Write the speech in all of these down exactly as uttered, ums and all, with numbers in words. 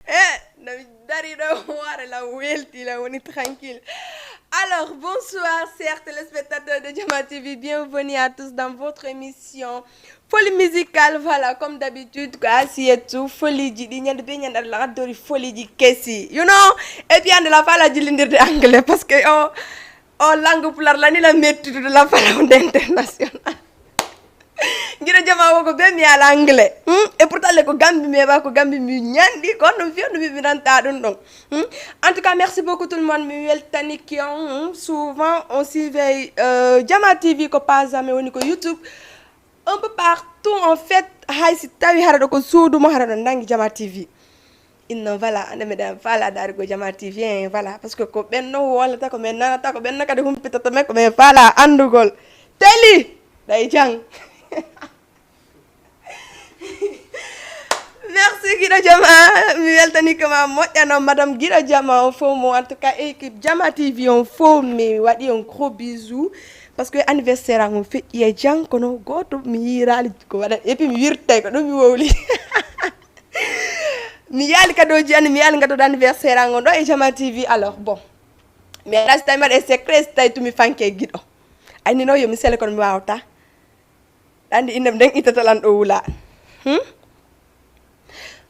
Eh, no mi dari ɗo, hoore lan welti, lan woni tranquille. Alors, bonsoir, chers téléspectateurs de Jama T V. Bienvenue à tous dans votre émission Folie Musicale. Voilà, comme d'habitude, ko Asietu, folie ji ɗi, ñande be ñande Allah addori folie ji kesi. You know? Et puis, hande lan faalaa jillindirde anglais, parce que o, o langue pulaar lan ni lan mettude lan faalaa wonde international. Giɗo Jama, wo ko be mi ala anglais. Hmm? Et pourtant, le ko Gambi mi heɓa, ko Gambi mi ñandi, ko no fiyo no mi ranta ɗum ɗon. Hmm? En tout cas, merci beaucoup tout le monde. Mi weltanike on. Hmm? Souvent, on surveille, euh, Jama T V, ko pas jamais woni ko YouTube. Un peu partout, en fait, hay si tawi hara ɗo ko suudu mo, hara ɗo nangi Jama T V. Inno, voilà, ande miɗen faalaa daarugo Jama T V, hein, voilà, parce que ko ɓen non wowlata, ko ɓen nanata, ko ɓen non kadi humpitata men, ko men faalaa andugol. Teli! Ɗay jang. Merci, Giɗo Jama. Mi weltanike ma moƴƴa non, Madame Giɗo Jama, on fow mo, en tout cas, équipe Jama T V, on fow, mi waɗi on gros bisou. Parce que anniversaire an on feƴƴi e jang, kono gooto mi yiiraali ko waɗa, et puis mi wirtay ko ɗum mi wowli. Mi yaali kadooji an, mi yaali ngadooɗo anniversaire an on ɗo e Jama T V. Alors, bon. Mi anndaa si tawi mbaɗa e secret, si tawi tumi fanke e Giɗo. Ay, ni non, yo mi sele, kono mi waawata. Ɗa anndi innde nden ittata lan ɗo wula. Hmm?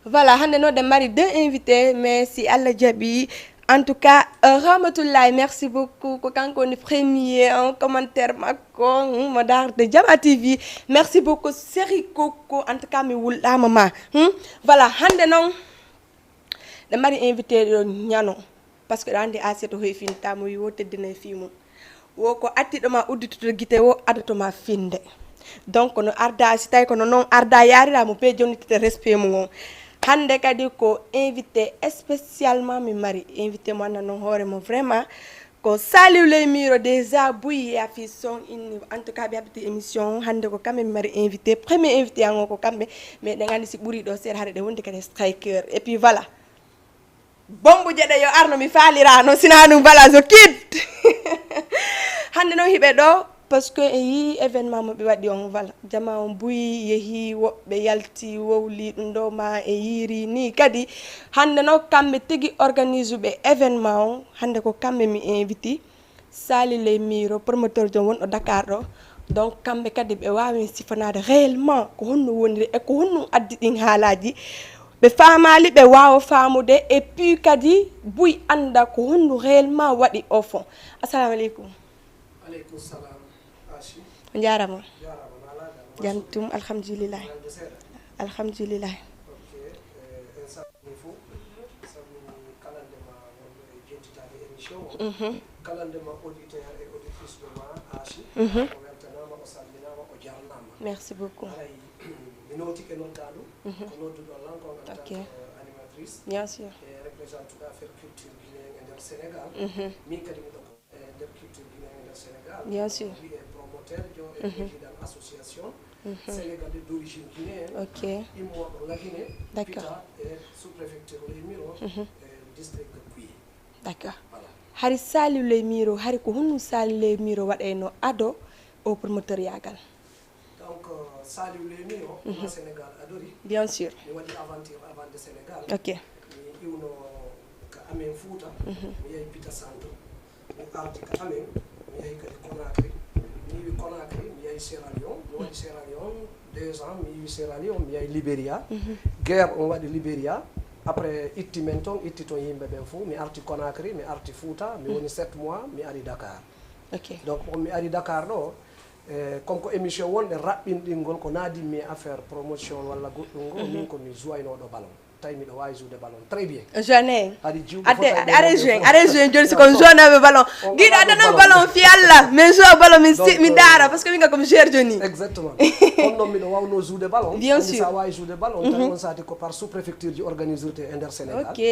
Voilà, hande non ɗen mari deux invités, mais si Allah jaɓi, en tout cas, euh, Rahmatullahi, merci beaucoup. Ko kanko woni premier en commentaire makko, hmm, mo darde Jama T V. Merci beaucoup, Seri Koko. En tout cas, mi wulɗaama ma. Hmm? Voilà, hande non, ɗen mari invité ɗo ñano. Parce que ɗo anndi Asiya to hoy finta mo wi wo teddina e fii mum. Wo ko attiɗo ma udditude gite wo adoto ma finde. Donc no arda, si tawi kono non arda yarira mo pe jonnitite respect mum on. Hande kadi ko invité spécialement mi mari. Invité mo anna non hoore mo vraiment. Ko Saliou Ley Miro déjà buy e afi son inni. En tout cas, ɓe habiti émission on. Hande ko kamɓe mi mari invité. Premier invité an o ko kamɓe. Mais ɗen anndi si ɓuri ɗo seeɗa hare ɗe wondi kadi striker. Et puis voilà. Bombu jeɗe yo arno mi faalirano, sina ɗum bala so kid. Hande non hiɓe ɗo, parce que e yii événement mo ɓe waɗi on, voilà. Jama on buyi, yehi, woɓɓe yalti, wowli ɗum ɗo ma e yiiri ni. Kadi, hande non kamɓe tigi organise ɓe événement on, hande ko kamɓe mi inviti. Sali Ley Miro, promoteur jom wonɗo Dakar ɗo. Donc, kamɓe kadi ɓe waawi en sifanaade réellement ko honno woniri e ko honno addi ɗin haalaaji. Ɓe faamaali, ɓe waawa faamude, et puis kadi buy annda ko honno réellement waɗi au fond. Assalamu aleykum. Aleykum salam, Ashi. On jaarama. Jaarama, no alaa? Jam tum, alhamdulillah. Alhamdulillah. Ok, eh, en salmini fof. Salmini kala nde ma wonɗo e jentitaade émission o. Mhm. Kala nde ma auditeur e auditrice de ma Ashi. Mhm. O weltanaama, o salminaama, o jarnaama. Merci beaucoup. Haray, mi nootike noddaandu, mhm, ko nodduɗon lan kon en tant, ok, que animatrice. Bien sûr. E représentuɗo affaire culture guinéen e nder Sénégal. Mhm. Min kadi miɗo ko e nder culture guinéen e nder Sénégal. Bien sûr. Wiyee promoteur jo e, mhm, président association, mhm, sénégalais d'origine guinéenne, ok, immooɗo La Guinée, d'accord, Bita e sous-préfecture Ley Miro, mhm, e district Kouye. D'accord. Voilà. Hari Saliou Ley Miro, hari ko honno Saliou Ley Miro waɗayno ado o promoteur yaagal? Donc, euh, Saliou Ley Miro, mhm, ko Sénégal adori. Bien sûr. Mi waɗi aventure avant de Sénégal. Ok. Mi iwno ka amen Fouta, mhm, mi yahi Bita Santo. Mi arti ka amen, mi yahi kadi Conakry. Mi iwi Conakry, mi yahi Sierra Leone. Mi waɗi Sierra Leone deux ans, mi iwi Sierra Leone, mi yahi Liberia. Mhm. Guerre on waɗi Liberia. Après, itti men ton, itti ton yimɓe ɓen fof. Mi arti Conakry, mi arti Fouta, mi, mhm, woni sept mois, mi ari Dakar. Ok. Donc, on mi ari Dakar ɗo, eh, comme ko émission wonɗe raɓɓinɗingol ko naadinmi e affaire promotion walla goɗɗum ngo, mhm, min ko mi jouwaynooɗo ballon. Tawi miɗo waawi jouwde ballon très bien. Jouwaynee? Hari jiwɓe fof tawi ɓe are joué, are joué jooni si kon jouwaynooɓe ballon. Giɗo adana ballon fi Allah, min jouwa ballon, min si, min daara, parce que min ka comme joueur jooni. Exactement. On non miɗo waawnoo jouwde ballon. Bien sûr. Sa waawi jouwde ballon, tawi, mhm, on saati ko par sous-préfecture ji organisirte e nder Sénégal. Ok.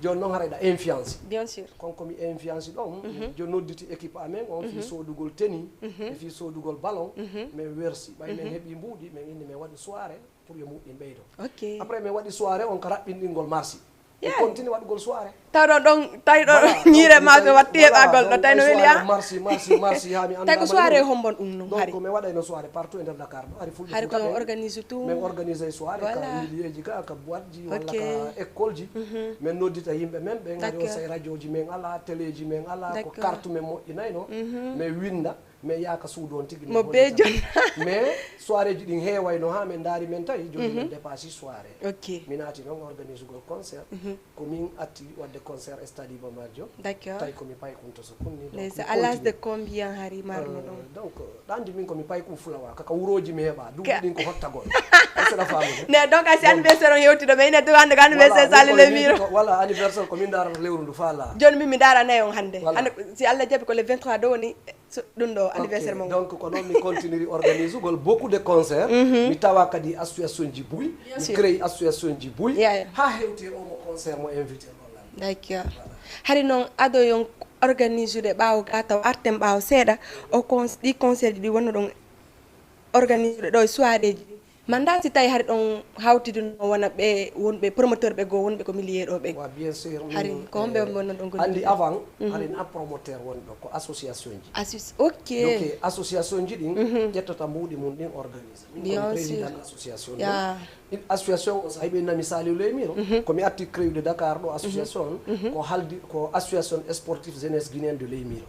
Jooni noon haray ɗa influence. Bien sûr. Kon ko mi influence ɗon, mhm, jo nodditi équipe amen on fii, mhm, soodugol tenue, mhm, e fii soodugol ballon, mhm, min wersi. Ɓay min, mhm, heɓi mbuuɗi, min inni min waɗi soirée pour yo mbuuɗi ɗin ɓeydo. Ok. Après min waɗi soirée on ka raɓɓinɗingol marsi. Mi continue waɗugol soirée. Taw ɗon, ɗon, tawi ɗon Voilà, ñiire donc, ma mi to tawi, watti voilà, heɓagol ɗo, donc, tawi no ay weli soirée a. Marsi, marsi, marsi, haa mi annda Tawi ko ma soirée ɗum. Hombo ɗum non Ɗon hari? Ko mi waɗayno soirée partout e nder Dakar ɗo, hari Fulɓe Hari ko on fotata en. Organise tout. Min organise soirée ka Voilà. Milieu ji ka, ka boîte ji, walla Ok. Ka école ji. Mhm. Min noddita yimɓe men, ɓen hari on D'accord. Say radio ji men ala, télé ji men ala, ko D'accord. Carte men moƴƴinayno. Mhm. Min winda. Mais yaaka suudu on tigi Mo min bee hollita. Jon. Mais soirée ji ɗin heewayno haa min ndaari min tawi, jooni min Mhm. Dépassé soirée. Ok. Mi naati noon organisugol concert. Mhm. Ko min atti waɗde concert e Stade Iba Mar Diop. D'accord. Tawi ko mi paykunto so kunni, donc Ndeysaan, mi à l'âge de continue. Combien hari marno Euh, ɗon? Donc, ɗa anndi min ko mi payku fulawa, kaka wurooji mi heɓa, duuɓi Ka- ɗin ko hottagol. Est-ce que a faami? Ne, donc, si Bon. Anniversaire on hewti ɗo, mais ina to hannde ko Voilà, anniversaire min Sali ko Lemiro. Wala anniversaire ko min ndaarata lewru ndu faalaa. Jooni min mi ndaara nayi on hannde. Voilà. Hannde, si Allah jaɓi ko le vingt-trois ɗo woni, So, ɗum ɗo, Ok, anniversaire mon. Donc, ko noon mi continue organisugol beaucoup de concerts. Mhm. Mi tawa kadi association ji buy. Bien Mi sûr. Crée association ji buy. Yeah, yeah. Haa hewti e omo concert mo invité ɗo lan. D'accord. Voilà. Hari noon, ado yon organisude ɓaawo ga taw arten ɓaawo seeɗa, o con-, ɗi concert ɗi wonno ɗon organisude ɗo e soirée ji. Manda si tawi hari ɗon hawtidunoo wona ɓe wonɓe promoteur ɓe goo wonɓe ko milieu ɗo ɓen. Wa, bien sûr, Hari min, ko homɓe eh, wonɓe wonno ɗon anndi gollude? Avant, Mhm. Hari na promoteur woni ɗo, ko association ji. Associ-, ok. Donc, eh, association ji ɗin Mhm. Ƴettata mbuuɗi mum ɗin organise. Min Bien ko mi président sûr. Association ɗin. Ya. Ɗin association o, so a heɓi nami Saliou Ley Miro, Mhm. Ko mi atti créude Dakar ɗo association, Mhm. Ko haldi, ko association sportive jeunesse guinéenne de Ley Miro.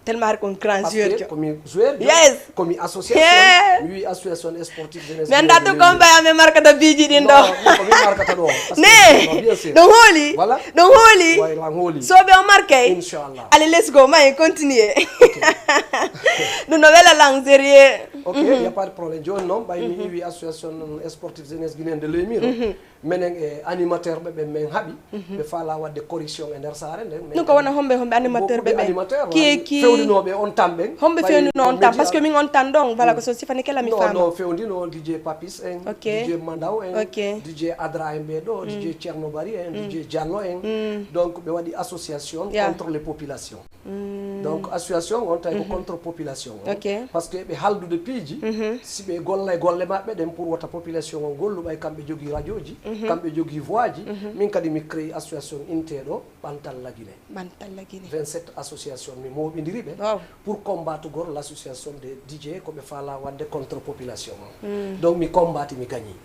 Tellement ko grand Parce joueur que jo. Ko mi joueur jo, Yes. Ko mi association, Yeah. Mi wi association sportive jeunesse. Mi annda to combat ya mi markata biiji ɗin ɗo. Non, non, ko mi markata ɗo. Parce que Ne, non, bien sûr. Ɗum hooli, Voilà. Ɗum hooli. Way lan hooli. So ɓe o markay. Inchallah. Allez, let's go, may continue. Ok. Ɗum no wela lan sérieux. Ok, Mhm. Y a pas de problème. Jooni noon, ɓay mi Mhm. Iwi association sportive jeunesse guinéenne de Ley Miro. Mhm. Menen e animateur ɓe ɓen men haɓi, Mhm. Ɓe faala waɗde correction e nder saare nden. Ɗum ko wona homɓe, homɓe animateur ɓe ɓen? Animateur, Kiye, kiye? Fewndinooɓe on tan ɓen. Homɓe fewndinoo on tan? Parce que min on tan ɗon, voilà, ko so sifani kela mi faama. Non, non, fewndinoo D J Papis en, Ok. D J Mandaw en, Ok. D J Adra en ɓe ɗo, Mm. D J Thierno Bari en, Mm. D J Diallo en. Mm. Donc, ɓe waɗi association Yeah. Contre les populations. Mm. Donc, association on tawi ko Mhm. Contre population on. Ok. Parce que ɓe haldude piiji, Mhm. Si ɓe golla e golle maɓɓe ɗen pour wota population on gollu, ɓay kamɓe jogii radio ji, Mhm. Kamɓe jogii voix ji, Mhm. Min kadi mi créé association inteeɗo Ɓantal Lagine. Ɓantal Lagine. Vingt-sept association mi mooɓindiri ɓe Wow. Pour combatugol l'association des D J ko ɓe faala waɗde contre population on. Mm. Donc, mi combati, mi gagnii.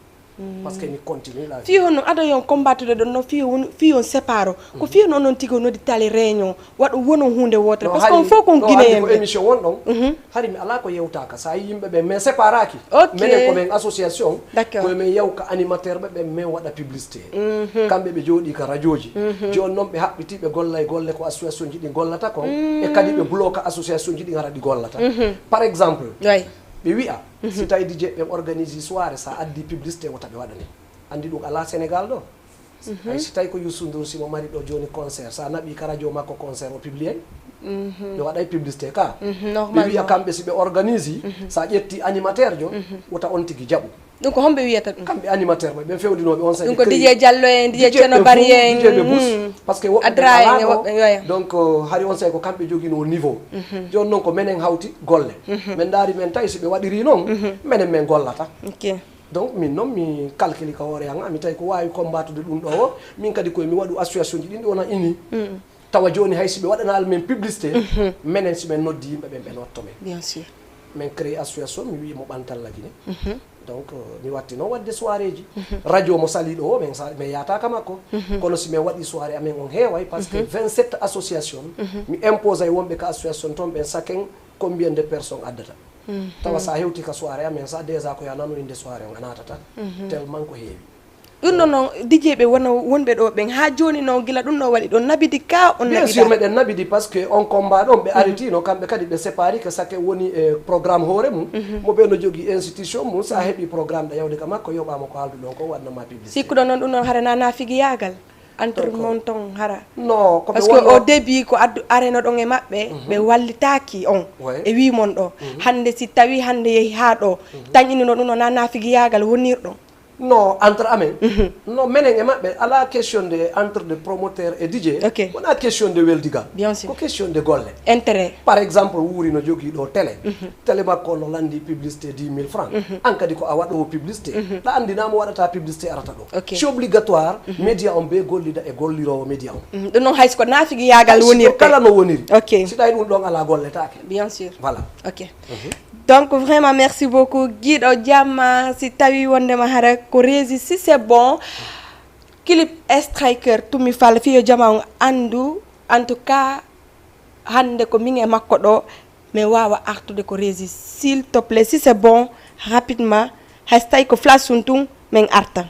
Parce que mi continue la vie. Fii honno ado yon combattude ɗon no fii on, fii on séparo. Ko fii on non tigi on nodditaali réunion, waɗo wono huunde wootere. Parce que on fof ko on Guinéen ɓe. Émission won ɗon. Mhm. Hari mi alaa ko yewtaaka. Sa yimɓe ɓe men séparaki. Ok. Menen ko men association. D'accord. Ko men yaw ka animateur ɓe ɓe men waɗa publicité. Mhm. Kamɓe ɓe jooɗi ka radioji. Mhm. Jooni non ɓe haɓɓiti ɓe golla e golle ko association ji ɗi gollata kon. E kadi ɓe bloka association ji ɗi hara ɗi gollata. Mhm. Par exemple, Ɓe wi'a, si tawi D J ɓen organise soirée, sa addi publicité wota ɓe waɗane. Anndi ɗum alaa Sénégal ɗo. Hay si tawi ko Youssou Ndour, si mo mari ɗo jooni concert, sa naɓi ka radio makko concert o publie. Ɓe waɗay publicité ka. Ɓe wi'a kamɓe si ɓe organise, sa ƴetti animateur jo, wota on tigi jaɓu. Ɗum ko homɓe wiyata ɗum? Kamɓe animateur ɓe, ɓen fewndinooɓe on saa'i. Ɗum ko D J Diallo en, D J Thierno Bari en, D J ɓe bus. Parce que woɓɓe Adra en e woɓɓe, yoya. Donc, hari on saa'i ko kamɓe joginoo niveau. Jooni non ko menen hawti golle. Men ndaari men tawi si ɓe waɗiri non, menen men gollata. Ok. Donc, min non mi calculi ka hoore an, mi tawi ko waawi combattude ɗum ɗo o, min kadi koye mi waɗu association ji ɗin ɗi wona ini. Tawa jooni hay si ɓe waɗanaali men publicité, menen si men noddi yimɓe ɓen, ɓe notto men. Bien sûr. Men créé association, mi wi'i mo Ɓantal Lagine. Donc, euh, mi watti non waɗde soirée ji. Radio mo sali ɗo o, men sa-, men yaata ka makko. Kono si men waɗi soirée amen on heeway, parce que vingt-sept association, mi imposay wonɓe ka association ton ɓen saken combien de personnes addata. Tawa sa hewti ka soirée amen sa, déjà ko ya nano inde soirée on a naatata. Tellement ko heewi. Ɗum ɗon non, D J ɓe wona wonɓe ɗo ɓen, haa jooni non, gila ɗum ɗo waɗi, ɗon nabidi ka on Bien sûr, meɗen nabidi, parce que on combat ɗon, ɓe aritino, kamɓe kadi ɓe séparike, sake woni e programme hoore mum, mo ɓe no jogii institution mum, sa heɓi programme ɗa yawde ka makko, yoɓaama ko haaldu ɗon ko, waɗna ma publicité. Sikkuɗon non ɗum ɗon hara na naafigiyaagal entre mon ton hara? Non, ko ɓe Parce que wonno au début ko addu areno ɗon e maɓɓe, ɓe wallitaaki on Ouais. E wii mon ɗo. Hannde si tawi hannde yehi haa ɗo, tañinino ɗum ɗo na naafigiyaagal wonirɗo. Non, entre amen. Non, menen e maɓɓe, alaa question de entre de promoteur et D J. Ok. Wonaa question de weldigal. Bien sûr. Ko question de golle. Intérêt. Par exemple, Wuuri no jogii ɗoo télé. Télé makko on no lanndii publicité dix mille francs. An kadi ko a waɗoowo publicité. Ɗa anndi naa mo waɗata publicité arata ɗoo. Ok. C'est obligatoire, média on bee gollida e golliroowo média on. Mhm. Ɗum noon hay so ko naafigiyaagal wonirte. Hay so ko kala no woniri. Ok. Si tawi ɗum ɗon alaa golletaake. Bien sûr. Voilà. Ok. Donc, vraiment, merci beaucoup. Giɗo Jamma, si tawi wondema hara ko Rési, si c'est bon, clip Striker, tumi fal, fiyo jama on andu. En tout cas, hande ko min e makko ɗo, mi wawa artude ko Rési. S'il te plaît, si c'est bon, rapidement, hay so tawi ko flash sun tun, min arta.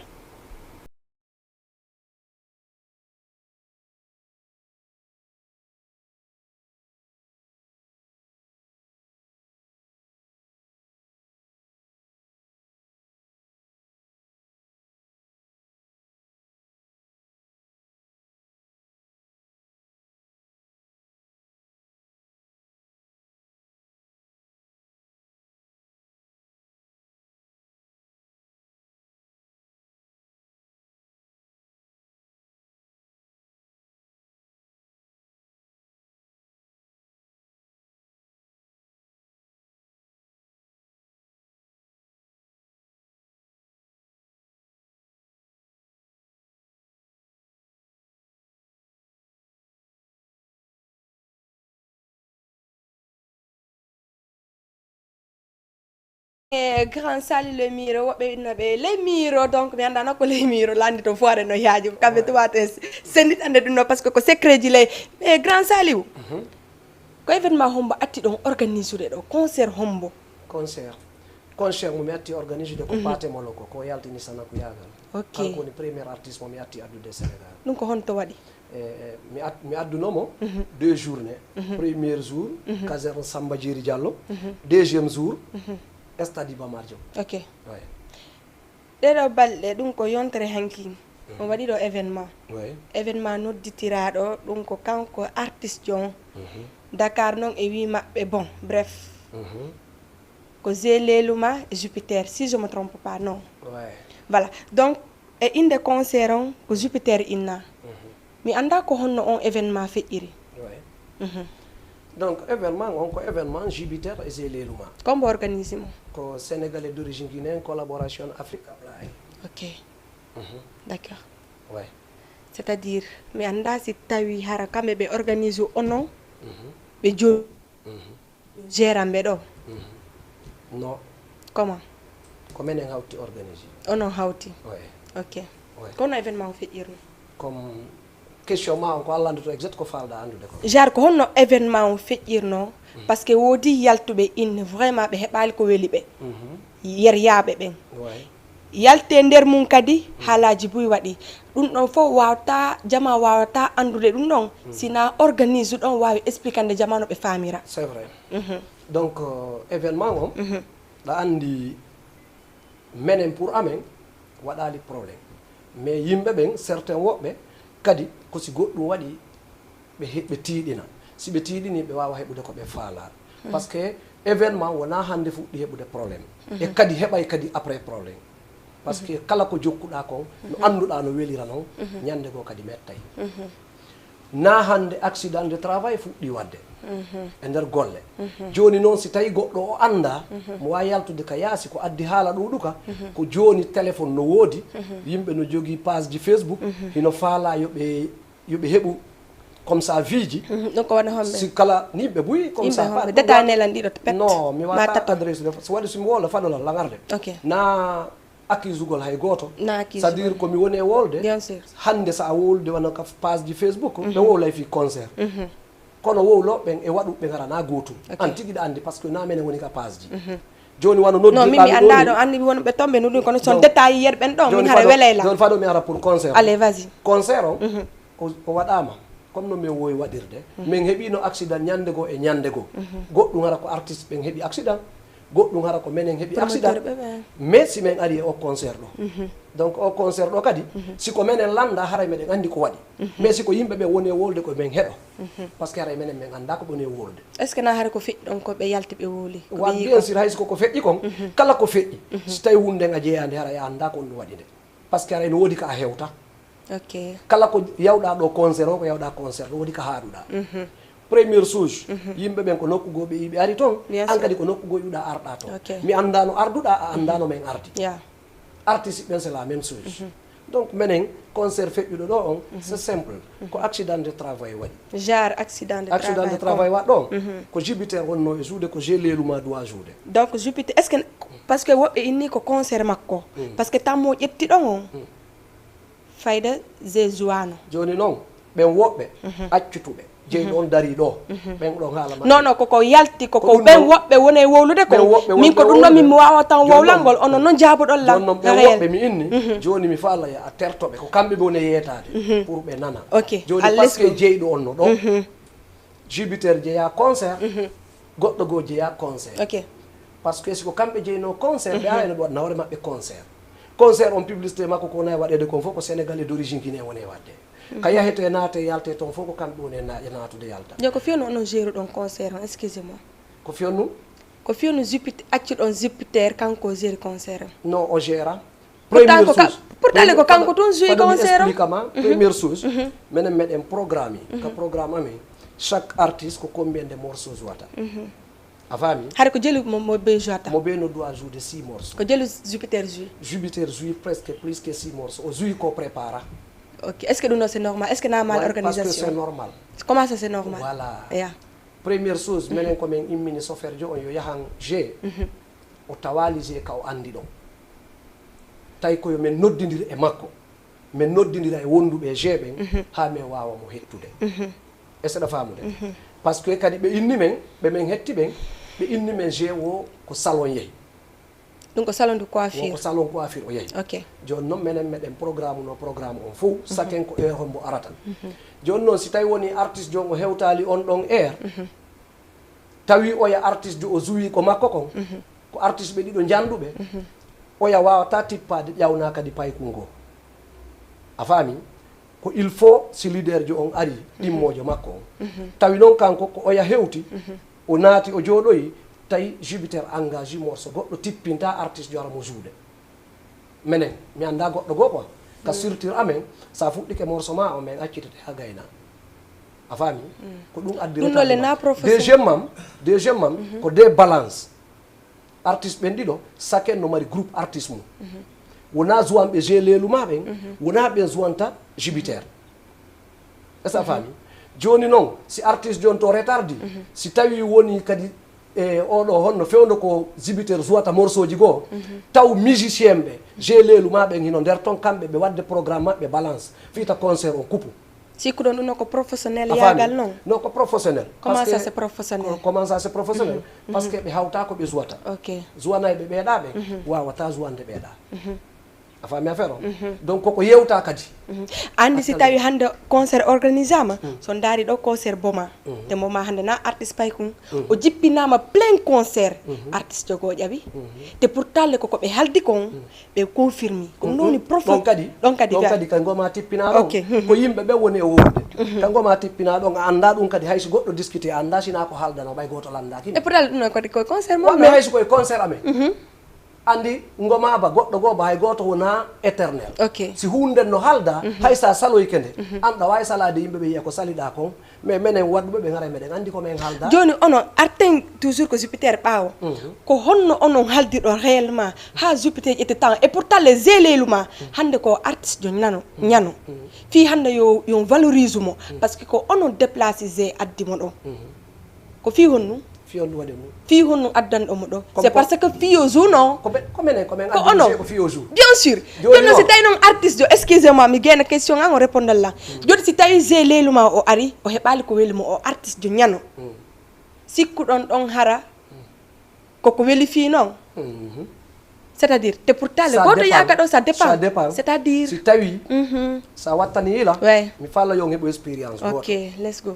E Grand Sali le Miro, woɓɓe inna ɓe le Miro, donc mi anndaa no ko le Miro lanndi to foire no yaaji, kamɓe tubato e sennitande ɗum ɗo, parce que ko secret ji ley. E Grand Saliou, ko événement hombo atti ɗon organisude ɗo, concert hombo? Concert. Concert mo mi atti organisude ko Pate Moloko, ko yaltini Sanaku Yaagal. Ok. Kanko woni premier artiste mo mi atti addude e Sénégal. Ɗum ko honto waɗi? E, e, mi ad-, mi adduno mo deux journée. Premier jour, caserne Samba Diéry Diallo. Deuxième jour, stade Iba Mar Diop. Ok. Ouais. Ɗee ɗoo balɗe, ɗum ko yontere hanki. On waɗi ɗo événement. Ouais. Événement nodditiraaɗo, ɗum ko kanko artiste on. Dakar non e wii maɓɓe, bon, bref. Ko Zeleluma Jupiter, si je me trompe pas, non. Ouais. Voilà. Donc, e innde concert on ko Jupiter inna. Mi anndaa ko honno on événement feƴƴiri. Ouais. Donc, événement on ko événement Jupiter et Zeleluma. Ko hombo organise mo? Ko Sénégalais d'origine guinéenne, collaboration Africa Blind. Ok. D'accord. Ouais. C'est-à-dire, mi anndaa si tawi hara kamɓe ɓe organise onon, ɓe jo-, gérant ɓe ɗo? Non. Comment? Ko menen hawti organise. Onon hawti? Ouais. Ok. Ouais. Ko honno événement o feƴƴirno? Comme question ma on ko Allah anndude exact ko faalɗa anndude ko. Genre ko honno événement o feƴƴirno? Parce que woodi yaltuɓe inne vraiment ɓe heɓaali ko weli ɓe. Yeryaaɓe ɓen. Ouais. Yaltee nder mum kadi, haalaaji buy waɗi. Ɗum ɗon fof waawata, jamaa waawata anndude ɗum ɗon, si na organise ɗon waawi expliquande jamaa no ɓe faamira. C'est vrai. Donc, euh, événement on, ɗa anndi menen pour amen, waɗaali problème. Mais yimɓe ɓen, certains woɓɓe, kadi ko si goɗɗum waɗi, ɓe he-, ɓe tiiɗina. Si ɓe tiiɗini, ɓe waawa heɓude ko ɓe faalaa. Parce que événement wonaa hannde fuɗɗi heɓude problème. E kadi heɓay kadi après problème. Parce que kala ko jokkuɗaa kon, no annduɗaa no welira non, ñannde goo kadi mettay. Naa hannde accident de travail fuɗɗi waɗde e nder golle. Jooni non, si tawi goɗɗo o anndaa, mo waawi yaltude ka yaasi, ko addi haala ɗuuɗuka, ko jooni téléphone no woodi, yimɓe no jogii page ji Facebook, hino faalaa yo ɓe yo ɓe heɓu comme ça vie ji. Mhm, ɗum ko wona homɓe? Si kala ni ɓe buy comme ça, homɓe? Détail nelan ɗiɗo pet. Non, mi wata adresse de. So waɗi so mi wowla fadolal langarde. Ok. Na accusugol hay gooto. Na accuse. C'est-à-dire ko mi woni e wolde. Bien sûr. Hannde so a wolde wona ka page ji Facebook, ɓe wowlay fii concert. Mhm. Kono wowlooɓe ɓen e waɗuɓe ɓe ngara na gootum. Ok. An tigi ɗa anndi parce que na menen woni ka page ji. Mhm. Jooni wano noddirɗa mi ɗo ni. Non, min mi anndaa ɗo, anndi mi wonɓe toon ɓe noddi, kono so on détail yer ɓen ɗon, min hara welay la. Jooni fado mi ara pour concert. Allez, vas-y. Concert on, mhm, o, o waɗaama. Comme no min wowi waɗirde, mhm, min heɓiino accident ñannde goo e ñannde goo. Mhm. Goɗɗum hara ko artiste ɓen heɓi accident. Goɗɗum hara ko menen heɓi accident. Mais si men ari e o concert ɗo, donc o concert ɗo kadi, si ko menen lannda, haray meɗen anndi ko waɗi. Mais si ko yimɓe ɓe woni e wowlude, ko men heɗo. Parce que haray menen men annda ko ɓe woni e wowlude. Est ce que na hara ko feƴƴi ɗon ko ɓe yalti ɓe wowli, ko ɓe Wa, yii bien kon? Sûr, hay si ko ko feƴƴi kon, kala ko feƴƴi, si tawi huunde nden a jeeyaande, haray a annda ko honɗum waɗi nde. Parce que haray no woodi ka a hewta. Ok. Kala ko yawɗa ɗo concert o, ko yawɗa concert, no woodi ka haaɗuɗa. Première chose, yimɓe ɓen ko nokku goo ɓe yi'i ɓe ari ton, an kadi ko nokku goo yi'uɗa arɗa ton. Ok. Mi annda no arduɗa, a annda no men ardi. Ya. Artiste ɓen, c'est la même chose. Donc, menen, concert feƴƴuɗo ɗo on, c'est simple. Ko accident de travail waɗi. Genre accident de Accident de travail ko? Travail waɗi ɗo on. Ko Jupiter wonno e jouer, ko G Leeluma doit jouer. Donc, Jupiter, est ce que, parce que woɓɓe inni ko concert makko, parce que tammo ƴetti ɗon on, fayda G jouaano. Jooni non, ɓen woɓɓe accutuɓe, jeyɗo on darii ɗo, ɓen ɗon haala maɓɓe. Non, non, koko yalti, koko ɗum ɓen non. Woɓɓe woni e wowlude ko. Ɓen woɓɓe min ko woni e ɗum ɗon wowlude. Min mi waawa tan wowlangol, onon non jaaboɗon lan. Jooni non, ɓen réel. Woɓɓe mi inni, jooni mi faalaya a terto ɓe, ko kamɓe ɓe woni e yeetaade, pour ɓe nana. Ok. Jooni, parce que jeyɗo on no ɗo, Jupiter jeyaa concert, goɗɗo goo jeyaa concert. Ok. Parce que si ko kamɓe jeyno concert, ɓe aayno ɓe waɗna hoore maɓɓe concert. Concert on, publicité makko ko wona e waɗeede kon fof, ko Sénégalais d'origine Guinée woni e waɗde. Ka yahetee, naatee, yaltee ton fof, ko kamɓe woni e na-, e naatude yalta. Yo, ko fewndo onon jeeruɗon concert on, excusez-moi? Ko fewndo? Ko fewndo Jupit-, accuɗon Jupiter, kanko o jeeri concert on? Non, o jeera. Pourtant Première ko ka-, chose, pourtant ko kanko tun joué concert on. Fada mi explique ma, première chose, menen meɗen programme, ka programme amen, chaque artiste ko combien de morceaux jouata. A faami? Hari ko jelu mo, mo be jouata? Mo be no doit jouer de six morceaux. Ko jelu Jupiter joué? Jupiter joué presque plus que six morceaux. O joué ko prépara. Ok. Est-ce que ɗum ɗo c'est normal? Est-ce que na mal organisation? Ouais, parce que c'est normal. Comment ça c'est normal? Voilà. Yeah. Première chose, menen ko men immini soferjo on yo yahan G. O tawaali G ka o anndi ɗon. Tawi ko yo men noddindir e makko. Men noddindira e wonduɓe e G ɓen, haa men waawa mo hettude. Est-ce que ɗa faamude? Parce que kadi ɓe inni men, ɓe men hetti ɓen, ɓe inni men G wo ko salon yehi. Ɗum ko salon de coiffure? Wo ko salon coiffure o yehi. Ok. Jooni non menen meɗen programme no programme on fof, saken ko heure hombo arata. Jooni non si tawi woni artiste jo on o hewtaali on ɗon heure, tawi oya artiste jo o joué ko makko kon, ko artiste ɓe ɗiɗo njanduɓe, oya waawata tippaade ƴawna kadi paykun goo. A faami? Ko il faut si leader jo on ari, ɗimmoojo makko on. Tawi non kanko ko oya hewti, o naati, o jooɗoyi, tawi Jupiter engagé morceau goɗɗo tippinta artiste jo ara mo jouer. Menen, mi anndaa goɗɗo goo quoi. Ka structure amen, sa fuɗɗike morceau ma on, men accitete haa gayna. A faami? Ko ɗum addi retard ma. Deuxième am, deuxième am, ko des balances. Artiste ɓen ɗiɗo, saken no mari groupe artiste mum. Wonaa jouanɓe G Leeluma ɓen, wonaa ɓen jouanta Jupiter. Est-ce que a faami? Jooni non, si artiste jooni to retardi, si tawi woni kadi e oo ɗoo honno fewndo ko Jupiter jouata morceauji goo, taw musicien ɓe, G Leeluma ɓen hino nder ton, kamɓe ɓe waɗde programme maɓɓe balance, fii ta concert on kupu. Sikkuɗon ɗum no ko professionnel yaagal non? Non, ko professionnel. Comment ça c'est professionnel? Comment ça c'est professionnel? Parce que ɓe hawta ko ɓe jouata. Ok. Jouanayɓe ɓeeɗaa ɓen, waawata jouande ɓeeɗaa. A faami affaire on? Donc, koko yewta kadi. Anndi si tawi hannde concert organisama, so ndaari ɗo concert Boma, te Boma hannde na artiste paykun, o jippinama plein concert, artiste jogo ƴawi. Te pourtant le koko ɓe haldi kon, ɓe confirmi. Ko ɗum woni prof-, ɗon kadi, ɗon kadi, ɗon kadi ka Ngoma tippina ɗon. Ok. Ko yimɓe ɓe woni e wowlude. Ka Ngoma tippina ɗon, a annda ɗum kadi, hay so goɗɗo discuté, a annda sina ko haldano, ɓay gooto landaaki. E pourtant ɗum ɗon kadi ko concert mo. Wa, mais hay so koye concert amen. Anndi, Ngoma ba, goɗɗo goo ba, hay gooto wonaa éternel. Ok. Si huunde no halda, hay sa saloyke nde, an ɗa waawi salaade yimɓe ɓe yi'a ko saliɗaa kon, mais menen waɗuɓe ɓe ngaray meɗen anndi ko men halda. Jooni, onon arten toujours ko Jupiter ɓaawo. Ko honno onon haldirɗon réellement haa Jupiter ƴetti temps? Et pourtant, les G Leeluma, hannde ko artiste jo nano, ñano. Fii hannde yo, yo valorise mo, parce que ko onon déplacé G addi mo ɗo. Ko fii honɗum? Fii honɗum waɗi ɗum? Fii honɗum addanɗo mo ɗo? C'est parce que fii yo jour non? Ko ɓe, ko menen, ko men ko addi onon. Monsieur ko fii yo jour. Bien sûr. Jooni jooni non, si tawi non artiste jo, excusez-moi, mi gena question an, o répondal lan. Jooni si tawi G Leeluma o ari, o heɓaali ko weli mo, o artiste jo ñano. Sikkuɗon ɗon hara koko weli fii non? C'est-à-dire, te pourtant, le goto yaaka ɗo, ça dépend. Ça dépend. C'est-à-dire? Si tawi, sa wattani yila, ouais, mi fala yo on heɓu expérience. Ok, let's go.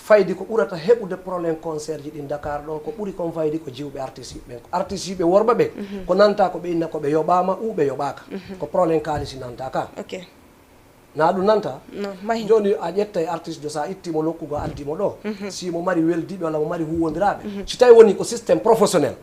Faydi ko ɓurata heɓude problème concert ji ɗin Dakar ɗo, ko ɓuri kon faydi ko jiwɓe artiste ɓen. Artiste ɓe worɓe ɓen, ko nanta ko ɓe inna ko ɓe yoɓaama ou ɓe yoɓaaka. Ko problème kaalisi nanta ka. Ok. Na ɗum nanta? Non, mahi. Jooni a ƴettay artiste jo, sa itti mo nokku go, addi mo ɗo. Si mo mari weldiiɓe walla mo mari huwwondiraaɓe. Si tawi woni ko système professionnel.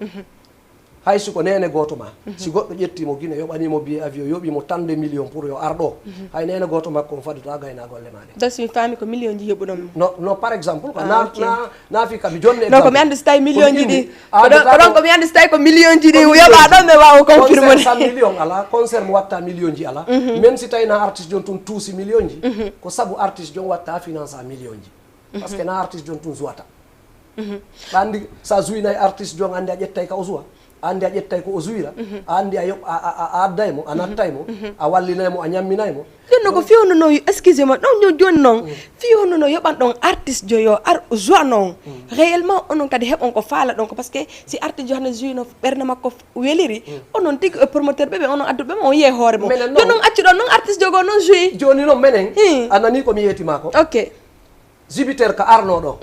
Hay si ko neene gooto ma, si goɗɗo ƴetti mo Gine, yoɓani mo billet avion, yoɓi mo tant de millions pour yo ar ɗo, hay neene gooto makko on fadoto a gayna golle ma ɗen. Donc, si mi faami ko million ji yoɓuɗon mo. No, no, par exemple, ko Ah, na, ok. na, na fi ka, mi jonni Non, ko exemple. mi anndi si tawi million ji ɗi. Ah, Ko ɗon, ko ɗon ko mi anndi si tawi ko million ji ɗi yoɓa ɗon mi waawa confirmer. Concert cent millions ala, concert mo watta million ji ala. Même si tawi na artiste jon tun tuusi million ji, ko sabu artiste jon watta finance a million ji. Parce que na artiste jon tun jouata. Ɓa anndi, sa jouinay artiste jon, anndi a ƴettay ka o joua, a anndi a ƴettay ko o jouira, a anndi a yoɓ-, a, a, a, a adday mo, a nattay mo, a wallinay mo, a ñamminay mo. Ɗum no ko fii honno no, excusez-moi, ɗon jon-, jooni non, fii honno no yoɓan ɗon artiste jo yo ar joua non. Réellement, onon kadi heɓon ko faala ɗon ko, parce que si artiste jo hannde jouino ɓernde makko f-, weliri, onon tigi e promoteur ɓe, ɓe onon adduɓe mo, on yiyay hoore mo. Menen Jooni non. Non accu ɗon non artiste jo go non joui. Jooni non menen, Hmm. a nani ko mi yeeti ma ko. Ok. Jupiter ka arno ɗo.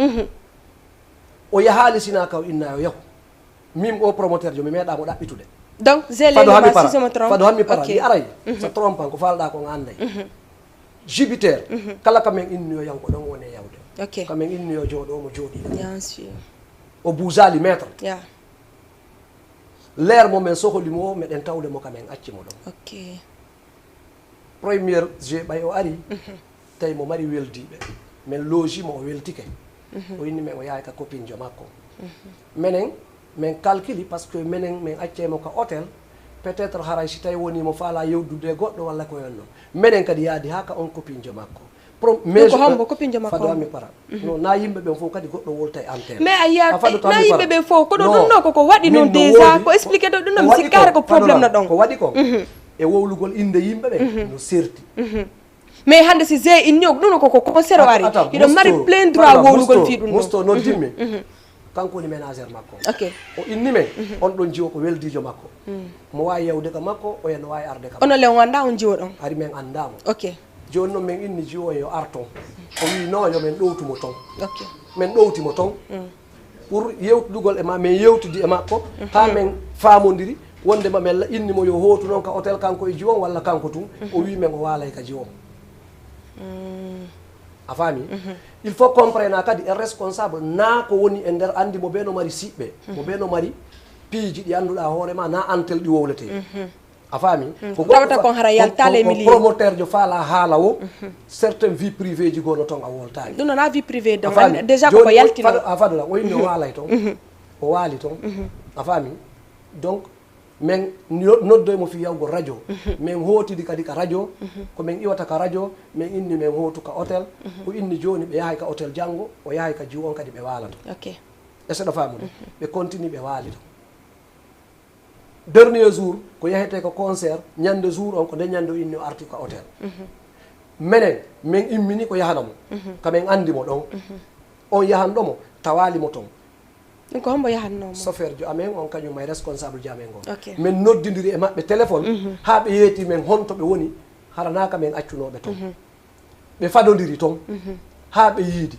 O yahaali sina ka o inna yo yahu. Min o promoteur jo mi meeɗa mo ɗaɓɓitude. Donc, j'ai les Fado hammi numéros, para. Si je me trompe. Fado hammi para. Ok. Mi aray. Sa trompan ko falɗa ko nga anday. Jupiter. Kala ka men inni yo yahu ko ɗon woni yawde. Ok. Ka men inni yo jooɗo mo jooɗi. Bien sûr. O buujaali maître. Yeah. Leer mo men sohli mo o, meɗen tawde mo ka men acci mo ɗon. Ok. Premier juillet ɓay o ari, tawi mo mari weldiiɓe. Men looji mo, o weltike. O inni men o yahay ka copine jo makko. Menen, men calculi, parce que menen, men accay mo ka hôtel, peut-être haray si tawi woni mo faala yewdude e goɗɗo walla ko yon non. Menen kadi yaadi haa ka on copine jo makko. Pro-, Ɗum ko hombo copine jo makko Fado on? Ami para. No, na yimɓe ɓen fof kadi goɗɗo wolta e antenne. Mais a yiya, A fado na Ami yimɓe para. ɓe fof, ko ɗo No. ɗum no, koko waɗi Min non no déjà, woodi, ko expliqué ɗo ɗum no, ko mi waɗi sikkaare kon, ko problème no Fado, ɗon. ko waɗi kon. E wowlugol innde yimɓe ɓen, no serti. Mais hannde si Zé inni o, ɗum no koko concert o ari. Attends, attends, Hiɗo mari Musto, plein droit Fado, wowlugol Musto, fii ɗum ɗo. Musto noddimmi. Kanko woni ménagère makko. Ok. O inni men, on ɗon jiwo ko weldiijo makko. Mo waawi yawde ka makko, oya no waawi arde ka makko. Onon le on anndaa on jiwo ɗon? Hari men anndaa mo. Ok. Jooni non men inni jiwo on yo ar ton. O wii non, yo men ɗowtu mo ton. Ok. Men ɗowti mo ton. Pour yewtidugol e ma, men yewtidi e makko, haa men faamondiri wonde ma men la-, inni mo yo hootu non ka hôtel kanko e jiwo on walla kanko tun. O wii men o waalay ka jiwo on. A faami? Il faut comprendre kadi e responsable naa ko woni e nder anndi mo ɓe no mari siɓɓe, mo ɓe no mari piiji ɗi annduɗaa hoore ma, naa antel ɗi wowletee. A faami? Ko tawata kon hara yaltaali e milieu. Promoteur jo faala haala o, certaines vies privées ji goo no ton a woltaani. Ɗum noon a vie privée donc, A faami? Déjà ko ko Jooni, yaltino. Fado, a Fado la, o inni o waalay ton. O waali ton. A faami? Donc, men no-, noddoy mo fii yawgol radio. Men hootidi kadi ka radio. Ko men iwata ka radio, men inni men hootu ka hôtel. O inni jooni ɓe yahay ka hôtel janngo, o yahay ka jiwo on kadi ɓe waala ton. Ok. Est-ce que ɗo faamude? Ɓe continue ɓe waali ton. Dernier jour, ko yahetee ko concert, ñande jour on, ko nde ñande o inni o arti ka hôtel. Menen, men immini ko yahana mo. Ka men anndi mo ɗon. On yahanɗo mo, tawaali mo ton. Ɗum ko hombo yahannoo mo? Chauffeur jo amen on, kañum e responsable jo amen on. Ok. Men noddindiri e maɓɓe téléphone, haa ɓe yeeti men honto ɓe woni, hara naa ka men accunoo ɓe ton. Ɓe fadondiri ton, haa ɓe yiidi.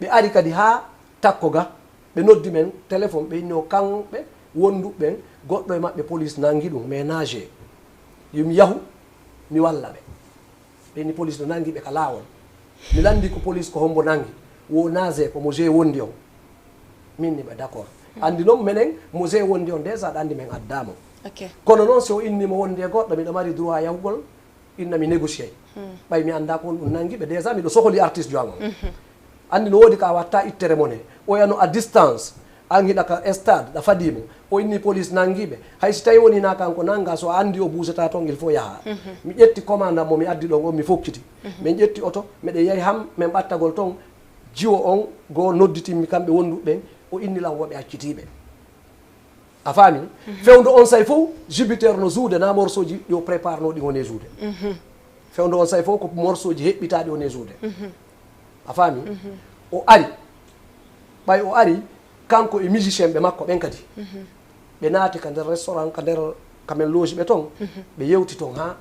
Ɓe ari kadi haa takko ga, ɓe noddi men téléphone, ɓe inni o kamɓe wonduɓe ɓen, goɗɗo e maɓɓe police nangi ɗum, ménagé. Yo mi yahu, mi walla ɓe. Ɓe inni police no nangi ɓe ka laawol. Mi lanndii ko police ko hombo nangi. Wo naze ko mo G wondi on. Min ni ɓe d'accord. Anndi non menen mo G wondi on déjà aɗa anndi men addaa mo. Ok. Kono non si o inni mo wondi e goɗɗo, miɗo mari droit yahugol, inna mi négocier. Ɓay mi anndaa ko honɗum nangi ɓe, déjà miɗo sohli artiste jo an on. Anndi no woodi ka a watta ittere mo ne. Oya no à distance. An hiɗa ka stade, ɗa fadii mo. O inni police nangii ɓe. Hay si tawi woni na kanko nanga, so a anndi o buusata ton, il faut yaha. Mi ƴetti commandant mo mi addi ɗon on, mi fokkiti. Min ƴetti oto, meɗen yahi han, men ɓattagol ton. Jiwo on, goo nodditimmi kamɓe wonduɓe ɓen, o inni lan wo ɓe accitii ɓe. A faami? Fewndo on say fow, Jupiter no jouer na morceau ji ɗi o prépare no ɗi woni e jouer. Fewndo on say fow ko morceau ji heɓɓitaaɗi o ne jouer. A faami? O ari. Ɓay o ari, kanko e musicien ɓe makko ɓen kadi. Ɓe naati ka nder restaurant, ka nder, ka men loge ɓe ton. Ɓe yewti ton haa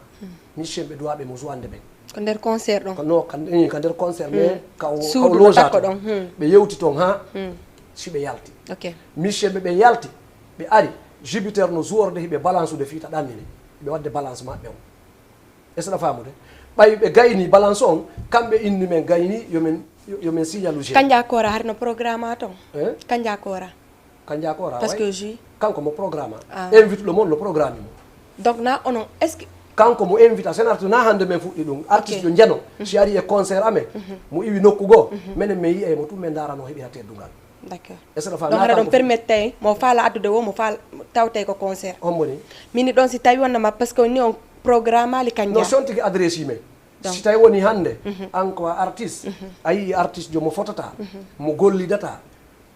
musicien ɓe duwaaɓe mo jouande ɓen. Ko nder concert ɗon? Ko no, ka, eh, ka nder concert, mais ka o, ka o suudu no loge takko ton. Ɗon, hmm. Ɓe yewti ton ha si ɓe yalti. Ok. Musicien ɓe, ɓe yalti, ɓe ari, Jupiter no joueur de hiɓe balance de fii ta ɗannini. Ɓe wadde balance maɓɓe on. Est-ce que a faamude? Ɓay ɓe gayni balance on, kamɓe inni men gayni, yo men, yo, yo men signalu jeudi. Kanja Kora hari no programme ton? Eh? Kanja Kora. Kanja Kora, parce que jui. Kanko mo programme. Ah. Invite le monde, no programme mo. Donc, na onon, est-ce que kanko mo invite, c'est artiste, na hande men fuɗɗi ɗum. Ok. Artiste yo njano, si ari e concert amen, mo iwi nokku goo, menen men yi'ay mo tun, men ndaara no heɓira teddungal. D'accord. Est-ce que a faami? Donc, na hara kanko ɗon fuɗɗi. Permettre mo faala addude wo, mo faal-, tawtay ko concert. Hombo ni? Mini ɗon si tawi wonnama, parce que ni on programme ali Kanja. No, si on tigi adresse men. Donc. Si tawi woni hande, an ko a artiste, a yi'i artiste jo mo fotata, mo gollidata,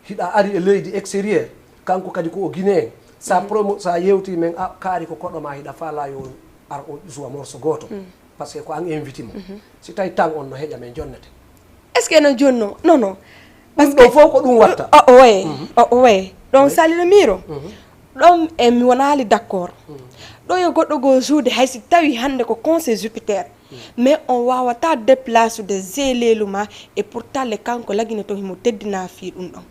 hiɗa ari e leydi extérieur, kanko kadi ko o Guinéen. Sa promo, sa yewti men, a, kaari ko koɗo ma, hiɗa faala yo ar o joua morceau gooto. Parce que ko an invite mo. Si tawi tan on no heƴa men jonnete. Est-ce que no jonno? Non, non. Parce que ɗum ɗo fof ko ɗum watta. O, o waye. O, o waye. Ɗon sali no miiro. Ɗon e mi wonaali d'accord. Ɗo yo goɗɗo goo joude hay si tawi hande ko conseil Jupiter. Mais on waawata déplace de Zé Leluma et pourtant le kanko lagine to himo teddina fii ɗum ɗon.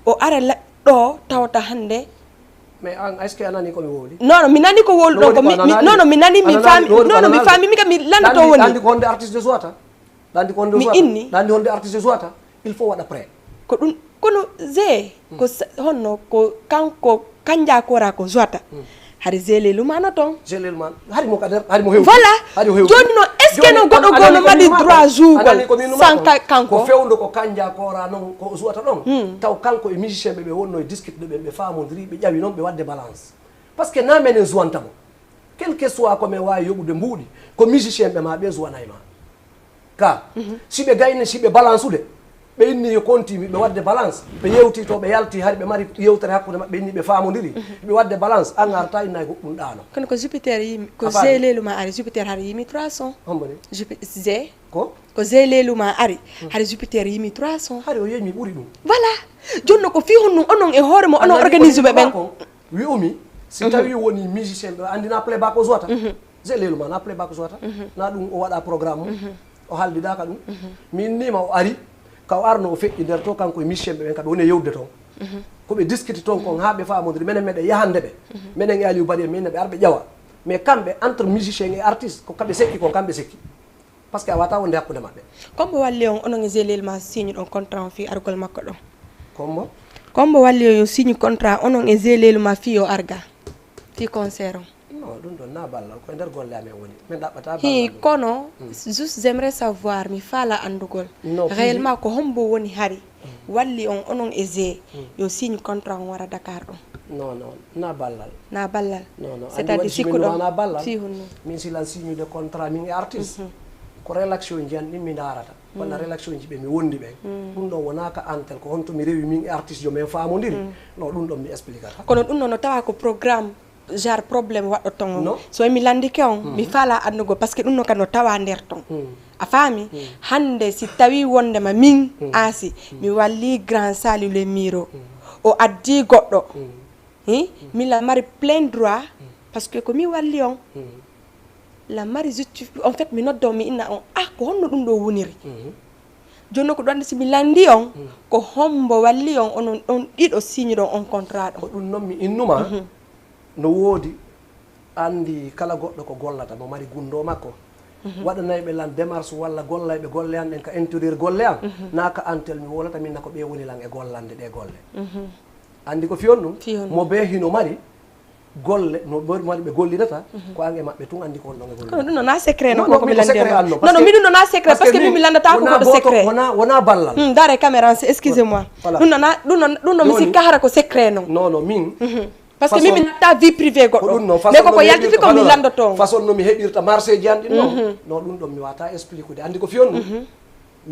O ara la-, ɗo tawata hande. Mais an, est-ce que a nani ko mi wowli? Non, non, mi nani ko wowlu ɗon ko mi, mi, non, non, mi nani, mi faami, non, non, mi faami, mi ka mi landa to woni. Ɗandi ko honde artiste de jouata? Ɗandi ko honde jouata? Mi inni. Ɗandi honde artiste jouata? Il faut waɗa prêt. Ko ɗum, kono Zé, ko sa-, honno, ko kanko, Kanja Kora ko jouata. Hari Zé Leluma no ton. Zé Leluma, hari mo ka nder, hari mo hewti. Voilà. Hari o hewti. Joni non, est-ce que no goɗɗo goo no mari droit jougol sans ka-, kanko? Ko fewndo ko Kanja Kora non, ko o jouata ɗon. Taw kanko e musicien ɓe, ɓe wonno e discuter ɓe, ɓe faamondiri, ɓe ƴawi non, ɓe wadde balance. Parce que na menen jouanta mo. Quel que soit ko men waawi yoɓude mbuuɗi, ko musicien ɓe ma ɓe jouanay ma. Ka, si ɓe gayni, si ɓe balansude, ɓe inni yo konti, ɓe wadde balance, ɓe yewti to, ɓe yalti, hari ɓe mari yewtere hakkunde maɓɓe, inni ɓe faamondiri, ɓe wadde balance, an arta inna e goɗɗum ɗaano. Kono ko Jupiter yimi, ko Zé Leluma ari, Jupiter hari yimi trois cents. Hombo ni? Jupi-, Zé. Ko? Ko Zé Leluma ari, hari Jupiter yimi trois cents. Hari o yeñi ɓuri ɗum. Voilà. Jonno ko fii honɗum onon e hoore mo, onon organise ɓe ɓen. Wi'umi, si tawi woni musicien ɓe, andi na playback o jouata. Zé Leluma na playback o jouata. Na ɗum o waɗa programme mum. O haldidaka ɗum. Min nima o ari, ka o arno o feƴƴi nder to, kanko e musicien ɓe ɓen, ka ɓe woni e yewde ton. Ko ɓe diskiti ton kon, haa ɓe faamodiri. Menen meɗen yahande ɓe. Menen e Aliou Bari en, minen ɓe ar ɓe ƴawa. Mais kamɓe, entre musicien et artiste, ko kamɓe sekki kon, kamɓe sekki. Parce que a wata wonde hakkunde maɓɓe. Ko hombo walli on, onon e Zé Leluma signe ɗon contrat on fii argol makko ɗon? Ko hombo? Ko hombo walli on yo signe contrat onon e Zé Leluma fii yo arga? Fii concert on? Non, ɗum ɗon na ballal, ko e nder golle amen woni. Min ɗaɓɓata ballal ɗum. Hii, kono, juste j'aimerais savoir, mi faala anndugol. Réellement, ko hombo woni hari walli on, onon e Zé, yo signe contrat on wara Dakar ɗon? Non, non, na ballal. Na ballal. Non, non. C'est-à-dire, anndi waɗi si mi sikkuɗon numa na ballal. Fii honno? Min si lan signude contrat min e artiste. Ko relation ji an ɗin mi ndaarata. Walla relation ji ɓe mi wondi ɓen. Ɗum ɗon wona ka antel, ko honto mi rewi min e artiste jo men faamondiri. Non, ɗum ɗon mi expliquata. Kono ɗum ɗon no tawa ko programme, genre problème waɗɗo ton on. Non. So mi landike on, mi faala anndugol, parce que ɗum ɗon ka no tawa nder ton. A faami? Hannde si tawi wondema min, Aasi, mi walli Grand Saliou le Miro, o addi goɗɗo. Hi? Min la mari plein droit, parce que ko mi walli on. La mari justifi-, en fait, mi nodda on, mi inna on, ah, ko honno ɗum ɗo woniri? Jooni non ko ɗum anndi si mi landi on, ko hombo walli on, onon ɗon ɗiɗo signe ɗon on contrat ɗon? Ko ɗum non mi innuma, no woodi. Anndi kala goɗɗo ko gollata, mo mari gunndoo makko. Waɗanay ɓe lan démarche walla gollayɓe golle an ɗen ka intérieur golle an, naa ka antel mi wolata min na ko ɓe woni lan e gollande ɗe golle. Anndi ko fiyon ɗum? Fiyon ɗum. Mo bee hino mari golle, no mari ɓe gollidata, ko an e maɓɓe tun anndi ko on ɗon e gollidata. Kono ɗum ɗon na secret non, ko mi lanndi on. Non, non, mi ɗum ɗon na secret, parce que min mi lanndata ko goɗɗo secret. Wona, wona ballal. Hmm, dare caméra, excusez-moi. Voilà. Ɗum ɗon na, ɗum ɗon, ɗum ɗon mi sikka hara ko secret non. Non, non, min. Parce que min mi natta vie privée goɗɗo. Ko ɗum non, mais ko ko yaltiti ko mi lanndoto on. Façon no mi heɓirta marché ji an ɗin non. Non, ɗum ɗon mi wata expliquer. Anndi ko fiyon ɗum?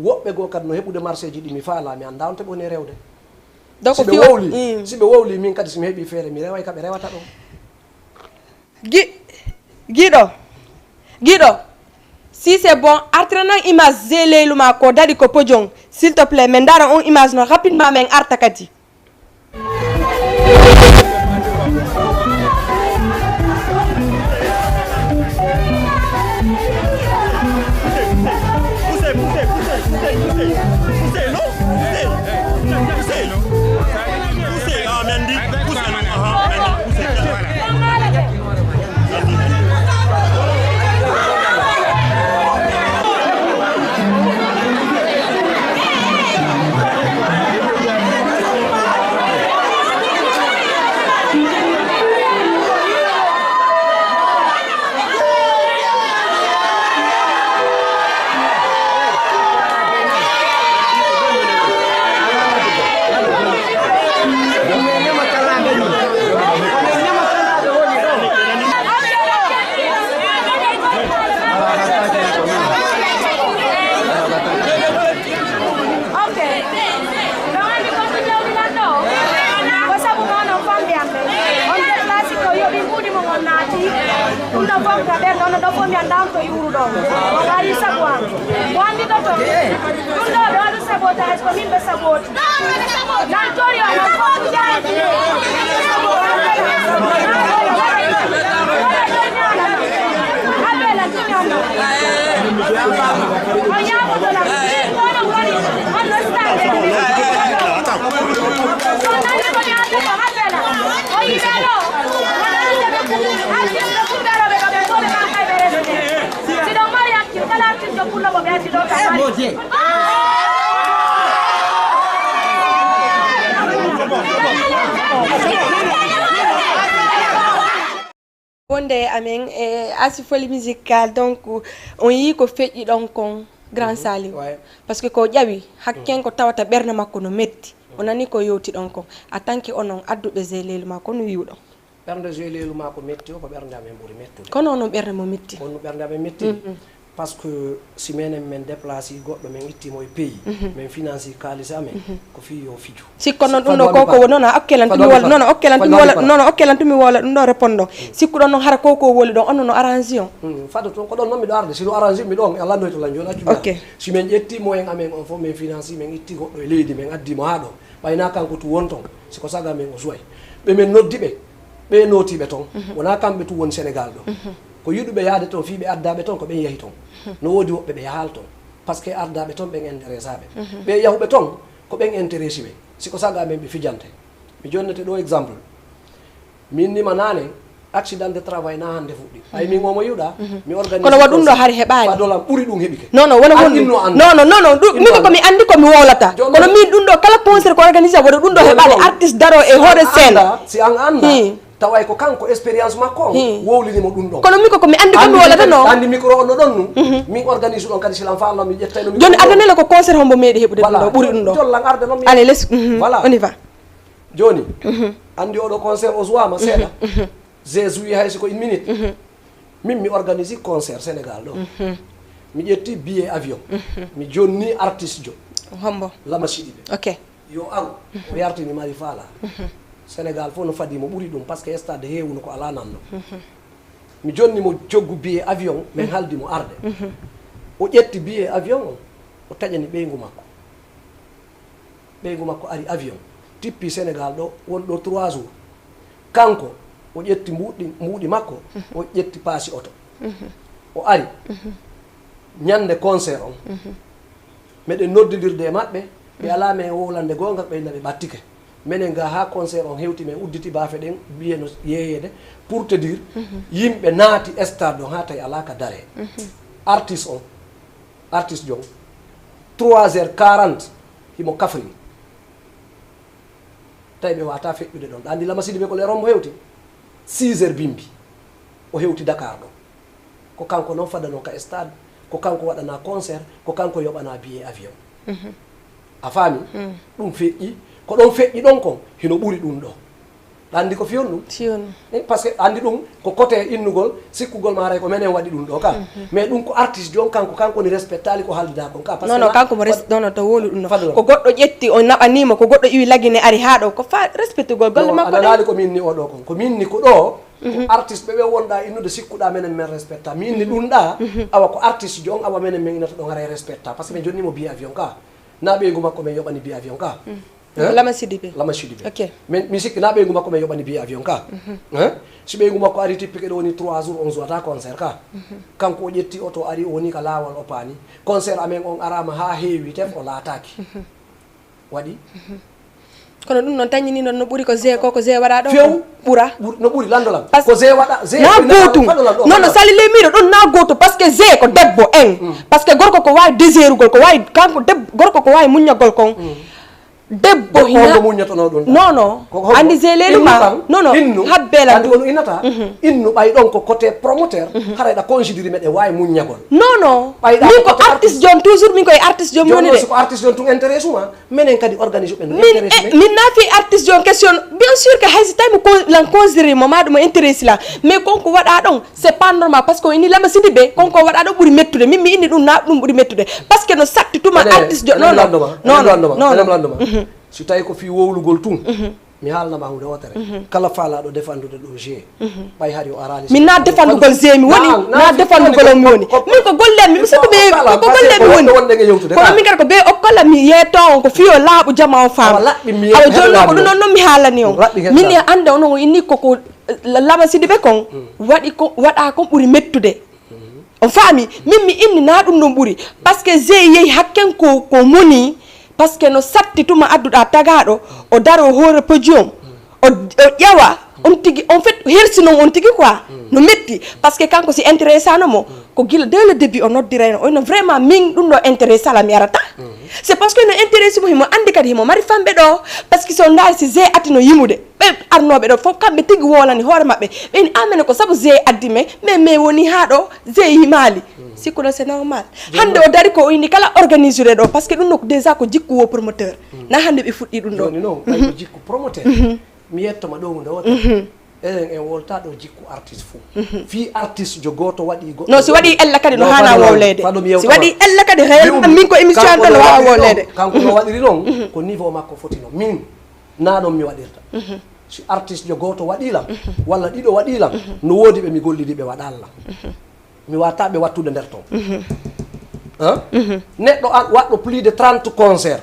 Woɓɓe goo kadi no heɓude marché ji ɗi mi faala, mi annda on to ɓe woni e rewde. Donc si ɓe wowli, si ɓe wowli, min kadi si mi heɓi feere, mi reway ka ɓe rewata ɗon. Gi-, giɗo, giɗo, si c'est bon, artira nan image Zé Leluma ko daɗi ko podium, s'il te plaît, men ndaara on image non rapidement, men arta kadi. Ɗum ɗo fof ka ɓen ɗon ɗo fof mi anndaa on to yuuruɗo on. O waɗi sabu an. Ko anndi ɗo ton. Ɗum ɗo ɓe waɗu sabotage ko min ɓe saboti. Nan tori o nan fof ɗum jaati. Abela ɗum ɗon. O ñaamoto lan. Ɗum ɗon on waɗi. On no stande. So nani ko ñaata ko Abela. O yiɗano. Wonde e amen e Asi Folie Musicale, donc on yii ko feƴƴi ɗon kon, Grand Salim. Ouais. Parce que ko ƴawi, hakken ko tawata ɓernde makko no metti. O nani ko yewti ɗon kon. En tant que onon adduɓe Zé Lelou ma, ko no wi'uɗon? Ɓernde Zé Lelou ma ko metti o, ko ɓernde amen ɓuri mettude. Kono onon ɓernde mo metti. Kono ɓernde amen metti. Mm, mm. Parce que si menen men déplacé goɗɗo, men itti mo e pays, mhm, men financé kaalis amen, mhm, ko fii yo fiju. Sikko non ɗum ɗo ko ko non a okkelan tumi wala, non a okkelan tumi wala, non a okkelan tumi wala ɗum ɗo répondre. Mm. Sikkuɗon non hara ko ko woli ɗon, on no arrange on. Mm, fado toon ko ɗon non miɗo arde, si no arrange mi ɗon, e Allah no to lan jooni accu. Ok. Si men ƴetti moyen amen on fof, men financé, men itti goɗɗo e leydi, men addi mo haa ɗo. Ɓay na kanko tu won ton, si ko saga men o suway. Ɓe men noddi ɓe, ɓe nootiiɓe ton. Mhm. Wonaa kamɓe tu woni Sénégal ɗo. Mhm. Ko yiɗuɓe yahde ton, fii ɓe addaaɓe ton, ko ɓen yahi ton. Mhm. No woodi woɓɓe ɓe yahaali ton. Parce que ardaaɓe ton ɓen intéressaaɓe. Mhm. Ɓe yahuɓe ton, ko ɓen intéressé ɓe. Si ko saga men ɓe fijante. Mi jonnete ɗo exemple. Min ni ma naane, accident de travail na hannde fuɗɗi. Ay, min omo yiɗa, mhm, mi organise. Kono wa ɗum ɗo hari heɓaali. Fadolam ɓuri ɗum heɓike. Non, non, wona honɗum? Non, non, non, non, ɗum, min ko mi anndi ko mi wowlata. Kono min ɗum ɗo kala concert ko organisé, wona ɗum ɗo heɓaali. Artiste daro e hoore scène. Si an annda, taway ko kanko expérience makko on, wowlini mo ɗum ɗo. Kono min ko, ko mi anndi ko mi wowlata, non. Anndi micro on no ɗon nu. Mhm. Min organise ɗon kadi silan faalno mi ƴettay no micro. Jooni, adanele ko concert hombo meeɗi heɓude ɗum ɗo, ɓuri ɗum ɗo. Jollan arde non mi. Allez, les, mhm, voilà. On y va. Jooni, mhm, anndi oɗo concert o suwama seeɗa. Mhm, mhm. Zé joué hay si ko une minute. Mhm. Min mi organise concert Sénégal ɗo. Mhm. Mi ƴetti billet avion. Mhm. Mi jonni artiste jo. Hombo? Lama Sidibe. Ok. Yo aru, mhm, o yartini Mari Fala. Mhm. Sénégal fof no fadi mo ɓuri ɗum, parce que stade heewuno ko alaa nanno. Mhm. Mi jonni mo coggu billet avion, min, mhm, haldi mo arde. Mhm. O ƴetti billet avion on, o taƴani ɓeyngu makko. Ɓeyngu makko ari avion, tippi Sénégal ɗo, won ɗo trois jours. Kanko, o ƴetti mbuuɗi, mbuuɗi makko, mhm, o ƴetti paasi oto. Mhm. O ari, mhm, ñande concert on. Mhm. Meɗen noddidirde e maɓɓe, ɓe, mhm, alaa men wowlande goonga, ɓe inna ɓe ɓattike. Menen ga haa concert on hewti, men udditi baafe ɗen, billet no yeeyeede. Pour te dire, mhm, yimɓe naati stade on haa tawi alaa ka daree. Mhm. Artiste on, artiste jon, trois heures quarante, himo kafri. Tawi ɓe wata feƴƴude ɗon. Ɗa anndi Lama Sidibe ko le rombo hewti? Six heures bimbi. O hewti Dakar ɗo. Ko kanko non fadanoo ka stade, ko kanko waɗanaa concert, ko kanko yoɓanaa billet avion. Mhm. A faami? Mm. Ɗum feƴƴi, ko ɗon feƴƴi ɗon kon, hino ɓuri ɗum ɗo. Ɗa anndi ko fiyon ɗum? Fiyon. Eh, parce que anndi ɗum ko côté innugol, sikkugol ma haray ko menen waɗi ɗum ɗo ka. Mhm. Mais ɗum ko artiste jon kanko, kanko ni respectaali ko haaldidaa kon ka. Parce que non, non, na-, kanko mo res-, non, non, to wowlu ɗum non. Fadlan. Ko goɗɗo ƴetti, o naɓanii mo, ko goɗɗo iwi lagine ari haa ɗo, ko fa-, respectugol golle makko ɗen. Non, a nanaali ko min ni o ɗo kon. Ko min ni ko ɗo, mhm, ko artiste ɓe ɓe wonɗa innude sikkuɗa menen men respecta. Min ni, mhm, ɗum ɗa, mhm, awa ko artiste jon, awa menen men inata ɗon haray respecta. Parce que min jonni mo billet avion ka. Na ɓeyngu makko men yoɓani billet avion ka. Mm. Hein? Lama Sidibe. Lama Sidibe. Ok. Men, mi sikki na ɓeyngu makko men yoɓani billet avion ka. Mhm. Hein? Si ɓeyngu makko ari tippike ɗo woni trois jours, on jouata concert ka. Mhm. Kanko o ƴetti oto ari, o woni ka laawol o paani. Concert amen on arama haa heewi tef, o laataaki. Mhm. Waɗi? Mhm. Kono ɗum noon tañini noon no ɓuri ko Zé ko, ko Zé waɗa ɗo few ko ɓura. Ɓur-, no ɓuri lanndo lan. Parce que ko Zé waɗa, Zé na ko gootum. Lanndo lan ɗo, non, non, lanndo lan. Sali Lemiɗo ɗum na gootum, parce que Zé ko debbo en. Mm. Parce que gorko ko waawi déserugol, ko waawi, kanko deb-, gorko ko waawi muññagol kon. Mm. Debbo hina. Debbo on ko muññotono ɗum ɗa. Non, non. Ko hombo? Andi Zé Leluma. Innu kan? Non, non. Innu. Habbe lan. Andi ko ɗum innata? Mhm. Innu ɓay ɗon ko côté promoteur, mhm, haray ɗa considéré meɗen waawi muññagol. Non, non. Ɓay ɗa min ko ko côté artiste jon, toujours min ko e artiste jon woni de. Si ko artiste jon tun intéresse ma, menen kadi organise ɓen no intéresse men. Min, eh, min na fi artiste jon question. Bien sûr que hay si tawi mo con-, lan considéré mo ma ɗum intéresse la. Mais kon ko waɗa ɗon, c'est pas normal, parce que o inni Lama Sidibe, kon ko waɗa ɗo ɓuri mettude. Min mi inni ɗum na ɗum ɓuri mettude. Parce que no satti tuma artiste jo, non, non. Non, non, non, non. Mhm. Si tawi ko fii wowlugol tun, mhm, Mi haalna ma huunde wootere. Kala faalaaɗo defandude ɗoo jeu, ɓay hari o araali. Min na defandugol jeu mi woni, na defandugol on mi woni. Min ko golle am mi, mi sikku ɓe, ko golle am mi woni. Wonde nge yewtude. Kono min kadi ko ɓe okkola mi yeeto on, ko fiyo laaɓu jama on faama. Awa jooni non ko ɗum ɗon non mi haalani on. Min e annde onon o inni koko la-, lamasidi ɓe kon. Waɗi ko, waɗa kon ɓuri mettude. On faami? Min mi inni na ɗum ɗon ɓuri. Parce que jeu yehi hakken ko, ko moni. Parce que no satti tuma adduɗa tagaaɗo, o daro hoore podium, o, o ƴewa, on tigi, en fait, hersi non on tigi quoi. No metti. Parce que kanko si intéressano mo, ko gila dès le début o noddirayno, o ino vraiment min ɗum ɗo intéressé ala mi arata. C'est parce que no intéressé mo, himo andi kadi himo mari famɓe ɗo, parce que so ndaari si jeu atti no yimude. Ɓe arnooɓe ɗo fof, kamɓe tigi wowlani hoore maɓɓe. Ɓe ni, "Ah, mene ko sabu jeu addi men, mais, mais woni haa ɗo, jeu yimaali." Sikkuɗo c'est normal. Hannde o dari ko o inni kala organisure ɗo, parce que ɗum ɗo déjà ko jikku wo promoteur. Na hannde ɓe fuɗɗi ɗum ɗo. Jooni non, ɓay ko jikku promoteur. Mi yetto ma ɗo nde wota. Enen en wolta ɗo jikku artiste fof. Fii artiste jo gooto waɗi goɗɗo. Non, si waɗi ella kadi no haana wowleede. Si waɗi ella kadi, min ko émission an ɗo no waawa wowleede. Kanko no waɗiri non, ko niveau makko foti non. Min, na ɗon mi waɗirta. Si artiste jo gooto waɗii lam, walla ɗiɗo waɗii lam, no woodi ɓe mi gollidi ɓe waɗaali lam. Mi waata ɓe wattude nder ton. Hein? Neɗɗo an waɗɗo plus de trente concert.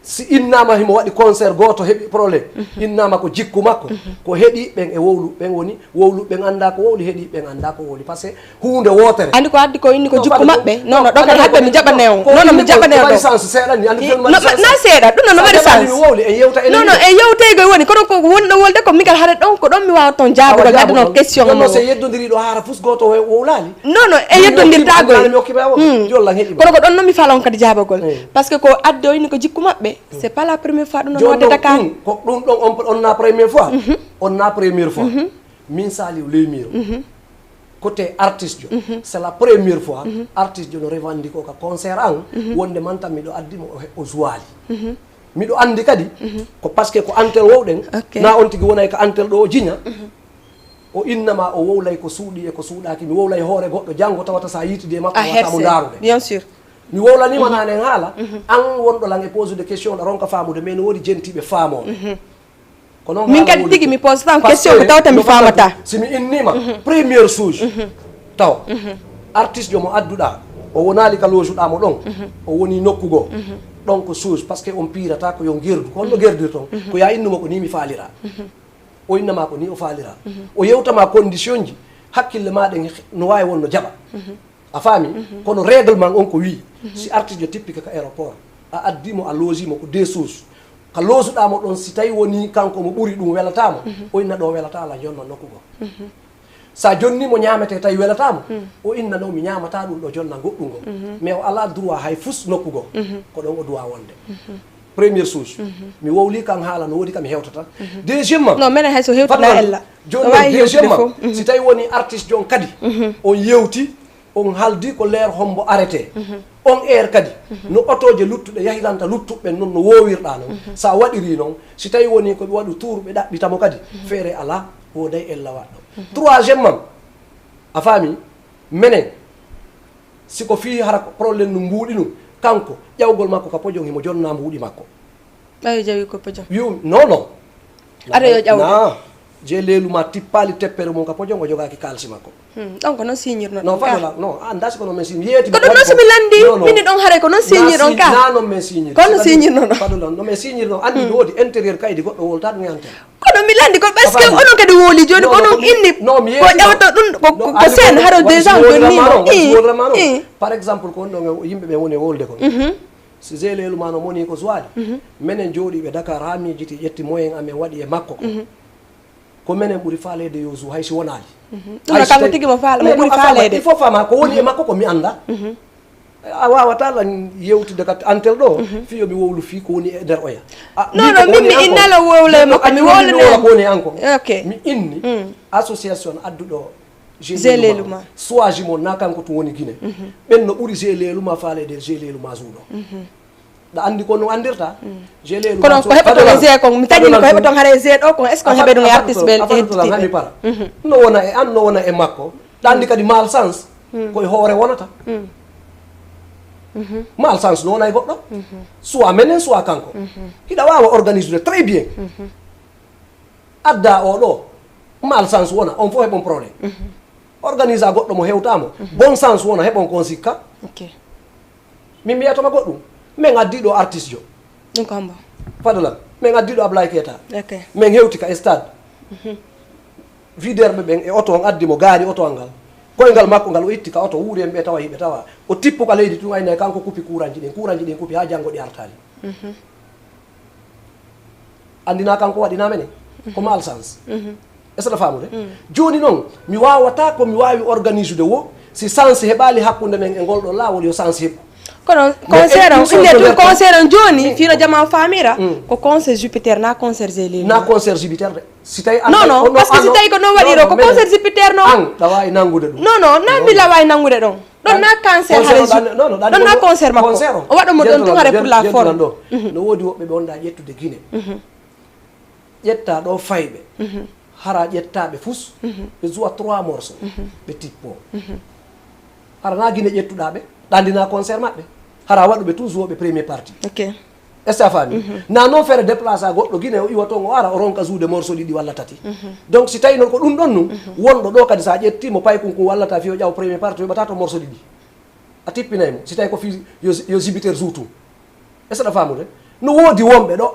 Si innaama himo waɗi concert gooto heɓi problème, innaama ko jikku makko, ko heɗi ɓen e wowlu, ɓen woni wowlu, ɓen anndaa ko wowli, heɗi ɓen anndaa ko wowli. Parce que huunde wootere. Andi ko addi ko inni ko jikku maɓɓe. Non, non, ɗon kadi haɓɓe mi jaɓane on. Non, non, mi jaɓane on ɗo. Sens seeɗa ni, andi no, na seeɗa, ɗum no mari sens. Mi wowli, en yewta enen. Non, non, en yewtaygo woni, kono ko woni ɗo wolde ko migal hare ɗon, ko ɗon mi waawa ton jaabugol, wadde no question no. Se yeddondiri ɗo haara fus gooto wowlaali. Non, non, en yeddondirtaako. Jolla heɗi. Kono ko ɗon non mi faalaa on kadi jaabagol. Parce que ko addi o inni ko jikku maɓɓe, c'est pas la première fois ɗum non wadde Dakar. Ko ɗum ɗon on, on na première fois. On na première fois. Min Saliou Lemiiro. Côté artiste jo, c'est la première fois artiste jo no revendique o ka concert an, wonde man tan miɗo addi mo o he-, o jouaali. Miɗo andi kadi, ko parce que ko antel wowɗen, na on tigi wonay ka antel ɗo o jiña. O innama o wowlay ko suuɗi e ko suuɗaaki. Mi wowlay hoore goɗɗo, janngo tawata sa yiitidi e makko, a wata mo ndaarude. Bien sûr. Mi wowlaniima nane en haala, an wonɗo lan e pose de question, ɗa ronka faamude, mais no woodi jentiiɓe faamoo. Ko non min haala kadi woni tigi ko. Mi pose tan question ko tawata mi faamata. Si mi inniima, première chose, taw, artiste jo mo adduɗa, o wonaali ka loosuɗa mo ɗon, o woni nokku goo. Ɗon ko chose, parce que on piirata ko yo gerdu, ko honno gerdirton? Ko ya innumo ko ni mi faalira. O innama ko ni o faalira. O yewtama condition ji, hakkille ma ɗen no waawi won no jaɓa. A faami? Kono règlement on ko wi'i, si artiste jo tippike ka aéroport, a addi mo, a loosi mo, ko deux choses. Ka loosuɗa mo ɗon, si tawi woni kanko mo ɓuri ɗum welata mo, o inna ɗo welata la, jonna nokku goo. Sa jonni mo ñaamete tawi welata mo, o inna no mi ñaamata ɗum ɗo, jonna goɗɗum goo. Mais o ala droit hay fus nokku goo. Ko ɗon o doit wonde. Première chose, mi wowli kan haala no woodi kam hewtata. Deuxièmement, non, menen hay so hewtata ella. Joni deuxièmement, si tawi woni artiste jon kadi, on yewti, on haldi ko l'heure hombo arrêté. On heure kadi, no otooje luttuɗe yahiranta luttuɓe non no wowirɗa non. Sa waɗiri non, si tawi woni ko ɓe waɗu tour ɓe ɗaɓɓita mo kadi, feere ala, wooday ella waɗɗo. Troisièmement, a faami, menen, si ko fii hara ko problème no mbuuɗi nun, kanko, ƴawgol makko ka pojon himo jonna mbuuɗi makko. Ɓay o jawi ko pojon. Wi'u, non, non. Aɗa yo ƴawde. Na, je leelu ma tippaali teppere mum ka pojon, o jogaaki kaalisi makko. Hmm, donc non signir non. Non, fadola, non, a anndaa si ko non men signir. Yeeti ko ɗum non si mi landi, non, non. Min ɗon haray ko non signir on ka. Na non men signir. Kono signir non. Fadola, non men signir non. Anndi no woodi intérieur kaydi goɗɗo wolta ɗum e antel. Kono mi landi ko parce que onon kadi wowli jooni ko onon inni ko ƴawata ɗum ko, ko, ko sen haro déjà on jonni mo. Par exemple, ko on ɗon yimɓe ɓe woni e wowlde kon. Si Zé Lelou ma no moni ko suwaali, menen jooɗiiɓe Dakar haa miijiti ƴetti moyen amen waɗi e makko ko. Ko menen ɓuri faaleede yo su hay si wonaali. Ɗum no kanko tigi mo faala, mo ɓuri faaleede. Il faut fama ko woni e makko ko mi annda. A waawata lan yewtude ka antel ɗo, fii yo mi wowlu fii ko woni e nder oya. Non, non, min mi innala wowla e makko, mi wowlane ko woni an ko. Ok. Mi inni association adduɗo Zé Lelou ma. Suwaji mo na kanko tun woni Guinée. Ɓen no ɓuri Zé Lelou ma faaleede Zé Lelou ma suuɗo. Ɗa anndi ko no anndirta? Zé Lelou kono ko heɓaton e Zé kon, mi taƴini ko heɓaton hara e Zé ɗo kon, est-ce que on heɓe ɗum e artiste ɓe e tiiɗe? Hani para. No wona e an, no wona e makko. Ɗa anndi kadi malchance, ko e hoore wonata. Malchance no wona e goɗɗo. Soit menen, soit kanko. Hiɗa waawa organisude très bien. Adda o ɗo, malchance wona, on fof heɓon problème. Organisa goɗɗo mo hewta mo. Bon sens wona, heɓon kon sikka. Ok. Min mbiyatoma goɗɗum. Min addi ɗo artiste jo. Ɗum ko hombo? Fadlan, min addi ɗo Ablaye Keita. Ok. Min hewti ka stade. Widerɓe ɓen e oto on addi mo gaari oto an ngal. Koyngal makko ngal o itti ka oto, wuuri en ɓe tawa hiɓe tawa. O tippu ka leydi tun, ayna kanko kupi kuranji ɗin. Kuranji ɗin kupi haa janngo ɗi artaali. Andina kanko waɗi na mene. Ko malchance. Est-ce que a faamude? Jooni non, mi waawata ko mi waawi organisude wo, si chance heɓaali hakkunde men e ngol ɗo laawol, yo chance heɓu. Kono mais concert on, émission inde tun concert on jooni, fino jama o faamira, ko concert Jupiter, na concert Zeleli. Na concert Jupiter de. Si tawi an non non, parce que si tawi ko non waɗiro ko concert Jupiter non. An ɗawa e nangude ɗum. Non non, na mi lawa e nangude ɗon. Ɗon na cancer hara ju- non non, ɗon na concert makko. O waɗa mo ɗon tun hare pour la forme. No woodi woɓɓe ɓe wonda ƴettude Guinée. Ƴetta ɗo fayɓe. Hara ƴettaɓe fus ɓe joua trois morceaux. Ɓe tippo. Hara na Guinée ƴettuɗa ɓe, ɗandina concert maɓɓe. Hara waɗuɓe tun jouoɓe premier partie. Ok. Est-ce que a faami? Na non faire déplace a goɗɗo Guinée o iwa ton o ara o ronka jouude morceau ɗiɗi walla tati. Donc si tawi non ko ɗum ɗon nun wonɗo ɗo kadi sa ƴetti mo paykun kun wallata fi o ƴaw premier partie o yoɓata to morceau ɗiɗi. A tippinay mo si tawi ko fi yo, yo Jupiter joue tun. Est-ce que a faamude? No woodi wonɓe ɗo,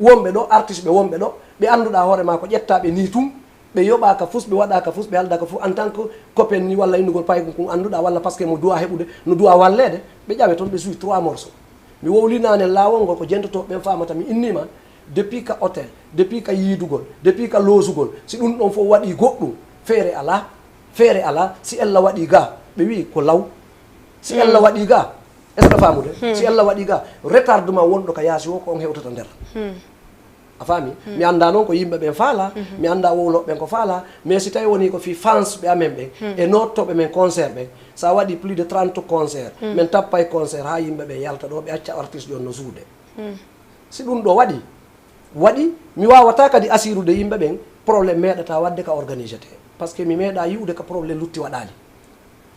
wonɓe ɗo, artiste ɓe wonɓe ɗo, ɓe annduɗa hoore ma ko ƴettaɓe ni tun, ɓe yoɓaka fus, ɓe waɗaka fus, ɓe haldaka fus en tant que copain ni walla innugol paykun kun annduɗa walla parce que mo duwa heɓude, no duwa walleede, ɓe ƴawe ton ɓe jouer trois morceaux. Mi wowlinaani e laawol ngol ko jentotooɓe ɓen faamata mi innii ma, depuis ka hôtel, depuis ka yiidugol, depuis ka loosugol, si ɗum ɗon fof waɗii goɗɗum, feere alaa, feere alaa, si ella waɗii gaa, ɓe wi'i ko law, si ella waɗii gaa, est-ce que a faamude? Si ella waɗii gaa, retardement wonɗo ka yaasi o ko on hewtata nder. A faami? Mi anndaa noon ko yimɓe ɓen faalaa, mi anndaa wowlooɓe ɓen ko faalaa, mais si tawii wonii ko fii fans ɓe amen ɓen, e noottooɓe men concert ɓen, so a waɗii plus de trente concert, min tappay concert haa yimɓe ɓen yalta ɗoo, ɓe acca artiste on no jouude. Si ɗum ɗoo waɗii, waɗii, mi waawataa kadi asiirude yimɓe ɓen, problème meeɗataa waɗde ka organisete. Parce que mi meeɗaa yi'ude ka problème lutti waɗaali.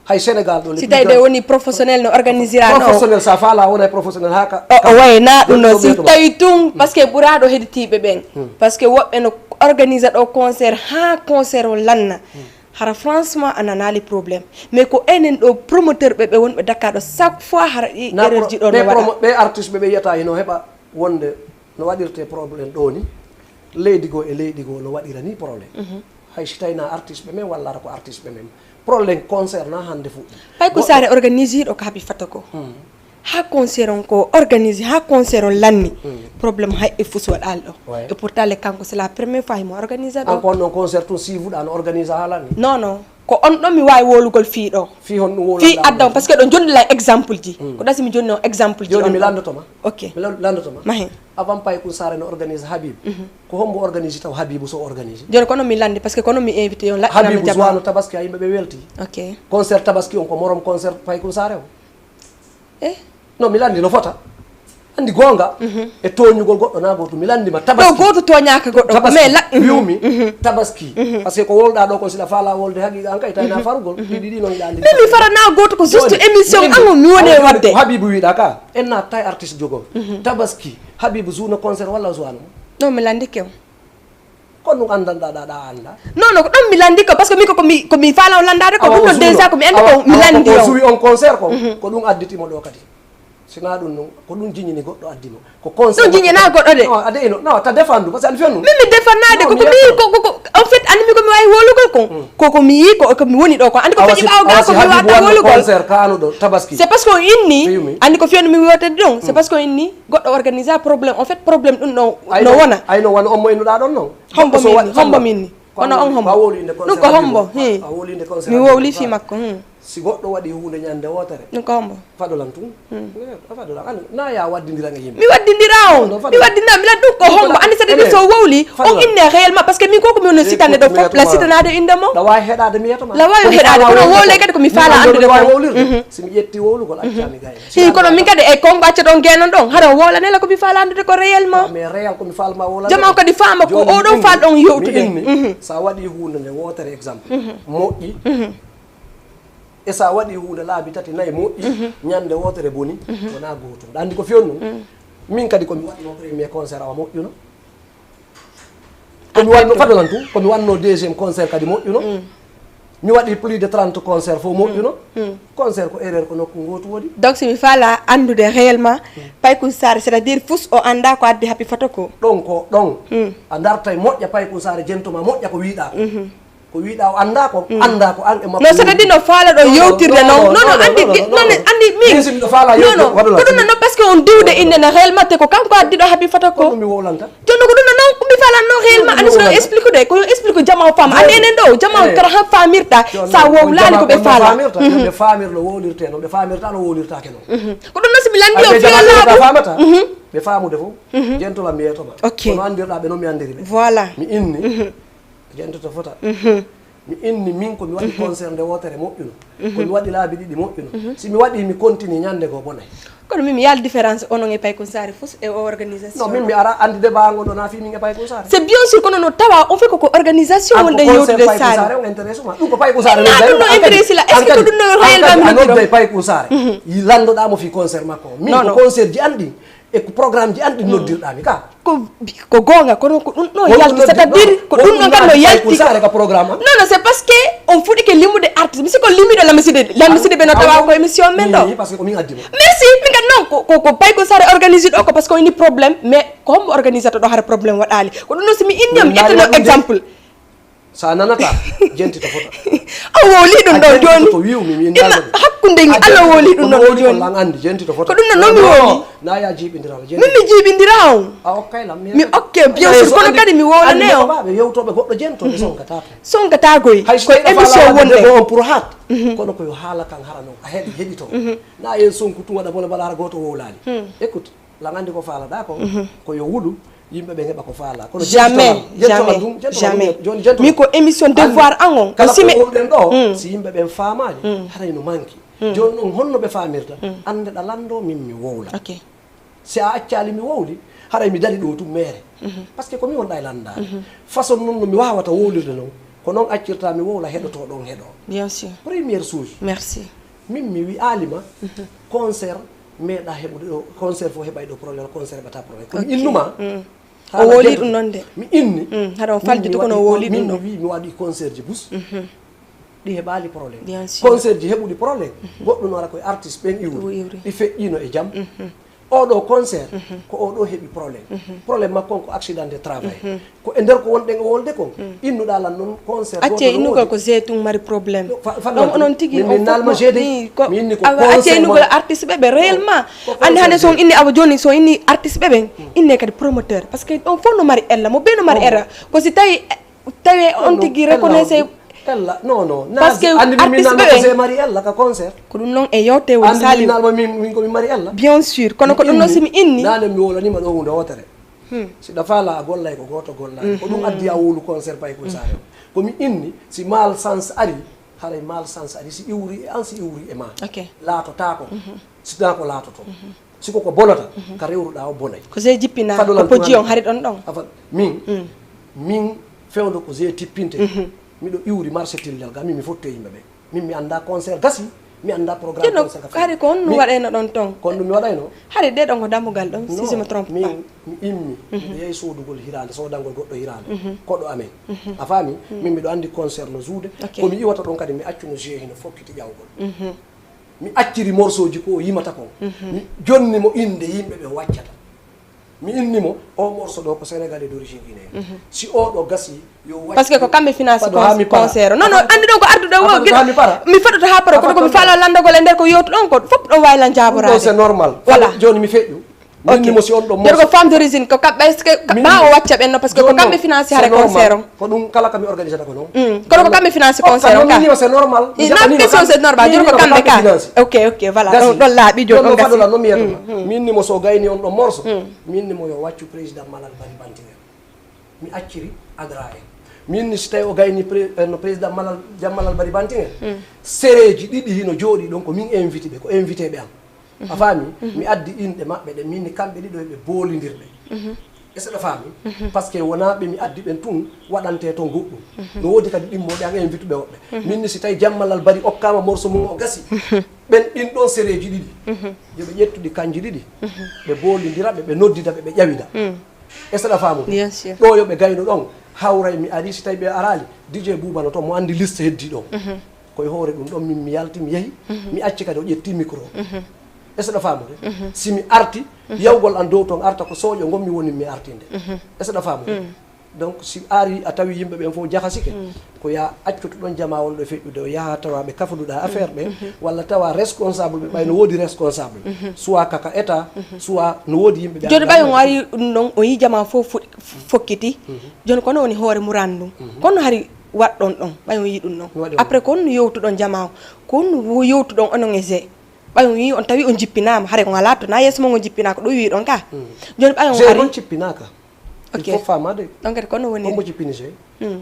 Hay Sénégal ɗo, si tawi ɗe woni professionnel no organisira no professionnel, sa faala wona e professionnel haa ka o wayna ɗum no si tawi tun parce que ɓuraaɗo heɗitiiɓe ɓen parce que woɓɓe no organisa ɗo concert haa concert o lanna. Hara franchement a nanaali problème mais ko enen ɗo promoteur ɓe ɓe wonɓe dakka ɗo chaque fois hara ɗi erreur ji ɗo no waɗa. Ɓe artiste ɓe ɓe yiyata hino heɓa wonde no waɗirte problème ɗo ni leydi goo e leydi goo no waɗira ni problème. Hay si tawi na artiste ɓe men walla ara ko artiste ɓe men problème concert na hannde fuɗɗi. Pay ko saare organisiiɗo ko haɓi fata ko haa concert on ko organisi haa concert on lanni. Problème hay e fus waɗaali ɗo. Et pourtant le kanko c'est la première fois himo organisa ɗo. Encore non concert tun siivuɗa no organisa haa lanni. Non non, ko on ɗon mi waawi wowlugol fii ɗo. Fii hon ɗum wowla fii adda on parce que ɗo jonni la exemple ji ko ɗasi mi jonni on exemple ji. Joni mi lanndotoma. Ok. Mi lanndotoma. Mahe. Avant pay kun saare no organise Habib. Ko hombo organise taw Habibu so organise? Joni kono mi landi parce que kono mi invité on laɗɗinama habibu jama. Zuwano tabaski a yimɓe ɓe welti. Ok. Concert tabaski on ko morom concert pay kun saare o. Eh? Non mi landi no fota. Andi gonga e toñugol goɗɗo na goto mi landi ma tabaski. Ɗo goto toñaka goɗɗo ko mais laɗɗi wiwmi tabaski. Parce que ko wolɗa ɗo kon siɗa faala wolde haqiqa an kay tayna farugol ɗiɗi ɗi non yiɗa andi. Min mi farana goto ko juste émission an mi woni e wadde. Habibu wiɗa ka. En naattaa e artiste jogoo. Tabaski, Habibu joue no concert walla o jouwaano? Non, mi lanndike on. Ko ɗum anndanɗaa ɗa, ɗa anndaa? Non, non, ko ɗum mi lanndike on, parce que min ko, ko mi, ko mi faalaa on lanndaade ko, ɗum ɗon déjà ko mi anndi ko mi lanndi on. Awa, ko o jouwi on concert ko, ko ɗum additi mo ɗo kadi. Si naa ɗum non, ko ɗum jiñini goɗɗo addi mo. Ko conseil. Ɗum jiñinaa goɗɗo de. Non, a de ino, non, ta défendu, parce que an fennu. Min mi défendaade, ko ko mi, ko, ko, ko, en fait, an mi ko mi waawi wowlugol kon. Ko ko mi yii, ko, ko mi woni ɗo kon. Andi ko feƴi ɓaawo gaa ko mi waawata wowlugol. Concert kaanuɗo tabaski. C'est parce que o inni, andi ko fennu mi wiyata ɗon. C'est parce que o inni, goɗɗo organisa problème. En fait, problème ɗum ɗo, no wona. Ayno wano on mo innuɗaa ɗon non. Hombo min, hombo min. Kono on hombo? Ɗum ko hombo? Hi. Mi wowli fii makko. Hmm. Si goɗɗo waɗi huunde ñande wootere. Ɗum ko hombo? Fadolan tun. Hmm. Eh, fadolan. An, na ya waddindira e yimɓe. Mi waddindira on. Mi waddindira, mi lan ɗum ko hombo? Andi sa ɗiɗi so wowli, on inne réellement, parce que min ko ko mi woni sitande ɗo fof, la sitanaade innde mo. Na waawi heɗaade mi yeto ma. La waawi heɗaade, kono wowle kadi ko mi faala anndude ko. Si mi ƴetti wowlugol, acca mi gayna. Hi, kono min kadi e kongo acca ɗon geenon ɗon, hara wowla nela ko mi faala anndude ko réellement. Mais réel ko mi faala ma wowla. Jama kadi faama ko o ɗon faal ɗon yewtude. Sa waɗi huunde nde wootere exemple. Moƴƴi. E sa waɗi huunde laabi tati, nayi moƴƴi, ñande wootere boni, wonaa gootum. Ɗa anndi ko fiyonnoo? Min kadi ko mi waɗnoo premier concert awa moƴƴuno. Ko mi waɗnoo, fadalan tun, ko mi waɗnoo deuxième concert kadi moƴƴuno. Mi waɗi plus de trente concert fof moƴƴuno. Concert ko erreur ko nokku ngootu woni. Donc, si mi faala anndude réellement, Paykun Saare, c'est-à-dire fus o anndaa ko addi Happy Photo ko. Ɗon ko ɗon. A dartay moƴƴa Paykun Saare, jentoma moƴƴa ko wiɗaa ko. Ko wiɗaa o anndaa ko, anndaa ko an e makko. Non, c'est-à-dire no faala ɗo yewtirde non. Non, non, anndi, non, non, anndi min. Min si miɗo faala yewtirde, non, non. Ko ɗum non, parce que on diwde innde na réellement te ko kanko addi ɗo Happy Photo ko. Ko ɗum mi wowlanta. Jooni ko ɗum non, mi faala non réellement, anndi so explique de, ko yo explique jama o faama. Anndi enen ɗo, jama o kala han faamirta, sa wowlaali ko ɓe faala. Ɓe faamirta, ɓe faamirta no wowlirte non, ɓe faamirta no wowlirtake non. Ko ɗum non si mi lanndi o fiya laaɓu. Faamata, ɓe faamude fof, jentola mi yeetoma. Ok. Kono anndirɗaa ɓe non mi anndiri ɓe. Voilà. Mi inni. Jento to fota. Mi inni min ko mi waɗi concert nde wootere moƴƴuno. Ko mi waɗi laabi ɗiɗi moƴƴuno. Si mi waɗi mi continue ñande goo bonay. Kono min mi yaal différence onon e Paykun Saare fof e o organisation. Non, min mi ara anndi débat ngon ɗo na fii min e Paykun Saare. C'est bien sûr kono no tawa on fait ko ko organisation wonde yewtude Saare. An ko concert Paykun Saare on intéresse ma. Ɗum ko Paykun Saare non ɗum no intéresse la. Est-ce que ko ɗum no réellement mi nodduɗo Paykun Saare? Landoɗaa mo fii concert makko. Min ko concert ji an ɗin. E ko programme ji an ɗin noddirɗaa mi ka? Ko, ko goonga, kono ko ɗum ɗo yalti, c'est-à-dire ko ɗum ɗon kan no yalti. Saare ka programme an? Non, non, c'est parce que on fuɗɗike limude artiste. Mi si ko limiɗo Lamine Sidibé, Lamine Sidibé no tawa ko émission men ɗo. Parce que ko min addi mo. Merci, min kan non, ko, ko, ko Paykun Saare organise ɗo, ko parce que o ini problème, mais ko hombo organisata ɗo hara problème waɗaali? Ko ɗum ɗo si mi inni on, mi ƴettano exemple. Sa nanata, jenti to fota. A wowli ɗum ɗon jooni. To wi'u mi, mi hakkunde ngi Allah wowli ɗum ɗon jooni. Lan andi, jenti to fota. Ko ɗum ɗon non mi wowli. Na ya jiibindira, jenti. Min mi jiibindira on. A okkay lam, mi okke, bien sûr, kono kadi mi wowlane on. Ɓe yewtoɓe goɗɗo jento, ɓe sonkata. Sonkata koy, ko émission wonde. On pour hat. Kono ko yo haala kan harano, a heɗi, heɗito. Na en sonku tun waɗa bona bala har gooto wowlaali. Écoute. Lan andi ko faalaɗaa kon, ko yo wuɗu, yimɓe ɓen heɓa ko faalaa. Kono jamais, jamais, jamais. Min ko émission devoir an on, kala ko wowluɗen ɗo, si yimɓe ɓen faamaali, haray no manki. Jooni non, honno ɓe faamirta? Anndeɗaa lanndoo, min mi wowla. Si a accaali mi wowli, haray mi dali ɗo tun meere. Parce que ko mi wonɗaa e lanndaade. Façon non no mi waawata wowlirde non, ko non accirtaa mi wowla, heɗotooɗo on heɗoo. Bien sûr. Première chose. Merci. Min mi wi'aali ma, concert meeɗaa heɓude ɗo, concert fof heɓay ɗo problème, concert heɓataa problème. Ko mi innuma. O wowli ɗum non de. Mi inni. Haɗa on faltito kono o wowli ɗum ɗon. Min mi wi'i mi waɗi concert ji bus. Ɗi heɓaali problème. Bien sûr. Concert ji heɓuɗi problème. Goɗɗum no ara koye artiste ɓen iwri. Ɗi feƴƴiino e jam. Oɗo concert, ko oɗo heɓi problème. Problème makko on ko accident de travail. Ko e nder ko wonɗen e wolde kon, innuɗaa lan non concert. Accee innugol ko Zeytun mari problème. Ɗon onon tigi, on fof ko, mi inni ko, accee innugol artiste ɓe ɓe réellement. Anndi hannde so on inni, awa jooni so on inni artiste ɓe ɓen, inne kadi promoteur. Parce que on fof no mari ella, mo bee no mari ella. Ko si tawi Tawi on tigi reconnaissé. Ella, non, non. Parce que artiste ɓe ɓen mari ella ka concert. Ko ɗum non e yewte woni Saliou. Min, min ko mi mari ella. Bien sûr, kono ko ɗum non si mi inni. Nane mi wolaniima ɗo huunde wootere. Si ɗa faala a gollay ko gooto gollaa. Ko ɗum addi a wowlu concert Paykun Saare. Ko mi inni, si malchance ari, haray malchance ari, si iwri e an, si iwri e ma. Laatotaako. Si ɗa ko laatoto. Si ko ko bonata, ka rewruɗaa o bonay. Ko sey jippinaa, ko poji on hari ɗon ɗon. Min, min fewndo ko sey tippinte. Miɗo iwri marché Tillel ga, min mi fotti e yimɓe ɓe. Min mi anndaa concert gasi, mi anndaa programme concert gasi. Hari ko honno waɗayno ɗon ton? Ko honno mi waɗayno? Hari ɗee ɗon ko dammugal ɗon, si je me trompe pas. Min, mi immi, miɗo yahi soodugol hiraande, soodangol goɗɗo hiraande. Koɗo amen. A faami? Min miɗo anndi concert no jouer. Ko mi iwata ɗon kadi mi accu no jouer hino fokkiti ƴawgol. Mi acciri morceauji ko o yimata kon. Mi jonni mo innde yimɓe ɓe o waccata. Mi inni mo, o morceau ɗo ko Sénégalais d'origine guinéen. Si o ɗo gasi, yo waccu. Parce que ko kamɓe financé concert o. Non, non, anndi ɗon ko arduɗo o. Mi faɗoto haa para, kono ko mi faala lanndagol e nder ko yewtuɗon ko, fof ɗon waawi lan jaaboraade. Ɗum ɗo c'est normal. Voilà. Jooni mi feƴƴu. Ok. Min ni mo si on ɗon. Nder ko femme d'origine, ko kamɓe, est-ce que, ɓa o wacca ɓen no, parce que ko kamɓe financé hare concert on. Ko ɗum kala ka mi organisata ko non. Kono ko kamɓe financé concert on ka. Non, min ni c'est normal. Ina question c'est normal, nder ko kamɓe ka. Ok, ok, voilà. Ɗon, ɗon laaɓi jooni, ɗon gasi. Min ni mo so gayni on ɗon morceau. Min ni mo yo waccu président Malal Bari Bantingel. Mi acciri Agra en. Min ni si tawi o gayni pré-, eh, no président Malal, Jam Malal Bari Bantingel. Sereji ɗiɗi hino jooɗi ɗon ko min invité ɓe, ko invité ɓe am. A faami? Mi addi inɗe maɓɓe ɗe, min ni kamɓe ɗiɗo eɓe boolindirɗe. Est-ce que a faami? Parce que wonaa ɓe mi addi ɓen tun waɗantee ton goɗɗum. No woodi kadi ɗimmooɓe an e invituɓe woɓɓe. Min ni si tawi Jammal Al Bari okkaama morso mum o gasi. Ɓen ɗin ɗon sereeji ɗiɗi. Yo ɓe ƴettu ɗi kanji ɗiɗi. Ɓe boolindira ɓe, ɓe noddida ɓe, ɓe ƴawida. Est-ce que a faami? Bien sûr. Ɗo yo ɓe gayno ɗon. Hawray mi ari si tawi ɓe araali. D J Buuba no ton mo andi liste heddi ɗon. Ko e hoore ɗum ɗon min mi yalti mi yahi. Mi acci kadi o ƴetti micro. Est-ce que a faami? Si mi arti, yawgol an dow ton arta ko sooƴo ngon mi woni mi artinde. Est-ce que a faami? Donc si ari a tawi yimɓe ɓen fof jahasike, ko ya accutu ɗon jama wonɗo e feƴƴude o yaha tawa ɓe kafuduɗa affaire ɓe, walla tawa responsable ɓe ɓay no woodi responsable, soit kaka état, soit no woodi yimɓe ɓe Joni anndaa ɓay on ɓe. Ari ɗum ɗon o yi jama fof fuɗ- fokkiti. Joni kono woni hoore muran ɗum. Kono hari waɗɗon ɗon ɓay on yi ɗum ɗon. Waɗi on. Après ko honno yewtuɗon jama o? Ko honno wo- yewtuɗon onon e G? Ɓay on yi on tawi on jippinaama, hare on alaa to na yeeso mon on jippinaa ko ɗum wiɗon ka. Joni ɓay on G ari. Non jippinaaka. Il Ok. Faut faamaade. Ɗon kadi kono woni. Hombo jippini G? Mm.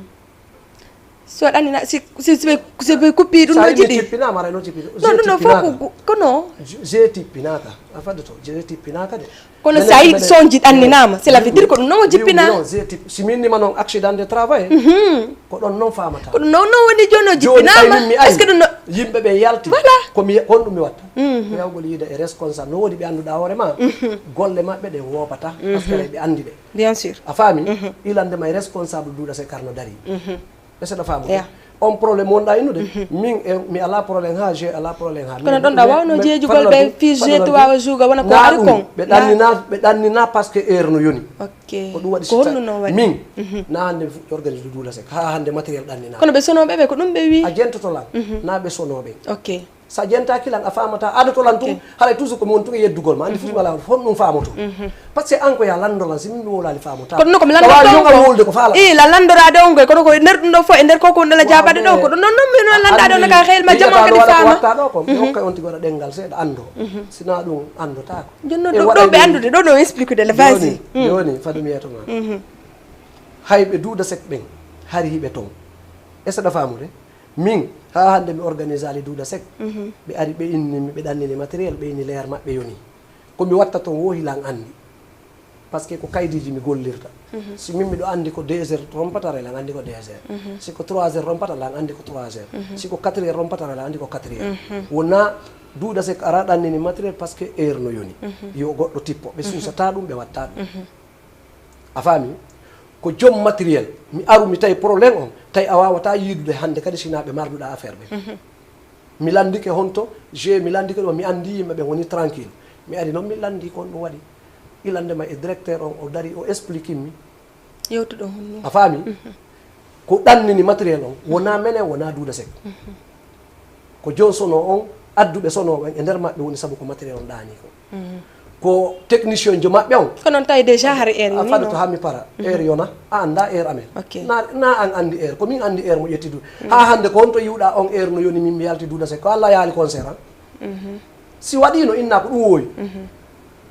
Si waɗani na si si si ɓe si ɓe kuppi ɗum Sa ɗo inni jiɗi. Jippinaama, aray non jippini. Non G ɗum ɗon fof jippinaaka. Ko kono. G jippinaaka. A fadde to G jippinaaka de. Kono si a yi sonji ɗanninaama, cela veut dire ko ɗum non o jippinaa. Non, G tip si min nima non accident de travail. Ko ɗon non faamata. Ko ɗum non non woni jooni o jippinaama. Est-ce que ɗum non yimɓe ɓe yalti. Voilà. Ko mi honɗum mi watta? Ko yawgol yiide e responsable no woodi ɓe annduɗaa hoore ma. Golle maɓɓe ɗe woopata. Parce que ɓe anndi ɓe. Bien sûr. A faami? Ilande ma e responsable duuɗa se karno dari. Est-ce que a faami? On problème wonɗa innude. Min e mi ala problème ha je ala problème ha. Kono ɗon ɗa wawno jeejugol ɓe fii je to wawa juga wona ko ari kon. Ɓe ɗannina ɓe ɗannina parce que heure no yoni. Ok. Ko ɗum waɗi ko honno non waɗi? Min na hannde mi fuɗɗi organise duuɗa sek ha hannde matériel ɗannina. Kono ɓe sonooɓe ɓe ko ɗum ɓe wi. A jentoto lan na ɓe sonooɓe. Ok. Sa jentaaki lan a faamata adoto lan tun. Haray toujours ko mi woni tun e yeddugol ma andi fof mi wala honɗum faamoto. Parce que an ko ya lanndo lan si min mi wowlaali faamota. Kono non ko mi lanndorto on ko. Wowlude ko faala. Ii la lanndorade on koy kono ko nder ɗum ɗo fof e nder koko ndela jaabade ɗo ko ɗum non non mi non lanndade on ka xeyl ma jaman kadi faama. Watta ɗo ko mi hokka on tigi waɗa ɗengal seeɗa anndo. Sina ɗum anndotaako. Jonno ɗo ɓe anndude ɗo ɗo expliquer de la vasi. Joni fadu mi yeto ma. Hay ɓe duuda sek ɓen hari hiɓe ton. Est-ce que ɗa faamude? Min ha hannde mi organise ali duuda sek. Ɓe ari ɓe inni mi ɓe ɗannini matériel ɓe inni leer maɓɓe yoni. Ko mi watta ton wohi lan anndi. Parce que ko kaydiiji mi gollirta. Si min miɗo anndi ko deux heures rompata lan anndi ko deux heures. Si ko trois heures rompata lan anndi ko trois heures. Si ko quatre heures rompata lan anndi ko quatre heures. Wona duuda sek ara ɗannini matériel parce que heure no yoni. Yo goɗɗo tippo ɓe suusata ɗum ɓe watta ɗum. A faami? Ko jom matériel mi aru mi tawi problème on tawi a wawata yiidude hannde kadi sina ɓe marduɗa affaire ɓe. Mi lanndike honto je mi lanndike ɗo mi anndi yimɓe ɓen woni tranquille. Mi ari noon mi lanndi ko on ɗum waɗi. Ilande ma e directeur on o dari o explique mi. Yewtuɗon honno? A faami? Ko ɗannini matériel on wona menen wona duuda sek. Ko joon sono on adduɓe sono on e nder maɓɓe woni sabu ko matériel on ɗaani ko. Ko technicien jo maɓɓe on. Ko non tawi déjà hari heure a fadato ha mi para heure yona a annda heure amen. Na an anndi heure ko min anndi heure mo ƴetti du ha hannde ko honto yiwɗa on heure no yoni min mi yalti duuda sek ko allah yaali concert an. Si waɗino inna ko ɗum wowi.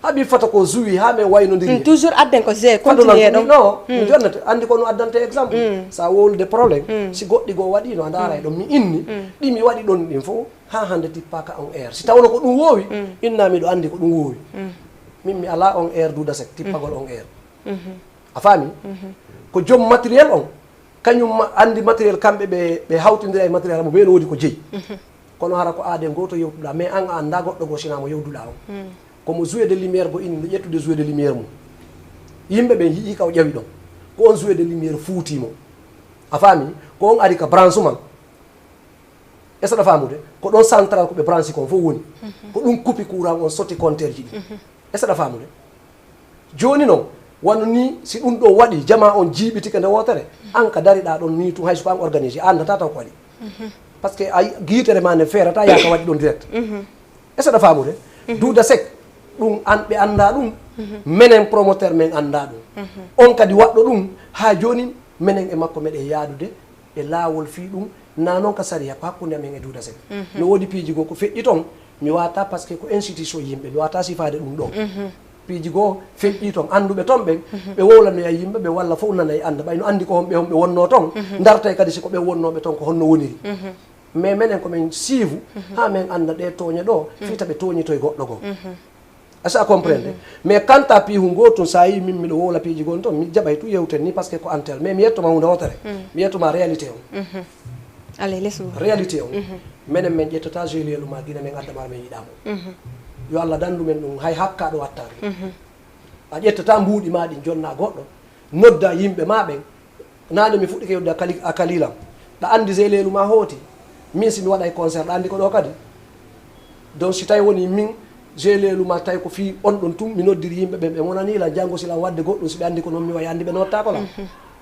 Habi fata ko zuwi ha men waynodiri. Toujours adden ko je continue ɗon. No mi jonnata anndi ko no addante exemple. Sa wowlude problème si goɗɗi goo waɗino a ndaara e ɗon mi inni ɗi mi waɗi ɗon ɗin fof. Ha hannde tippaka on heure si tawno ko ɗum woowi. Inna miɗo anndi ko ɗum woowi. Min mi ala on heure duuda sek tippagol on heure. A faami? Ko jom matériel on kañum anndi matériel kamɓe ɓe ɓe hawtindira e matériel mo ɓe no woodi ko jeyi. Kono hara ko aaden gooto yewtuɗa mais an a annda goɗɗo goo sina mo yewduɗa on. Komo jouer de lumière go inni no ƴettude jouer de lumière mum. Yimɓe ɓen yi'i ka o ƴawi ɗon ko on jouer de lumière fuuti mo. A faami? Ko on ari ka branche man. Est-ce que a faamude? Ko ɗon central ko ɓe branche kon fof woni. Ko ɗum kupi courant on sotti compteur ji ɗi. Est-ce que a faamude? Jooni non wano ni si ɗum ɗo waɗi jama on jiiɓitike nde wootere an ka dariɗa ɗon ni tun hay so ko an organise a anndata taw ko waɗi. Parce que a giitere ma nde feerata yaa ka waɗi ɗon direct. Est-ce que a faamude? Duuda sek ɗum an ɓe annda ɗum. Menen promoteur men annda ɗum. On kadi waɗɗo ɗum ha jooni menen e makko meɗen yaadude e laawol fii ɗum na non ka sariya ko hakkunde amen e duuda sek. No woodi piiji goo ko feƴƴi ton mi waata parce que ko institution yimɓe mi waata sifaade ɗum ɗo. Piiji goo feƴƴi ton annduɓe ton ɓen ɓe wowlanoya yimɓe ɓe walla fof nanay annda ɓay no anndi ko honɓe honɓe wonno ton. Ndartay kadi si ko ɓen wonnooɓe ton ko honno woniri. Mais menen ko men siivu ha men annda ɗe tooñe ɗo fii ta ɓe tooñitoy goɗɗo goo. Est-ce que a comprendre? Mais quant à piihu ngoo tun, so a yii min miɗo wowla piiji gon ton, mi jaɓay tun yewten ni, parce que ko antel. Mais mi yetto ma huunde wootere. Mi yetto ma réalité on. Allez, laisse-moi. Réalité on. Menen men ƴettata G L L ma Gine, men adda ma men yiɗa mo. Yo Allah dandu men ɗum, hay hakka ɗo wattaani. A ƴettata mbuuɗi ma ɗin, jonna goɗɗo, nodda yimɓe ma ɓen. Naane mi fuɗɗike yodde a kali-, a kalilam. Ɗa andi G L L ma hooti. Min si mi waɗay concert, ɗa andi ko ɗo kadi. Donc si tawi woni min, G L L ma tawi ko fii on ɗon tun, mi noddiri yimɓe ɓen, ɓe wonani lan, janngo si lan wadde goɗɗum, si ɓe andi ko non mi wayi, andi ɓe nottaako lan.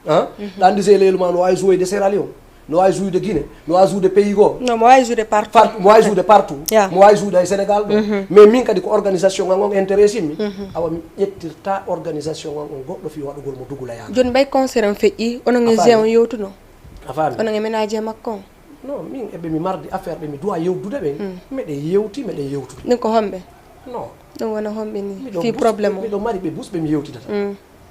Hein? Ɗa andi G L L ma no waawi jouer de Sierra Leone, no waawi jouer de Guinée, no waawi jouer de pays goo. Non, mo waawi jouer de partout. Par-, mo waawi jouer de partout. Yeah. Mo waawi jouer de Sénégal ɗo. Mais min kadi ko organisation an on intéresse mi. Awa mi ƴettirta organisation an on goɗɗo fii waɗugol mo dugula yaade. Jooni ɓay concert on feƴƴi, onon e G on yewtuno? A faami? Onon e ménage makko on? Non, min e ɓe mi mardi affaire, ɓe mi duwa yewdude ɓen. Meɗen yewti, meɗen yewtude. Ɗum ko homɓe? Non. Ɗum wona homɓe ni? Miɗo fii bus-, problème o? Miɗo mari ɓe busɓe mi yewtidata.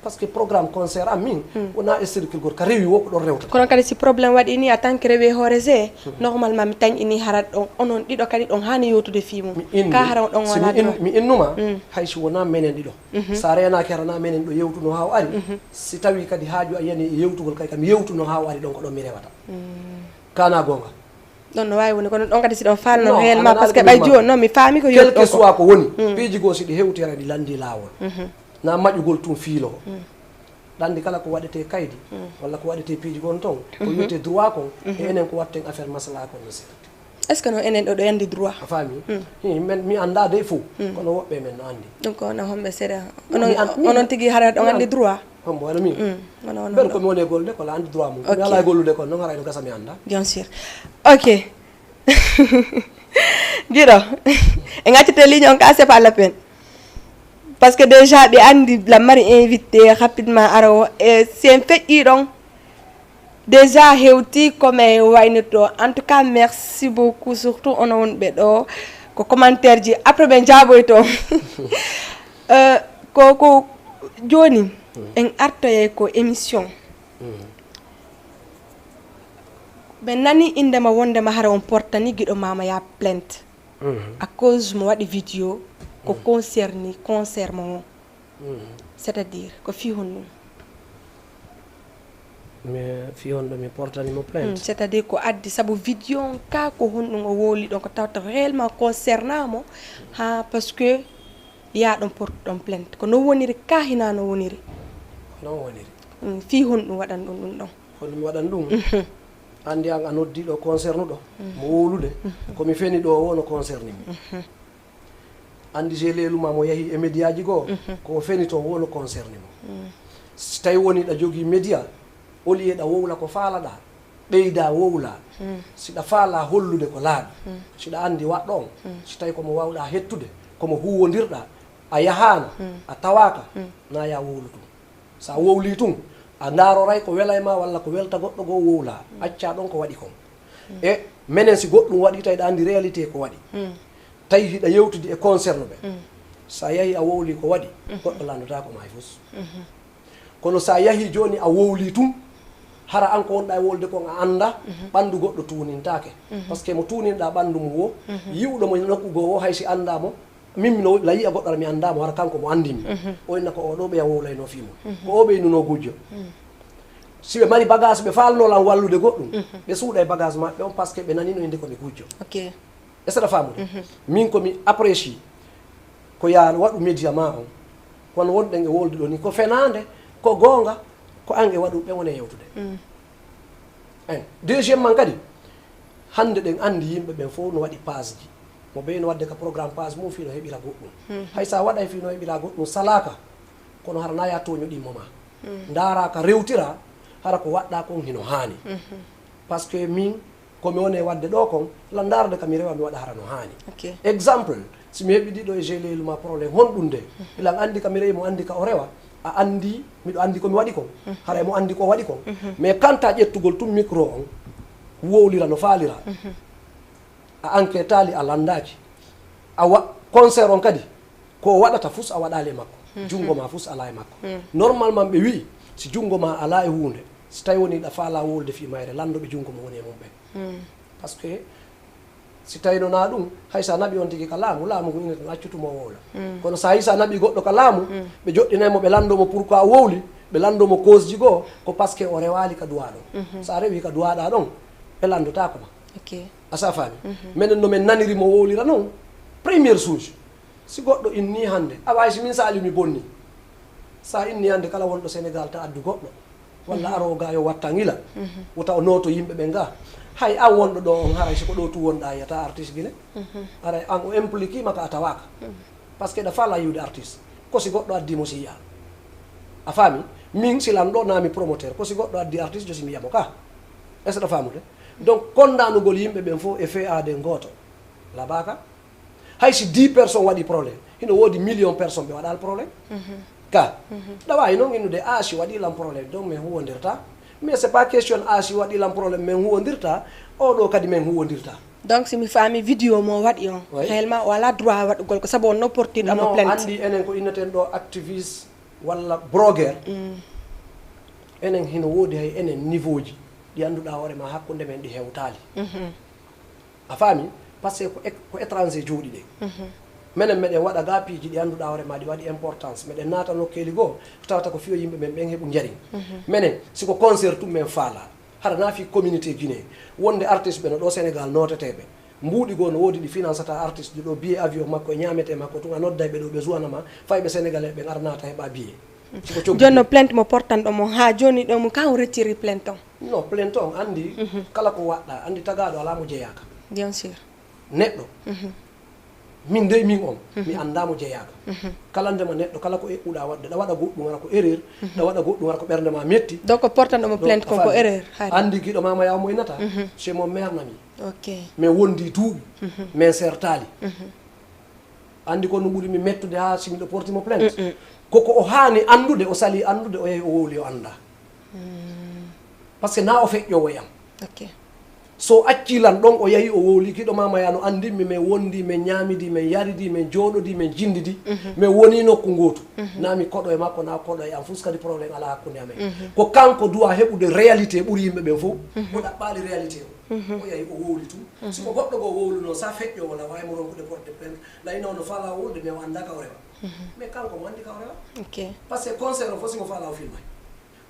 Parce que programme concert am min, wona e circuit gol ka rewi wo ko ɗon rewtata. Kono kadi si problème waɗi ni, en tant que rewi e hoore G, normalement mi tañ ini hara ɗon, onon ɗiɗo kadi ɗon haani yewtude fii mum. Mi innu, ka hara on ɗon si mi wala in-, droit. Mi innuma, hay si wona menen ɗiɗo. Sa reenaaki hara na menen ɗo yewtuno haa o ari, si tawi kadi haaju a yani e yewtugol kay kam yewtuno haa o ari ɗon ko ɗon mi rewata. Kana goonga. Ɗon no waawi woni, kono ɗon kadi si ɗon faalno réellement, parce que ɓay jooni non, mi faami ko yewtuɗon ko. Quel que soit ko woni, piiji goo si ɗi hewti hara ɗi lanndii laawol. Na maƴugol tun fiiloo. Ɗa anndi kala ko waɗetee kaydi, walla ko waɗetee piiji gon ton, ko wiyetee droit kon, e enen ko waɗten affaire maslaa kon no seerti. Est-ce que non enen ɗo, ɗo anndi droit? A faami? Hi, men, mi anndaa dey fow, kono woɓɓe men no anndi. Ɗum ko wona homɓe seeɗa. Onon, mi an-, mi onon tigi hara ɗon mi anndi an-, droit? Hombo wano min? Wano, wano. Ɓen ko mi woni e gollude ko la anndi droit mum. Ko mi alaa e gollude kon, non haray no gasa mi anndaa. Bien sûr. Ok. Giɗo, en accete ligne on ka, c'est pas la peine. Parce que déjà, ɓe anndi la mari invité rapidement ara o, e si en feƴƴi ɗon, déjà hewti ko men waynirto. En tout cas, merci beaucoup, surtout onon wonɓe ɗo, ko commentaire ji, après ɓe jaaboyto. Euh, ko, ko jooni, en artoyay ko émission. Ɓe nani indema wondema hara on portani giɗo mama ya plainte. À cause mo waɗi vidéo ko concerni, concert mo on. C'est-à-dire, ko fii honɗum? Mais fii honɗum mi portani mo plainte? C'est-à-dire, ko addi sabu vidéo on ka, ko honɗum o wowli ɗon, ko tawata réellement concerna mo, ha, parce que ya ɗon portuɗon plainte. Ko non woniri ka, hina non woniri? Ko non woniri. Fii honɗum waɗan ɗum, ɗum ɗon? Honɗum mi waɗan ɗum? Anndi an a noddi ɗo concernuɗo, mo wowlude, ko mi feni ɗo o no concerni mi. Anndi je leelu ma mo yahi e mediyaaji goo, ko o feni to wo no concerni mo. Si tawi woni ɗa jogii mediya, au lieu ɗa wowla ko faalaɗaa, ɓeydaa wowlaa. Si ɗa faalaa hollude ko laaɓi, si ɗa anndi waɗɗo on, si tawi ko mo waawɗaa hettude, ko mo huuwondirɗaa, a yahaano, a tawaaka, na ya wowlu tun. So a wowlii tun, a ndaaroray ko wela e maa walla ko welta goɗɗo goo wowlaa. Accaa ɗon ko waɗi kon. E menen, si goɗɗum waɗii, tawi ɗa anndi réalité ko waɗi. Tawi hiɗa yewtidi e concerné ɓe. So a yahii a wowlii ko waɗi, goɗɗo lanndotaako ma hay fus. Kono so a yahii jooni a wowlii tun, hara an ko wonɗaa e wowlude kon a anndaa, ɓanndu goɗɗo tuunintaake. Parce que mo tuuninɗaa ɓanndu mum woo, yi'uɗo mo nokku goo woo, hay si anndaa mo, min, mino la yi'a goɗɗo, ara mi anndaa mo, hara kanko mo anndi mi. O inna ko oo ɗoo ɓeya wowlaynoo fii mum. Ko oo ɓeynunoo gujjo. Si ɓe mari bagage, ɓe faalnoo lan wallude goɗɗum, ɓe suuɗa e bagage maɓɓe on, parce que ɓe nanii no innde ko mi gujjo. Ok. Est-ce que aɗa faamude? Min ko mi apprécie ko yaa waɗu média maa on. Kono wonɗen e wowlude ɗoo ni, ko fenaande, ko goonga, ko an e waɗu ɓe woni e yewtude. Hein, deuxièmement kadi, hannde ɗen anndi yimɓe ɓen fow no waɗi page ji. Mo ɓeyno waɗde ka programme page mum fii no heɓira goɗɗum. Hay so a waɗay fii no heɓira goɗɗum salaaka, kono hara na ya tooño ɗimmo ma. Ndaaraa ka rewtiraa, hara ko waɗɗaa kon hino haani. Parce que min, ko mi woni e waɗde ɗoo kon, lan ndaarde ka mi rewa mi waɗa hara no haani. Ok. Exemple, si mi heɓi ɗiɗo e je leelu ma problème, honɗum de? Ilan anndi ka mi rewi, mo anndi ka o rewa, a anndi, miɗo anndi ko mi waɗi kon. Haray mo anndi ko o waɗi kon. Mais quant à ƴettugol tun micro on, wowlira no faalira. A enquêtaali, a lanndaaki. A wa-, concert on kadi, ko o waɗata fus a waɗaali e makko. Junngo ma fus alaa e makko. Normalement ɓe wi'i, si junngo ma alaa e huunde, si tawi woni ɗa faalaa wowlude fii mayre, lanndoɓe junngo mo woni e mum ɓen. Parce que Si tawino na ɗum, hay sa naɓi on tigi ka laamu, laamu ngun ina tan accutu mo wowla. Kono sa yi sa naɓi goɗɗo ka laamu, ɓe joɗɗinay mo, ɓe lanndo mo pourquoi o wowli, ɓe lanndo mo causeji goo, ko parce que o rewaali ka duwaa ɗon. Sa rewi ka duwaaɗaa ɗon, ɓe lanndotaako ma. Ok. A sa faami? Menen no men naniri mo wowlira non, première chose, si goɗɗo inni hannde, a waawi si min Saaliw mi bonni. Sa inni hannde kala wonɗo Sénégal ta addu goɗɗo, walla aroowo ga yo wattan ila, wota o nooto yimɓe ɓen ga. Hay an wonɗo ɗo on, haray si ko ɗo tu wonɗa yiyata artiste Guinée. Haray an o impliqué ma ka a tawaaka. Parce que ɗa faala yiwde artiste. Ko si goɗɗo addi mo si yiya. A faami? Min si lan ɗo na mi promoteur. Ko si goɗɗo addi artiste, jo si mi yiya mo ka. Est-ce que ɗa faamude? Donc, kondanugol yimɓe ɓen fof e feyaade gooto. Labaaka. Hay si dix personnes waɗi problème, hino woodi million personnes ɓe waɗaali problème. Ka, ɗa waawi non innude, "A si waɗi lan problème, donc min huwondirta." Mais c'est pas question, "A si waɗi lan problème, min huwondirta." O ɗo kadi min huwondirta. Donc, si mi faami vidéo mo waɗi on, oui, réellement, o alaa droit waɗugol ko sabu on no portiiɗo mo plainte. Non, anndi enen ko inneten ɗo activiste walla blogueur. Enen hino woodi hay enen niveau ji ɗi annduɗaa hoore ma hakkunde men ɗi hewtaali. A faami? Parce que ko é-, ko étranger jooɗi ɗen. Menen meɗen waɗa ga piiji ɗi annduɗaa hoore ma ɗi waɗi importance. Meɗen naata nokkeeli goo, tawata ko fiyo yimɓe men ɓen heɓu njariñ. Menen, si ko concert tun men faala, hara na fii communauté Guinée, wonde artiste ɓe no ɗo Sénégal nooteteeɓe. Mbuuɗi goo no woodi ɗi finansata artiste ɗo billet avion makko e ñaametee makko tun, a nodday ɓe ɗo ɓe zuwana ma, fay ɓe Sénégalais ɓen ara naata heɓa billet. Si ko coggu jooni no plainte mo portanɗo mo haa jooni ɗo mo kan o retiri plainte on? Non, plainte on, anndi kala ko waɗɗaa, anndi tagaaɗo alaa mo jeyaaka. Bien sûr. Neɗɗo, min dey min on, mi anndaa mo jeyaaka. Kala ndema neɗɗo, kala ko eɓɓuɗaa waɗde, ɗa waɗa goɗɗum ara ko erreur, ɗa waɗa goɗɗum ara ko ɓernde ma metti. Donc, ko portanɗo mo plainte kon ko erreur, hari. Anndi giɗo Mama Yaw mo innata, c'est mon maire nami. Ok. Mais wondi duuɓi, min sertaali. Anndi ko no ɓuri mi mettude haa si miɗo porti mo plainte. Ko ko o haani anndude, o salii anndude, o yahi o wowli o anndaa. Parce que na o feƴƴoowo e am. Ok. So o accii lan ɗon, o yahi o wowli, giɗo Mama Yaw no anndin mi, min wondi, min ñaamidi, min yaridi, min jooɗodi, min jinndidi, min woni nokku ngootu. Na mi koɗo e makko, na o koɗo e am, fus kadi problème alaa hakkunde amen. Ko kanko duwa heɓude réalité ɓuri yimɓe ɓen fof, o ɗaɓɓaali réalité o. O yahi o wowli tun. Si ko goɗɗo goo wowluno, sa feƴƴoowo na waawi mo ronkude porte plainte, na ina ono faalaa wowlude, mais o anndaa ka o rewa. Mais kanko mo anndi ka o rewa. Ok. Parce que concert o fof si mo faalaa o filmay.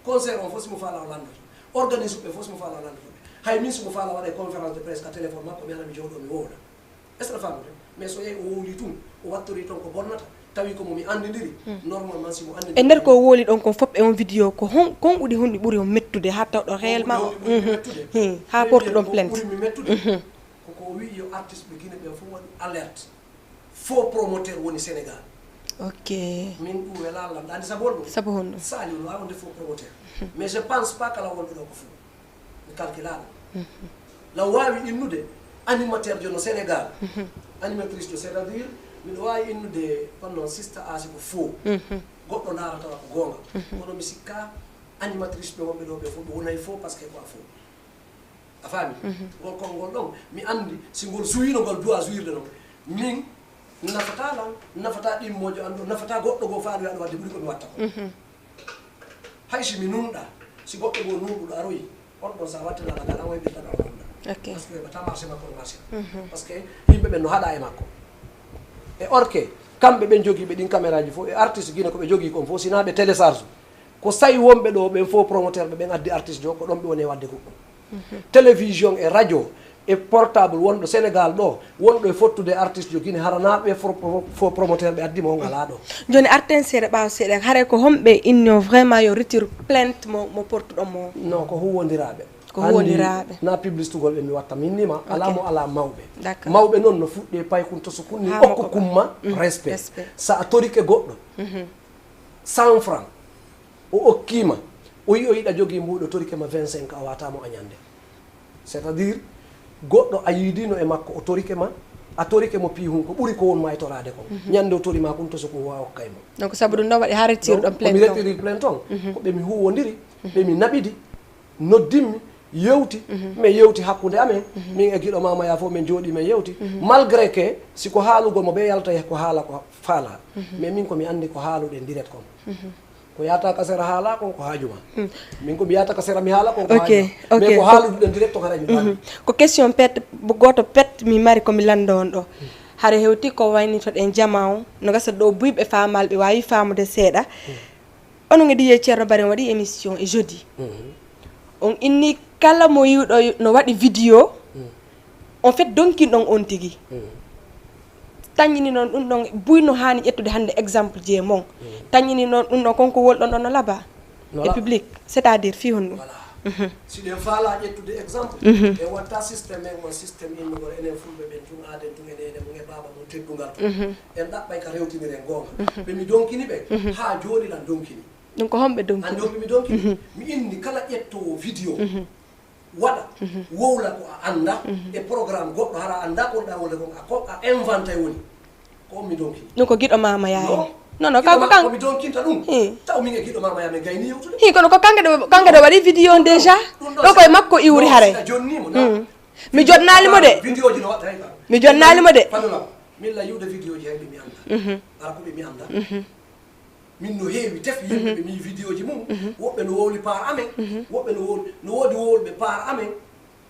Concert on fof si mo faalaa o lanndoto. Organisme ɓe fof si mo faalaa o lanndoto ɓe. Hay min si mo faalaa waɗa e conférence de presse ka téléphone makko, mi ara mi jooɗoo mi wowla. Est-ce que a faamude? Mais so yehi o wowlii tun, o wattorii ton ko bonnata, tawi ko mo mi anndindiri, normalement si mo anndindiri. E nder ko o wowli ɗon kon fof e on vidéo, ko hon, kon ɓuri honɗi ɓuri on mettude haa tawɗo réellement? Ko ɓuri honɗi ɓuri mettude? Haa portuɗon plainte. Ɓuri mi mettude. Ko ko o wi'i yo artiste ɓe Guinée ɓen fof waɗu alerte. Faux promoteur woni Sénégal. Ok. Min ɗum welaani lan. Ɗa anndi sabu honɗum? Sabu honɗum? Saaliw no waawi wonde faux promoteur. Mais je pense pas kala wonɗo ɗo ko faux. Mi calculaano. Law waawi innude animateur jo no Sénégal. Animatrice jo, c'est-à-dire, miɗo waawi innude kono noon Sista Asi ko faux. Goɗɗo ndaara tawa ko goonga. Kono mi sikka animatrice ɓe wonɓe ɗo ɓe fof ɓe wonay faux parce que ko a faux. A faami? Ngol konngol ɗon, mi anndi si ngol suwiino ngol duwaa suwirde non, min nafataa lan, nafataa ɗimmoojo an ɗo, nafataa goɗɗo goo faaɗo yaɗo waɗde ɓuri ko mi watta kon. Hay si mi nunɗaa, si goɗɗo goo nunɗuɗo aroyi, on ɗon sa wattinaala ngal, an wayɓirta ɗo a nunɗa. Ok. Parce que ɓe ta marché makko no marché. Parce que yimɓe ɓen no haɗa e makko. E orke, kamɓe ɓen jogiiɓe ɗin caméraji fof, e artiste Guinée ko ɓe jogii kon fof, si na ɓe télécharge. Ko sa'i wonɓe ɗo ɓen fof promoteur ɓe ɓen addi artiste jo, ko ɗon ɓe woni e waɗde goɗɗum. Télévision e radio e portable wonɗo Sénégal ɗo, wonɗo e fottude artiste jo Guinée, hara na ɓe fo-, fo-, fo promoteur ɓe addi mo on alaa ɗo. Jooni arten seeɗa ɓaawo seeɗa, haray ko homɓe inno vraiment yo retire plainte mo, mo portuɗon mo? Non, ko huwwondiraaɓe. Ko huwwondiraaɓe. Anndi na publicitugol ɓe mi watta, mi innii ma, alaa mo alaa mawɓe. D'accord. Mawɓe non no fuɗɗi e paykun to sukun ni okku kumma respect. Respect. Sa a torike goɗɗo, cent francs, o okkii ma, o yi'i o yiɗa jogii mbuuɗo, torike ma vingt-cinq, a waata mo a ñande. C'est-à-dire, goɗɗo a yiidiino e makko, o torike ma, a torike mo piihun ko ɓuri ko won maytoraade kon. Ñande o tori ma kun to so ko wa okkay mo. Donc, sabu ɗum ɗon waɗi haa retire ɗon plainte on? Donc, ko mi retiri plainte on, ko ɓe mi huuwondiri, ɓe mi naɓidi, noddimmi, yewti, min yewti hakkunde amen, min e giɗo Mama Yaa fof min jooɗii min yewti, malgré que si ko haalugol mo ɓe yalta e ko haala ko faalaa, mais min ko mi anndi ko haaluɗen direct kon. Ko yaata ka sera haala kon ko haaju ma. Min ko mi yaata ka sera mi haala kon ko Ok, haaju ma. Ok. Mais ko haaluɗen direct haray mi faami. Ko question pet, bo gooto pet mi mari ko mi lanndo on ɗo. Hare hewti ko waynitoɗen jamaa on, no gasa ɗo buy ɓe faamal ɓe waawi faamude seeɗa. Onon e D J Ceerno Bari on waɗi émission e jeudi. On inni kala mo yi'uɗo no waɗi vidéo, en fait, donkinɗon on tigi. Tañini noon ɗum ɗon buy no haani ƴettude hannde exemple ji e mon. Tañini noon ɗum ɗon kon ko wolɗon ɗon no laba No e laba. Public, c'est-à-dire fii honɗum? Voilà. Si ɗen faalaa ƴettude exemple, en watta système men on système innugol enen fulɓe ɓen tun aaden tun e neene mum e baaba mum teddungal tun. En ɗaɓɓay ka rewtiniren goonga. Ɓe mi donkini ɓen, haa jooni lan donkini. Ɗum ko homɓe donki? Anndi on ɓe mi donkini? Mi inni kala ƴettoowo vidéo waɗa, wowla ko a annda, e programme goɗɗo hara a annda ko wonɗa wolde kon, a ko, a inventay woni. Ko on mi donkini. Ɗum ko giɗo maama yaay. Non. Non, non, Giɗo kanko ma-, kan- ko mi donkinta ɗum. Taw min e giɗo maama yaa min gayni yewtude. Hi, kono ko kanko ɗo, kanko ɗo waɗi vidéo on déjà. Ɗum ɗo Ɗo koye makko iwri non, hare. Si a jonni mo, na. Mi jodnaali mo de. Vidéo ji no waɗta hay ka. Mi jodnaali mo de. Fadlan, min la yiwde vidéo ji hay ɓe mi annda. Ara ko ɓe mi annda. Min no heewi tef yimɓe ɓe mi vidéo ji mum. Woɓɓe no wowli par amen. Woɓɓe no wowli, no woodi wowluɓe par amen.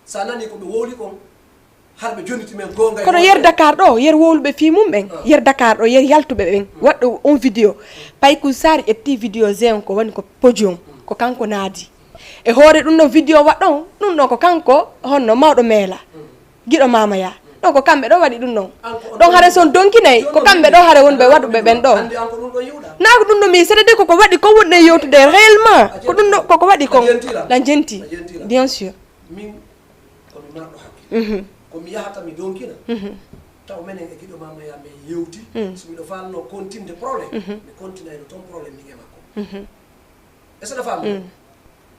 Sa nani ko ɓe wowli kon, har ɓe jonniti men goonga e Kono yer Dakar ɗo, yer wowluɓe fii mum ɓen, yer Dakar ɗo, yer yaltuɓe ɓen, waɗɗo on vidéo. Paykun Sarr ƴetti vidéo Zéon ko woni ko podium, ko kanko naadi. E hoore ɗum ɗon vidéo waɗɗon, ɗum ɗon ko kanko, honno mawɗo meela, giɗo maama yaa. Ɗon ko kamɓe ɗo waɗi ɗum ɗon. Ɗon hare son donkinay, ko kamɓe ɗo hare wonɓe waɗuɓe ɓen ɗo. Anndi an ko ɗum ɗon yiwɗa. Naa ko ɗum ɗo mi, c'est-à-dire ko ko waɗi ko wonɗen yewtude réellement. Ko ɗum ɗo, ko ko waɗi kon. La jenti la. La jenti, bien sûr. Min ko mi marɗo hakkille. Ko mi yahata mi donkina. Taw menen e giɗo maama yaa men yewti. So miɗo faalno kontinde problème, mi kontinayno toon problème min e makko. Est-ce que a faami?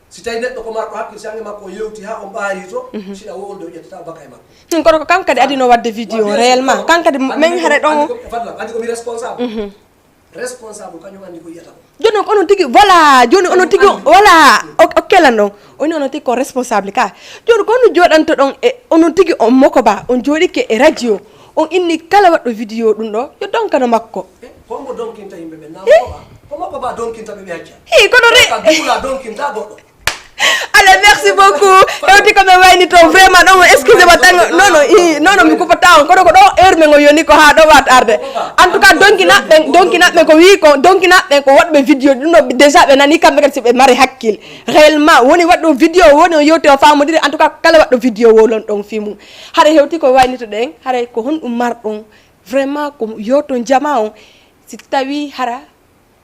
Si tawi neɗɗo ko marɗo hakkille, si an e makko on yewti haa on ɓaari to, si ɗa wowlude o ƴettata o baka e makko. Hmm, kono ko kanko kadi adino waɗde vidéo réellement. Kanko kadi men hare ɗon. Anndi ko, fadlan, anndi ko mi responsable. Responsable kañum anndi ko yiyata ko. Jooni ko onon tigi, voilà, jooni onon tigi, voilà, o, o kelan ɗon. Oni onon tigi ko responsable ka. Jooni ko onon jooɗanto ɗon e onon tigi on Moko Ba, on jooɗike e radio, on inni kala waɗɗo vidéo ɗum ɗo, yo donkano makko. Eh, ko mo donkinta yimɓe ɓen, naa Moko Ba? Ko Moko Ba donkinta ɓe ɓe acca? Hi, kono re- Ka dugula donkinta goɗɗo. Allez, merci beaucoup. Hewti ko men wayni to vraiment ɗon, excusez-moi tan. Non, non, i, non, non, mi kuppata on. Kono ko ɗo heure men o yoni ko haa ɗo waat arde. En tout cas, donkinaɓe ɓen, donkinaɓe ɓen ko wi ko, donkinaɓe ɓen ko waɗɓe vidéo. Ɗum ɗo déjà ɓe nani kamɓe kadi si ɓe mari hakkil. Réellement, woni waɗɗo vidéo, woni o yewti o faamodiri. En tout cas, kala waɗɗo vidéo wowlon ɗon fii mum. Hara hewti ko wayni to ɗen, hara ko honɗum marɗon? Vraiment, ko yewton jamaa on. Si tawi hara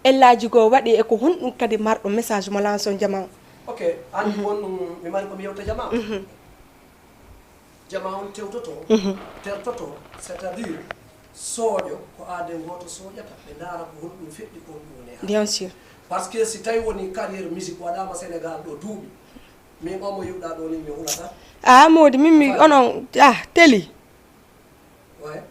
ellaaji goo waɗi e ko honɗum kadi marɗo message mo lanson jamaa on? Ok, anndi won ɗum mi mari ko mi yewta jamaa on. Jamaa on tewtoto, tertoto, c'est-à-dire sooƴo ko aaden gooto sooƴata, ɓe ndaara ko honɗum feƴƴi ko honɗum woni e Bien sûr. Parce que si tawi woni carrière musique waɗaama Sénégal ɗo duuɓi, min on mo yiwɗaa ɗo ni mi hulata. Ah, Mody, min mi, onon, ah, teli. Ouais.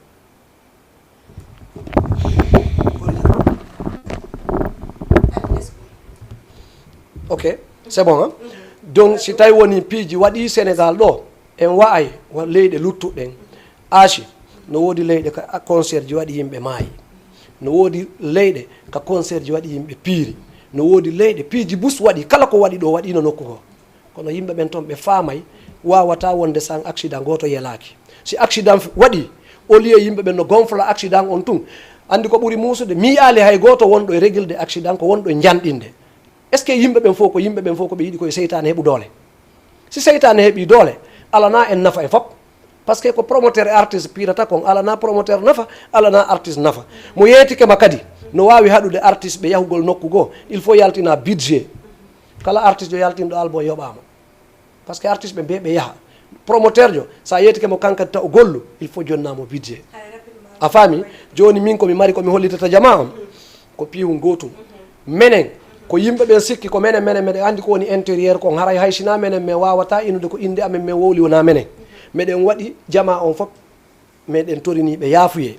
Ok, c'est bon, hein? Donc, si tawi woni piiji waɗi Sénégal ɗo, en wa'ay wa leyɗe luttuɗen. Asie, no woodi leyɗe ka concert ji waɗi yimɓe maayi. No woodi leyɗe ka concert ji waɗi yimɓe piiri. No woodi leyɗe piiji bus waɗi, kala ko waɗi ɗo waɗino nokku goo. Kono yimɓe ɓen ton ɓe faamay, waawataa wonde san accident gooto yelaaki. Si accident f-, waɗi, au lieu yimɓe ɓen no gonfla accident on tun, anndi ko ɓuri muusude, mi yi'aali hay gooto wonɗo e régulde accident, ko wonɗo e njanɗinde. Est-ce que yimɓe ɓen fof ko, yimɓe ɓen fof ko ɓe yiɗi ko e seytaane heɓu doole? Si seytaane heɓi doole, alanaa en nafa en fop. Parce que ko promoteur e artiste piirata kon, alanaa promoteur nafa, alanaa artiste nafa. Mo yeetike ma kadi, no waawi haɗude artiste ɓe yahugol nokku goo, il faut yaltina budget. Kala artiste yo yaltin ɗo album yoɓaama. Parce que artiste ɓe mbiye ɓe yaha. Promoteur jo, sa yeetike mo kan kadi taw o gollu, il faut jonnaa mo budget. A faami? Jooni min ko mi mari ko mi hollitata jamaa on, ko piihun gootun. Menen, ko yimɓe ɓen sikki ko menen, menen, meɗen anndi ko woni intérieur kon. Haray hay sinaa menen, men waawataa inude ko innde amen men wowli wonaa menen. Meɗen waɗi jamaa on fof, meɗen torinii ɓe yaafuyee.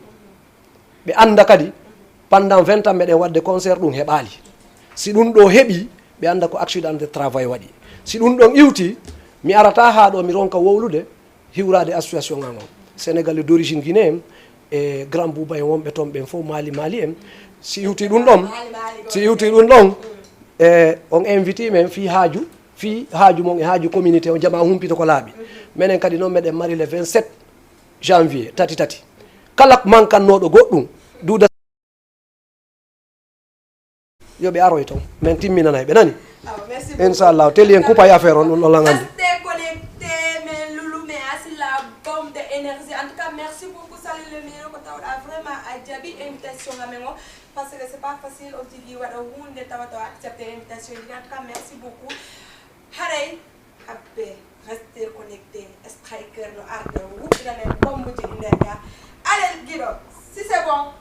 Ɓe annda kadi, pendant vingt ans meɗen waɗde concert, ɗum heɓaali. Si ɗum ɗo heɓi, ɓe annda ko accident de travail waɗi. Si ɗum ɗon iwti, mi arata haa ɗo mi ronka wowlude, hiwraade association an on. Sénégalais d'origine guinéen e Grand Bouba en wonɓe toon ɓen fof, Mali, Mali en. Si iwti ɗum ɗon, si iwti ɗum ɗon, E on invite men fii haaju, fii haaju mon e haaju communauté on, jamaa humpito ko laaɓi. Menen kadi non meɗen mari le vingt-sept janvier, tati tati. Kala mankannooɗo goɗɗum, duuda yo ɓe aroy ton. Men timminanay ɓe, nani? Awa, merci beaucoup. Inchallah, teli en kupay affaire on, ɗum ɗon lan anndi. Restez connectés, mais Loulou, mais assis la bombe de énergie. En tout cas, merci beaucoup, Salut le Meilleur, ko tawɗaa vraiment a jaɓi invitation amen o. Parce que c'est pas facile, on tigi waɗa huunde tawa tawa accepter invitation ji. En tout cas, merci beaucoup. Haray, habbe, rester connecté, Striker no arde, o wuɗɗinan en bombuji ɗi nder ga. Alel, giɗo, si c'est bon.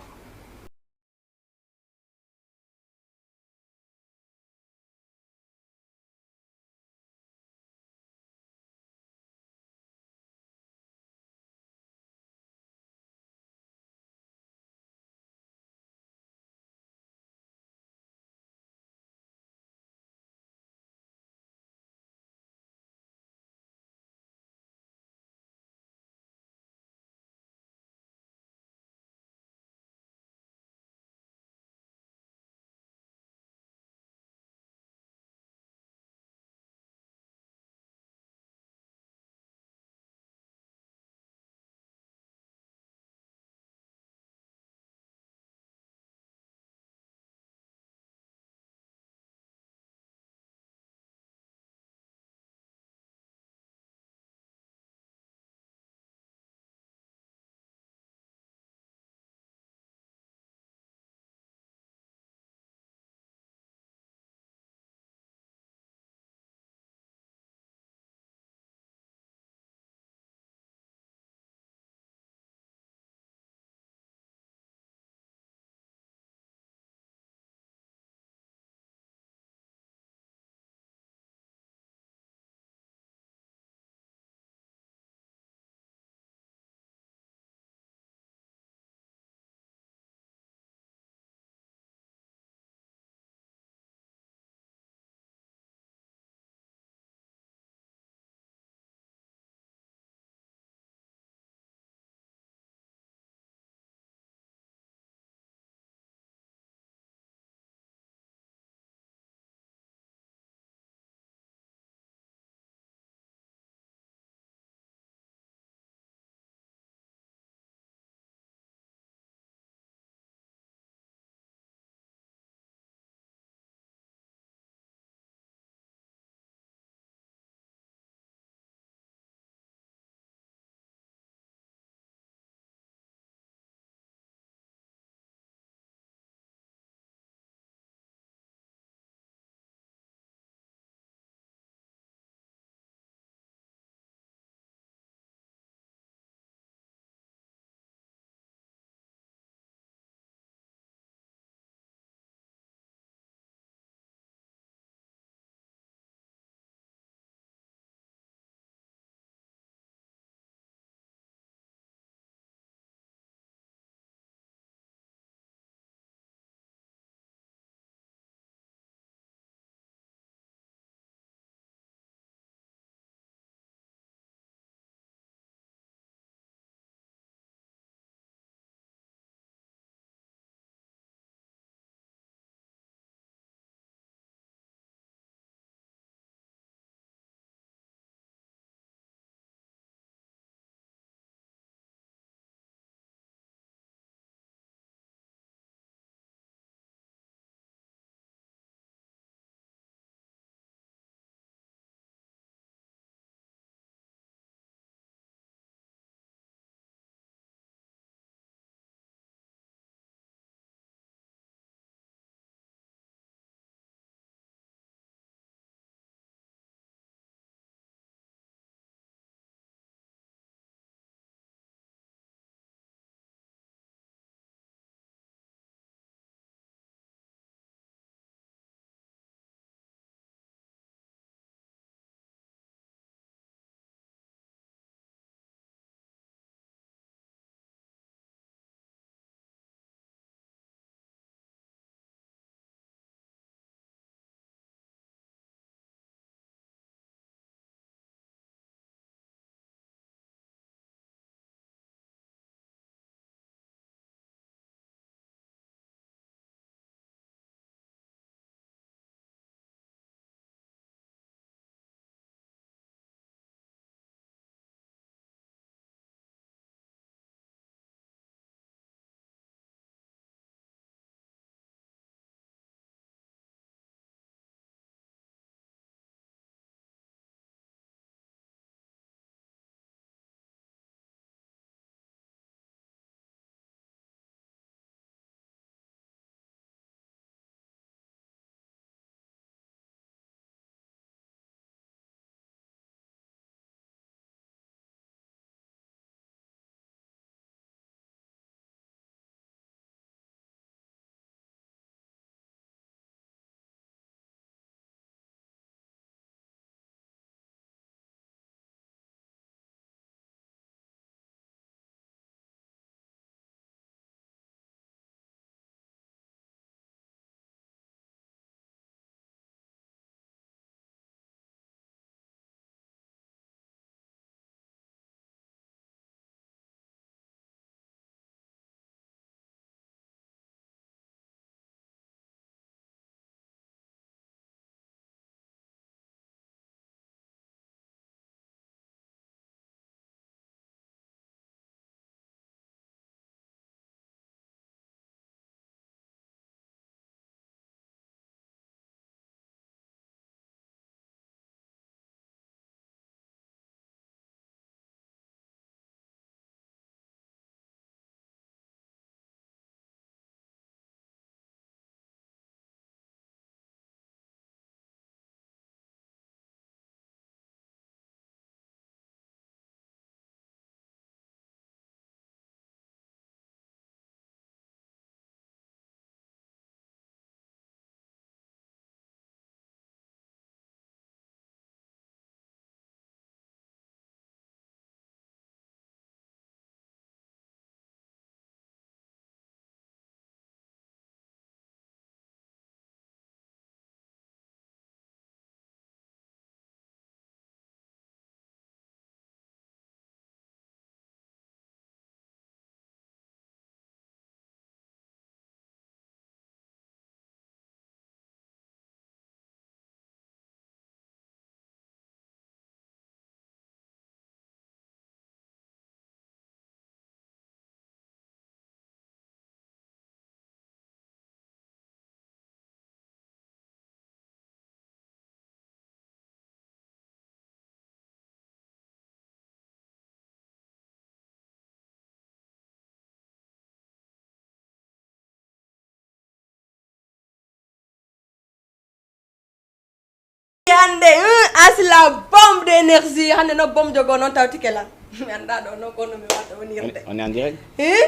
Hannde, hmm, Asi la bombe d'énergie. Hannde no bombe jogo non tawtike lan. Mi anndaa ɗo non ko no mi watta wonirde. On est en direct? Hmm?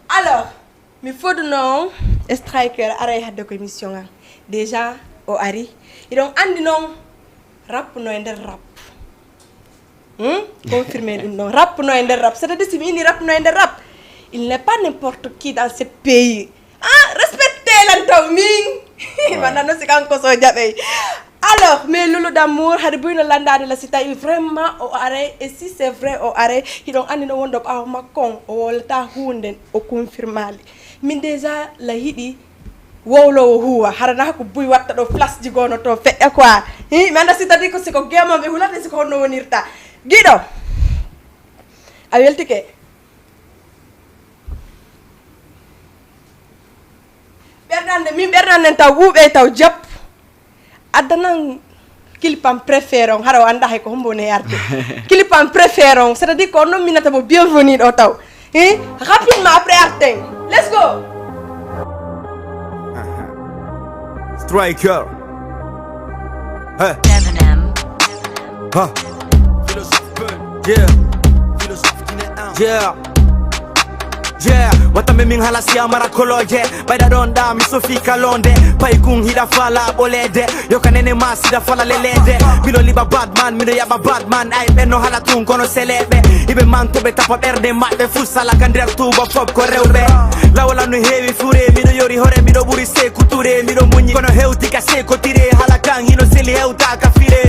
Alors, mi foduno Striker aray hadde ko émission an. Déjà, o ari. Hiɗon anndi non rap no e nder rap. Hmm? Confirmé ɗum ɗon. Rap no e nder rap. C'est-à-dire, si mi inni rap no e nder rap, il n'est pas n'importe qui dans ce pays. Ah, respecté lan taw min. Ouais. Mana no si kanko so jaɓey. Alors, mais Loulou d'amour, hari buyno landaade la si tawi vraiment o aray, et si c'est vrai o aray, hiɗon anndi no wonɗo ɓaawo makko on, o wolata huunde, o confirmaali. Min déjà la hiɗi wowloowo huuwa, hara na ko buy watta ɗo place ji gono to feƴƴa quoi. Hi, mi annda si tadi ko siko geemoɓe hulata, siko honno wonirta. Giɗo, a weltike? Ɓerɗe an ɗen, min ɓerɗe an ɗen taw ɓuuɓe taw jap. Addanan clip am préféré on, hara o annda hay ko hombo ne arde. Clip am préféré on, c'est-à-dire ko on non minata mo bienvenue ɗo taw. Hein? Rapidement après arten. Let's go! Striker. Hey. Eminem. Ha. Yeah. Yeah. Yeah, wata me min hala siya mara koloje. Ɓayda ɗon ɗa mi sofi kalonde. Pay kun hiɗa fala ɓolede. Yo ka nene ma siɗa fala lelede. Miɗo liɓa badman, miɗo yaɓa badman. Ay ɓe no hala tun kono seleɓe. Iɓe man to ɓe tapa ɓerde maɓɓe fu sala ka nder tuba fop ko rewɓe. Lawla no heewi fure, miɗo yori hore, miɗo ɓuri seku ture. Miɗo muñi kono hewti ka seko tire. Hala kan hino seli hewta ka fire.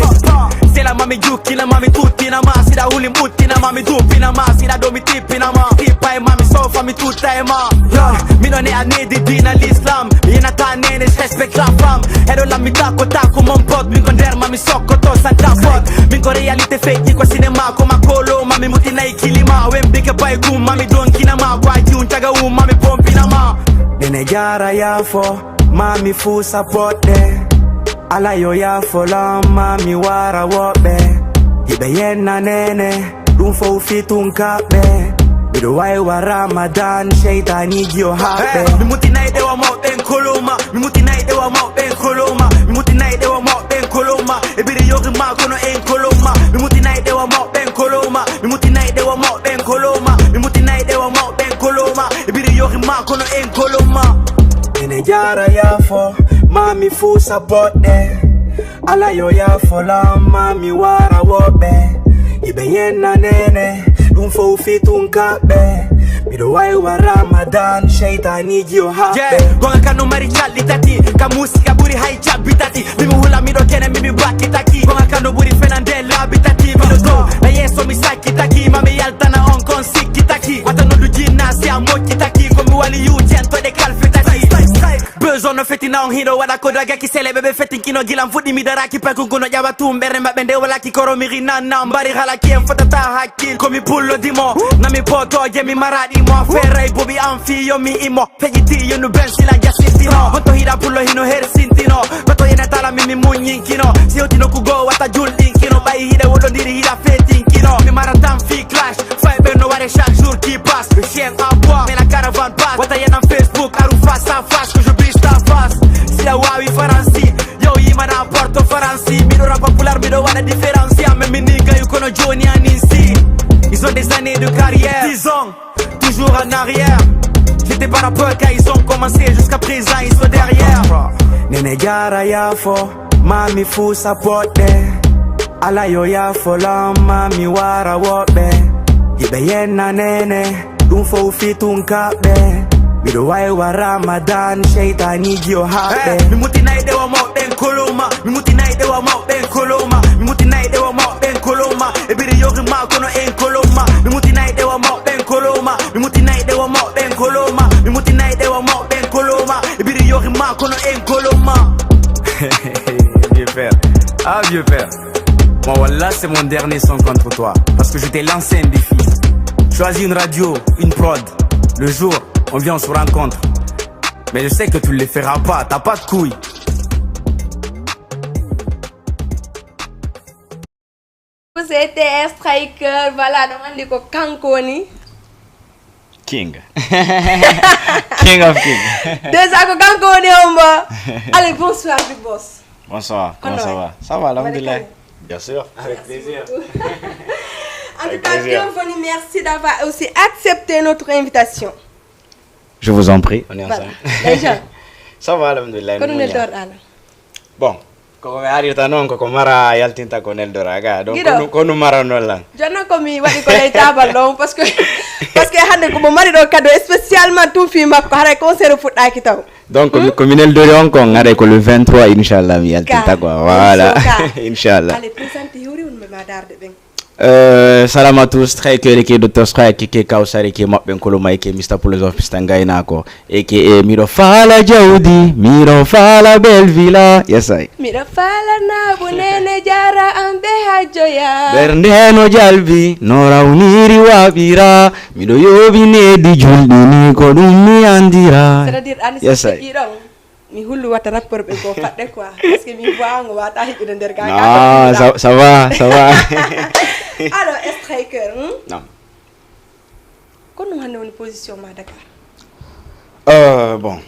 Sela mami jukkina mami tuttina ma. Siɗa hulim uttina mami duppina ma. Siɗa domi tippina ma. Tippa e mami sofa mi tutta e ma. Yo, miɗo ne a nedi dina l'islam. Mi yenata nene, je respecte la femme. Heɗo lammi tako tako mon pote. Min ko nder mami sokkoto sans capote. Min ko réalité feƴƴi ko cinéma. Ko ma kolo mami mutinay kilima. Wembi ke bay kum mami donkina ma. Ko a jiwun caga um mami pompina ma. Nene jara yafo. Mami fu sapote. Ala yo yafo lam mami wara woɓɓe. Hiɓe yenna nene. Ɗum fow fitun kaɓɓe. Miɗo waywa Ramadan, sheytaniji o haɓɓe. Eh, mi mutinay ɗewa mawɓen koloma. Mi mutinay ɗewa mawɓen koloma. Mi mutinay ɗewa mawɓen koloma. E biri yogi ma kono en koloma. Mi mutinay ɗewa mawɓen koloma. Mi mutinay ɗewa mawɓen koloma. Mi mutinay ɗewa mawɓen koloma. E biri yogi ma kono en koloma. Ene jara yafo. Mami fu sapote. Ala yo yafo lam mami wara woɓɓe. Iɓe yenna nene, ɗum fow fitun kaɓɓe. Miɗo waywa Ramadan, sheytaniji o haɓɓe. Yeah, gonga kanu mari calɗi tati. Ka musika ɓuri hay cabbi tati. Mimi hula miɗo kene mimi bakki taki. Gonga kanu ɓuri fenande laabi tati. Miɗo to, na yeso mi sakki taki. Mami yaltana on kon sikki taki. Wata no du jinna si a mokki taki. Ko mi wali yu jento de kalfi tati. Besoin no fetina on hiɗo waɗa ko daga ki sele ɓe ɓe fetinkino gilan fuɗɗi mi daraki pakunkuno ƴawa tum ɓerre maɓɓe nde wala ki koromiri nanna mbari hala ki en fotata hakkil komi pullo dimo nami potoje mi maraɗi mo feray bobi an fi yomi imo feƴiti yonu ben sila jasintino honto hiɗa pullo hino her sintino koto ina tala mimi muñinkino si hewtino kugo wata julɗinkino ɓayi hiɗa woɗodiri hiɗa fetinkino mi maratan fi clash Fay ɓe no ware chaque jour qui passe. Le chien aboie, mais la caravane passe. Wata yenam Facebook, aru face à face, que je brise ta face. Si a wawi faransi, yo yima na porto faransi. Miɗo rapa pular, miɗo waɗa différence. Ya, mais mi nigga, you kono Johnny and Ninsi. Ils ont des années de carrière. Dix ans, toujours en arrière. J'étais pas rappeur quand ils ont commencé. Jusqu'à présent, ils sont derrière. Nene jara yafo. Mami fu sapote. Ala yo yafo lam mami wara woɓɓe. Hiɓe yenna nene. Ɗum fow fitun kaɓɓe. Miɗo waywa Ramadan, sheytaniji o haɓɓe. Eh, mi mutinay ɗewa mawɓen koloma. Mi mutinay ɗewa mawɓen koloma. Mi mutinay ɗewa mawɓen koloma. E biri yogi ma kono en koloma. Mi mutinay ɗewa mawɓen koloma. Mi mutinay ɗewa mawɓen koloma. Mi mutinay ɗewa mawɓen koloma. E biri yogi ma kono en koloma. Vieux père. Ah, vieux père. Bon, voilà, c'est mon dernier son contre toi. Parce que je t'ai lancé un défi. Choisis une radio, une prod. Le jour, on vient, on se rencontre. Mais je sais que tu ne le feras pas. T'as pas de couilles. C'était Striker, voilà, donc on dit que Kankoni. King. King of King. Déjà ko kanko woni hombo. Allez, bonsoir, Big Boss. Bonsoir, comment ça va? Ça va, alhamdulillah. Bien sûr, avec plaisir. En tout cas, bienvenue. Merci d'avoir aussi accepté notre invitation. Je vous en prie. On est ensemble. Déjà. Ça va, alhamdulillah. Kono ne dor ala. Bon, koko mi arirta noon koko mara yaltinta ko neldora ga. Donc ko nu mara noon lan. Jonno ko mi waɗi ko ley tabal ɗon parce que parce que hannde ko mo mari ɗo cadeau spécialement tun fii makko haray concert fuɗɗaaki taw. Donc ko mi neldori on kon haray ko le vingt-trois inchallah mi yaltinta quoi. Voilà. Inchallah. Allez, présente hiwri un ma darde ɓen. Euh, salam à tous, très que le docteur Strike, que Kausari, que Mapben Koloma, que Mister Pulos of Pistangayna ko. A K A miɗo faala jawdi, miɗo faala belle villa. Yes I. Miɗo faala naabu nene jara an ɓe hajjoya. Ɓernde no jalbi no rawniri waɓira. Miɗo yooɓi nedi julɗini ko ɗum mi andira. Yes I. Mi hullu wata rappeur ɓe ko faɗɗe quoi parce que mi voix ngo wata hiɓɓude nder ga. Ah, ça, ça va, ça va. Alors, Striker, hmm? Non. Kono hannde woni position ma Dakar? Euh, bon,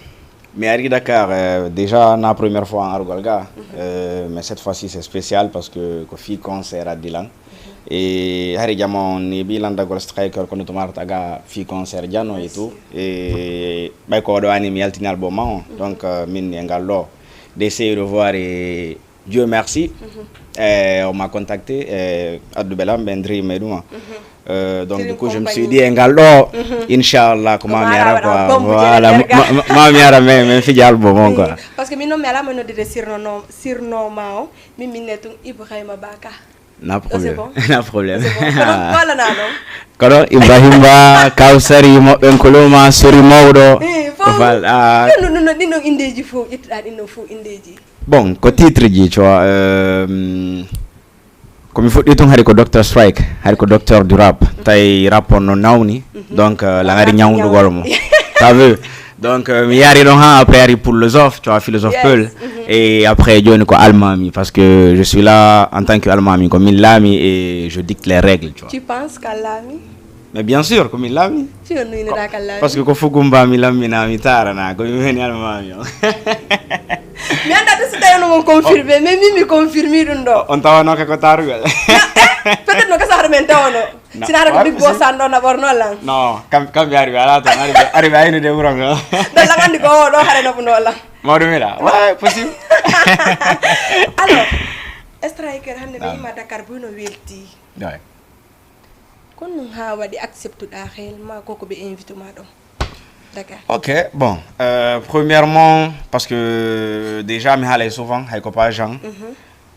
mi ari Dakar euh, déjà na première fois en argol ga. Euh, mais cette fois-ci c'est spécial parce que ko fi concert addi lan. E hari jama on neeɓi landagol Striker kono to marata ga fi concert jano et tout. E ɓay ko oɗo ani mi yaltini album ma on. Donc euh, min e ngal ɗo d'essayer de voir et Dieu merci. Eh, on m'a contacté, eh, addu belam ben dream e ɗuma. Euh, donc du coup je me suis dit e ngal ɗo inchallah ko ma mi ara quoi. Voilà, ma mi ara mais mais fiji album on quoi. Parce que min non mi alama noddude sirno no sirno ma o min min ne tun Ibrahima Baka. Na problème. Na problème. Kono ibrahim ba kawsari moɓɓen koloma sori mawɗo. Voilà. Ɗin non indeji fof ƴettuɗa ɗin non fof indeji. Bon ko titre ji tu vois euh, ko mi fuɗɗi tun hari ko docteur strike hari ko docteur du rap tawi rap on no nawni donc euh, la ngari ñawndugol mo. T'as vu? Donc euh, mi yari ɗon ha après ari philosophe tu vois philosophe peul. Et après joni ko almami parce que je suis là en tant que almami ko min laami et je dicte les règles tu vois. Tu penses qu'almami? Mais bien sûr ko min laami. Fii on nuynoɗaa ka laami. Parce que ko fugumba mi lammina mi taarana ko mi woni almaami on. Mi anndaa ɗum so tawii on confirmé mais min mi confirmi ɗum ɗo. On tawano ka ko taarugol. Peut-être no gasa hoto men tawano. Sina hara ko big boss an ɗo naɓorno lan. Non, kam kam mi ari ɓe alaa toon ari ɓe ari ɓe aynude wuro ngo. Ɗo lan anndi ko o ɗo hare naɓuno lan. Mawɗo miɗa wa possible. Alors, Striker hannde mi yima Dakar buy no welti. Kono haa waɗi acceptuɗaa réellement ko ko ɓe invite ma ɗon Dakar? Ok, bon, euh, premièrement, parce que déjà mi haalay souvent hay ko pas Jean,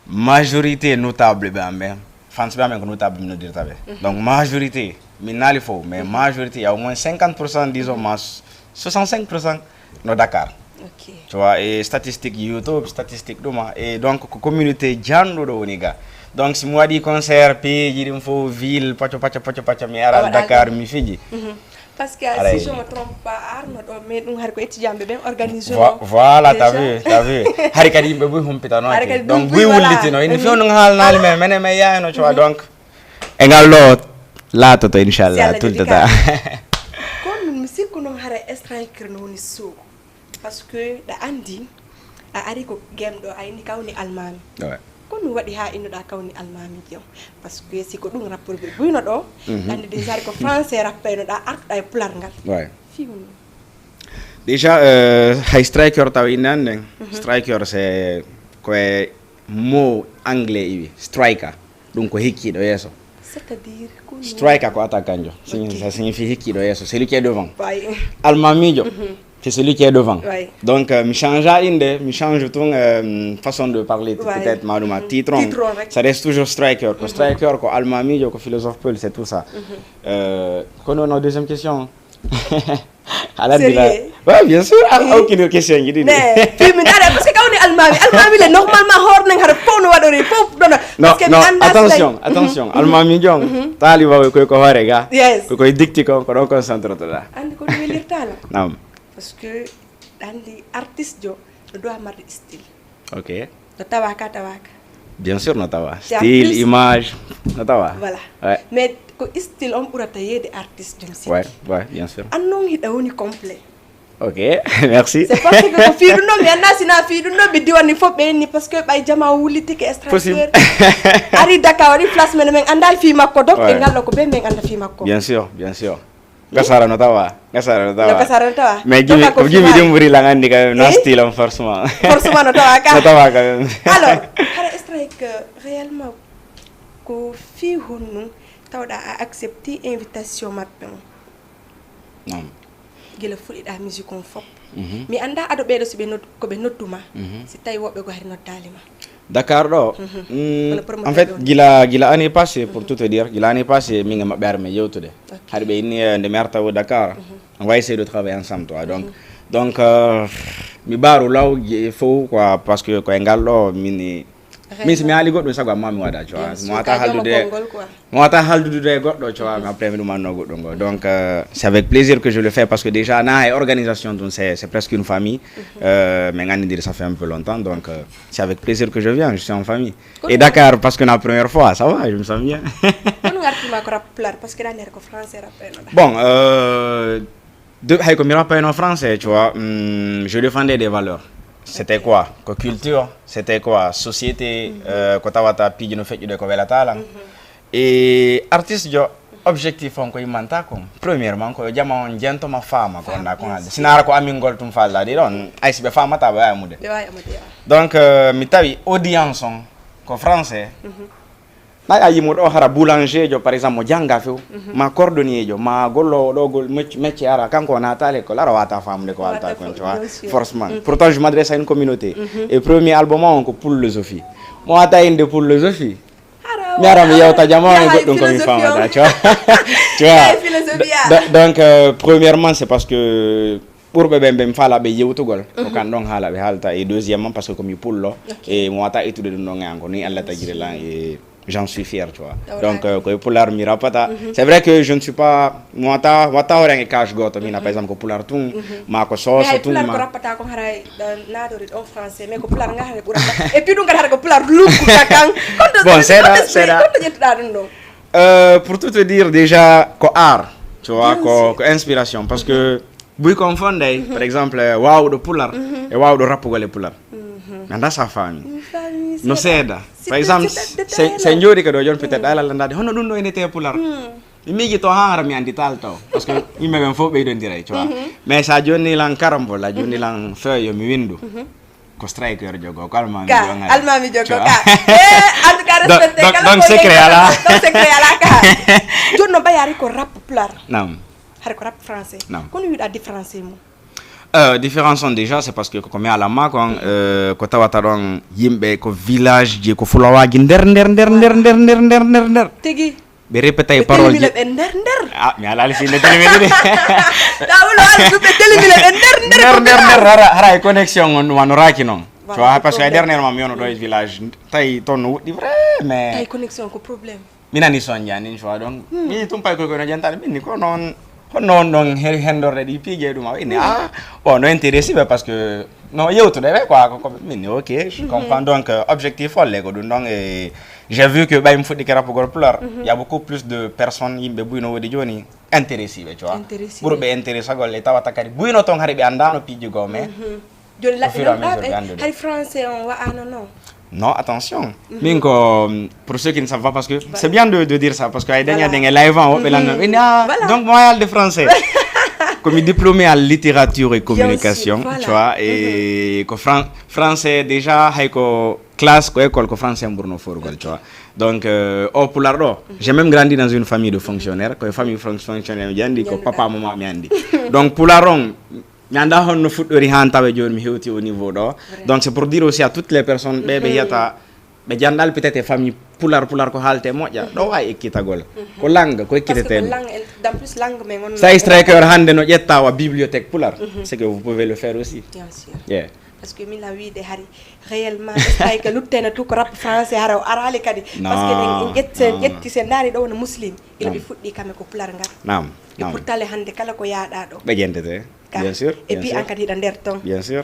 majorité notable ɓe am ɓe, fans ɓe am ɓen ko notable mi noddirta ɓe. Donc majorité, mi naali fof, mais majorité, il y a au moins cinquante pour cent, disons, ma soixante-cinq pour cent no Dakar. Ok. Tu vois, et statistique YouTube, statistique ɗuma, et donc ko communauté janɗuɗo woni ga. Donc si mi waɗi concert, peeji ɗin fof, ville, paco paco paco paco, mi ara Dakar, mi fiji. Parce que si je me trompe pas, arno ɗo, mais ɗum hari ko étudiant ɓe ɓen organisé. Voilà, t'as vu, t'as vu. Hari kadi yimɓe buy humpitano. Donc buy wullitino, ina few no haalnaali men, menen men yaayno, tu vois, donc. E ngal ɗo laatoto inchallah tultata. Kono mi sikku noon hara Striker no woni suugo parce que ɗa anndi a ari ko game ɗo a inni kawni almaami. Kono waɗi haa innuɗa kawni almaami jom parce que si ko ɗum rapport ɓe buyno ɗo anndi déjà ko français rappayno ɗa artuɗa e pular ngal. Fii woni. Déjà euh, hay Striker taw innan nden. Striker c'est ko e mot anglais iwi striker. Ɗum ko hikkiiɗo yeeso. Striker ko attaquant jo. Ça signifie hikkiiɗo yeeso. C'est lui qui est devant. Almamijo. C'est celui qui est devant. Donc euh, mi change inde, mi change ton euh, façon de parler peut-être maɗuma titre on. Ça reste toujours striker. Ko striker, ko almamijo, ko philosophe peul, c'est tout ça. Euh, kono no deuxième question. Alandira. Ouais, bien sûr. Ah, ok, ok, c'est une idée. Mais, puis, mais, parce que quand on est almami, almami, le normalement, hors n'en a pas, on va donner, faut, non, non. Non, non, attention, attention. Almami, jom. Tali, va, ko, ko, hore, ga. Yes. Ko, ko, dicti, ko, ko, concentre, là. Andi, ko, dum, lir, tala. Non. Parce que, andi, artiste, jo, doit marquer style. Ok. Tawaka, tawaka. Bien sûr, no tawa. Style, image, no tawa. Voilà. Ouais. Mais ko style on ɓurata yeede artiste, je me suis Ouais, ouais, bien sûr. Annon hiɗa woni complet. Ok, merci. C'est parce que ko fii ɗum ɗo mi annda sina fii ɗum ɗo ɓe diwani fof ɓe inni parce que ɓay jama wulitike extracteur. Ari Dakar waɗi place men men annda fii makko donc ɓe ngallo ko ɓe men annda fii makko. Bien sûr, bien sûr. Gasara no tawa. Gasara no tawa. No gasara no tawa. Mais gimi gimi ɗum ɓuri lan anndi quand même no style on forcément. Forcément no tawa ka. No tawa quand même. Alors hara strike réellement ko fii honno tawɗa a accepté invitation maɓɓe on. Non. Gila fuɗɗiɗa musique on fof. Mi annda ado ɓeɗo si ɓe nod- ko ɓe nodduma. Si tawi woɓɓe go hari noddaali ma. Dakar ɗo. En fait gila gila année passée pour tout te dire gila année passée min e maɓɓe ara men yewtude. Hari ɓe inni nde mi arta o Dakar. On va essayer de travailler ensemble toi donc donc mi ɓaaru law fow quoi parce que koye ngal ɗo min min si mi haali goɗɗum sago amma mi waɗa tu vois mi wata haldude mi wata haldude e goɗɗo tu vois mi après mi ɗumanno goɗɗum ngo donc c'est avec plaisir que je le fais parce que déjà na e organisation ɗum c'est c'est presque une famille min anndidiri ça fait un peu longtemps donc c'est avec plaisir que je viens je suis en famille et Dakar parce que na première fois ça va je me sens bien kono ngartima ko rap pulaar parce que ɗa nder ko français rappeur no bon euh, de hay ko mi rappayno français tu vois hmm, je défendais des valeurs c'était quoi ko culture c'était quoi société euh, ko tawata piiji no feƴƴude ko welata lan e artiste jo objectif on ko immanta kon premièrement ko yo jama on jentoma faama ko wonɗa kon haalde sina ara ko amingol tum falɗa ɗi ɗon ay si ɓe famata ɓe wawi amude ɓe wawi amude donc euh, mi tawi audience on ko français na a yimo ɗo hara boulanger jo par exemple mo janga few ma cordonnier jo ma gollowo ɗo gol mecce ara kanko o naata l'école ara wata famude ko halta kon tu vois forcément pourtant je m'adresse à une communauté et premier album on ko philosophie mo wata inde philosophie mi ara mi yewta jama e goɗɗum ko mi famata tu vois tu vois donc euh, premièrement c'est parce que ɓurɓe ɓen ɓe mi faala ɓe yewtugol ko kan ɗon haala ɓe haalta e deuxièmement parce que ko mi pullo e mo wata ittude ɗum ɗon e an ko ni allah tagiri lan e j'en suis fier tu vois donc euh, koye pular mi rappata c'est vrai que je ne suis pas mi wata watta hoore an e cage goto mina par exemple ko pular tun ma ko soso tun ma rappata ko haray natori ɗon français mais ko pular nga haray ɓurata et puis ɗum kadi haray ko pular luggu kakan bon seeɗa seeɗa konto ƴettuɗa ɗum ɗon Euh, pour tout te dire déjà ko art tu vois ko ko inspiration parce que buy kon fonday par exemple wawɗo pular e wawɗo rappugol e pular mi anda sa faami no seeɗa par exemple se jooɗi ka ɗo jon peut-être ɗa lalla ndade hono ɗum ɗo ene te pular mi miiji to ha hara mi andi tal taw parce que yimɓe ɓen fof ɓeydondiray tu vois mais sa jonni lan karambol a jonni lan feuille yo mi windu ko striker jogo ko almami jogo almami jogo ka eh en tout cas respecté donc secret ala donc secret ala ka jonno bayari ko rap pular nam hari ko rap français Nam. Kono wiɗa différencier mum Euh, différence on déjà c'est parce que ko mi ala ma kon euh, ko tawata ɗon yimɓe ko village ji ko fulawaji nder nder nder nder nder nder nder nder nder tigi ɓe répétay parole ji ɓe nder nder ah mi alali sinde télémédi de tawulo ala ɗum ɓe télémile ɓe nder nder nder nder nder hara hara e connexion on ɗum ano raki noon tu vois parce que problème. Dernièrement mi ono ɗo e village tawi toon no woɗɗi vrai mais tawi connexion ko problème mi nani sonja nin tu vois donc mi tum pay koy koy no jantani min ni ko noon honno on ɗon he- hendorde ɗi piiji e ɗum a inni ah bon no intéressé ɓe parce que no yewtude ɓe quoi ko ko min ni ok je comprends donc euh, objectif folle ko ɗum ɗon e j'ai vu que ɓay mi fuɗɗike rappugol pular il y a beaucoup plus de personnes yimɓe buy no woodi jooni intéressé ɓe tu vois Intéressé. Ɓurɓe intéressagol e tawata kadi buy no toon hari ɓe anndano piiji goo mais joni Au fur et à laɓɓinanɗa mesure ɓe ɓe anndude. Hari français on wa'ano non non attention min ko pour ceux qui ne savent pas parce que c'est bien de, de dire ça parce que ay daña Voilà. Ɗen e live an woɓɓe lanno ɓe ah, Voilà. Donc mo yalde français ko mi diplômé en littérature et communication Voilà. Tu vois et ko fran français déjà hay ko classe ko école ko français en ɓurno forugol tu vois donc euh, au pular ɗo j'ai même grandi dans une famille de fonctionnaires koye famille fon- fonctionnaire mi jandi ko papa maman mi andi donc pular on mi anda honno fuɗɗori han tawa joni mi hewti au niveau ɗo donc c'est pour dire aussi à toutes les personnes ɓe ɓe yiyata ɓe jandal peut-être e famille pular pular ko haalte moƴƴa ɗo wawi ekkitagol ko langue ko parce que ekkitetemi langue en- dans plus langue mais on sa striker hande no ƴetta wa bibliothèque pular c'est que vous pouvez le faire aussi bien sûr yeah parce que min la wiide hari réellement striker luttene tout ko rap français hara o arali kadi parce que en en ƴetti sen ƴetti sen ndaari ɗo wona muslim ila ɓe fuɗɗi kamɓe ko pular ngal nam e nam pourtale hannde kala ko yaaɗa ɗo ɓe ƴentete ka bien sûr et bien puis sûr. An kadi hiɗa nder ton Bien sûr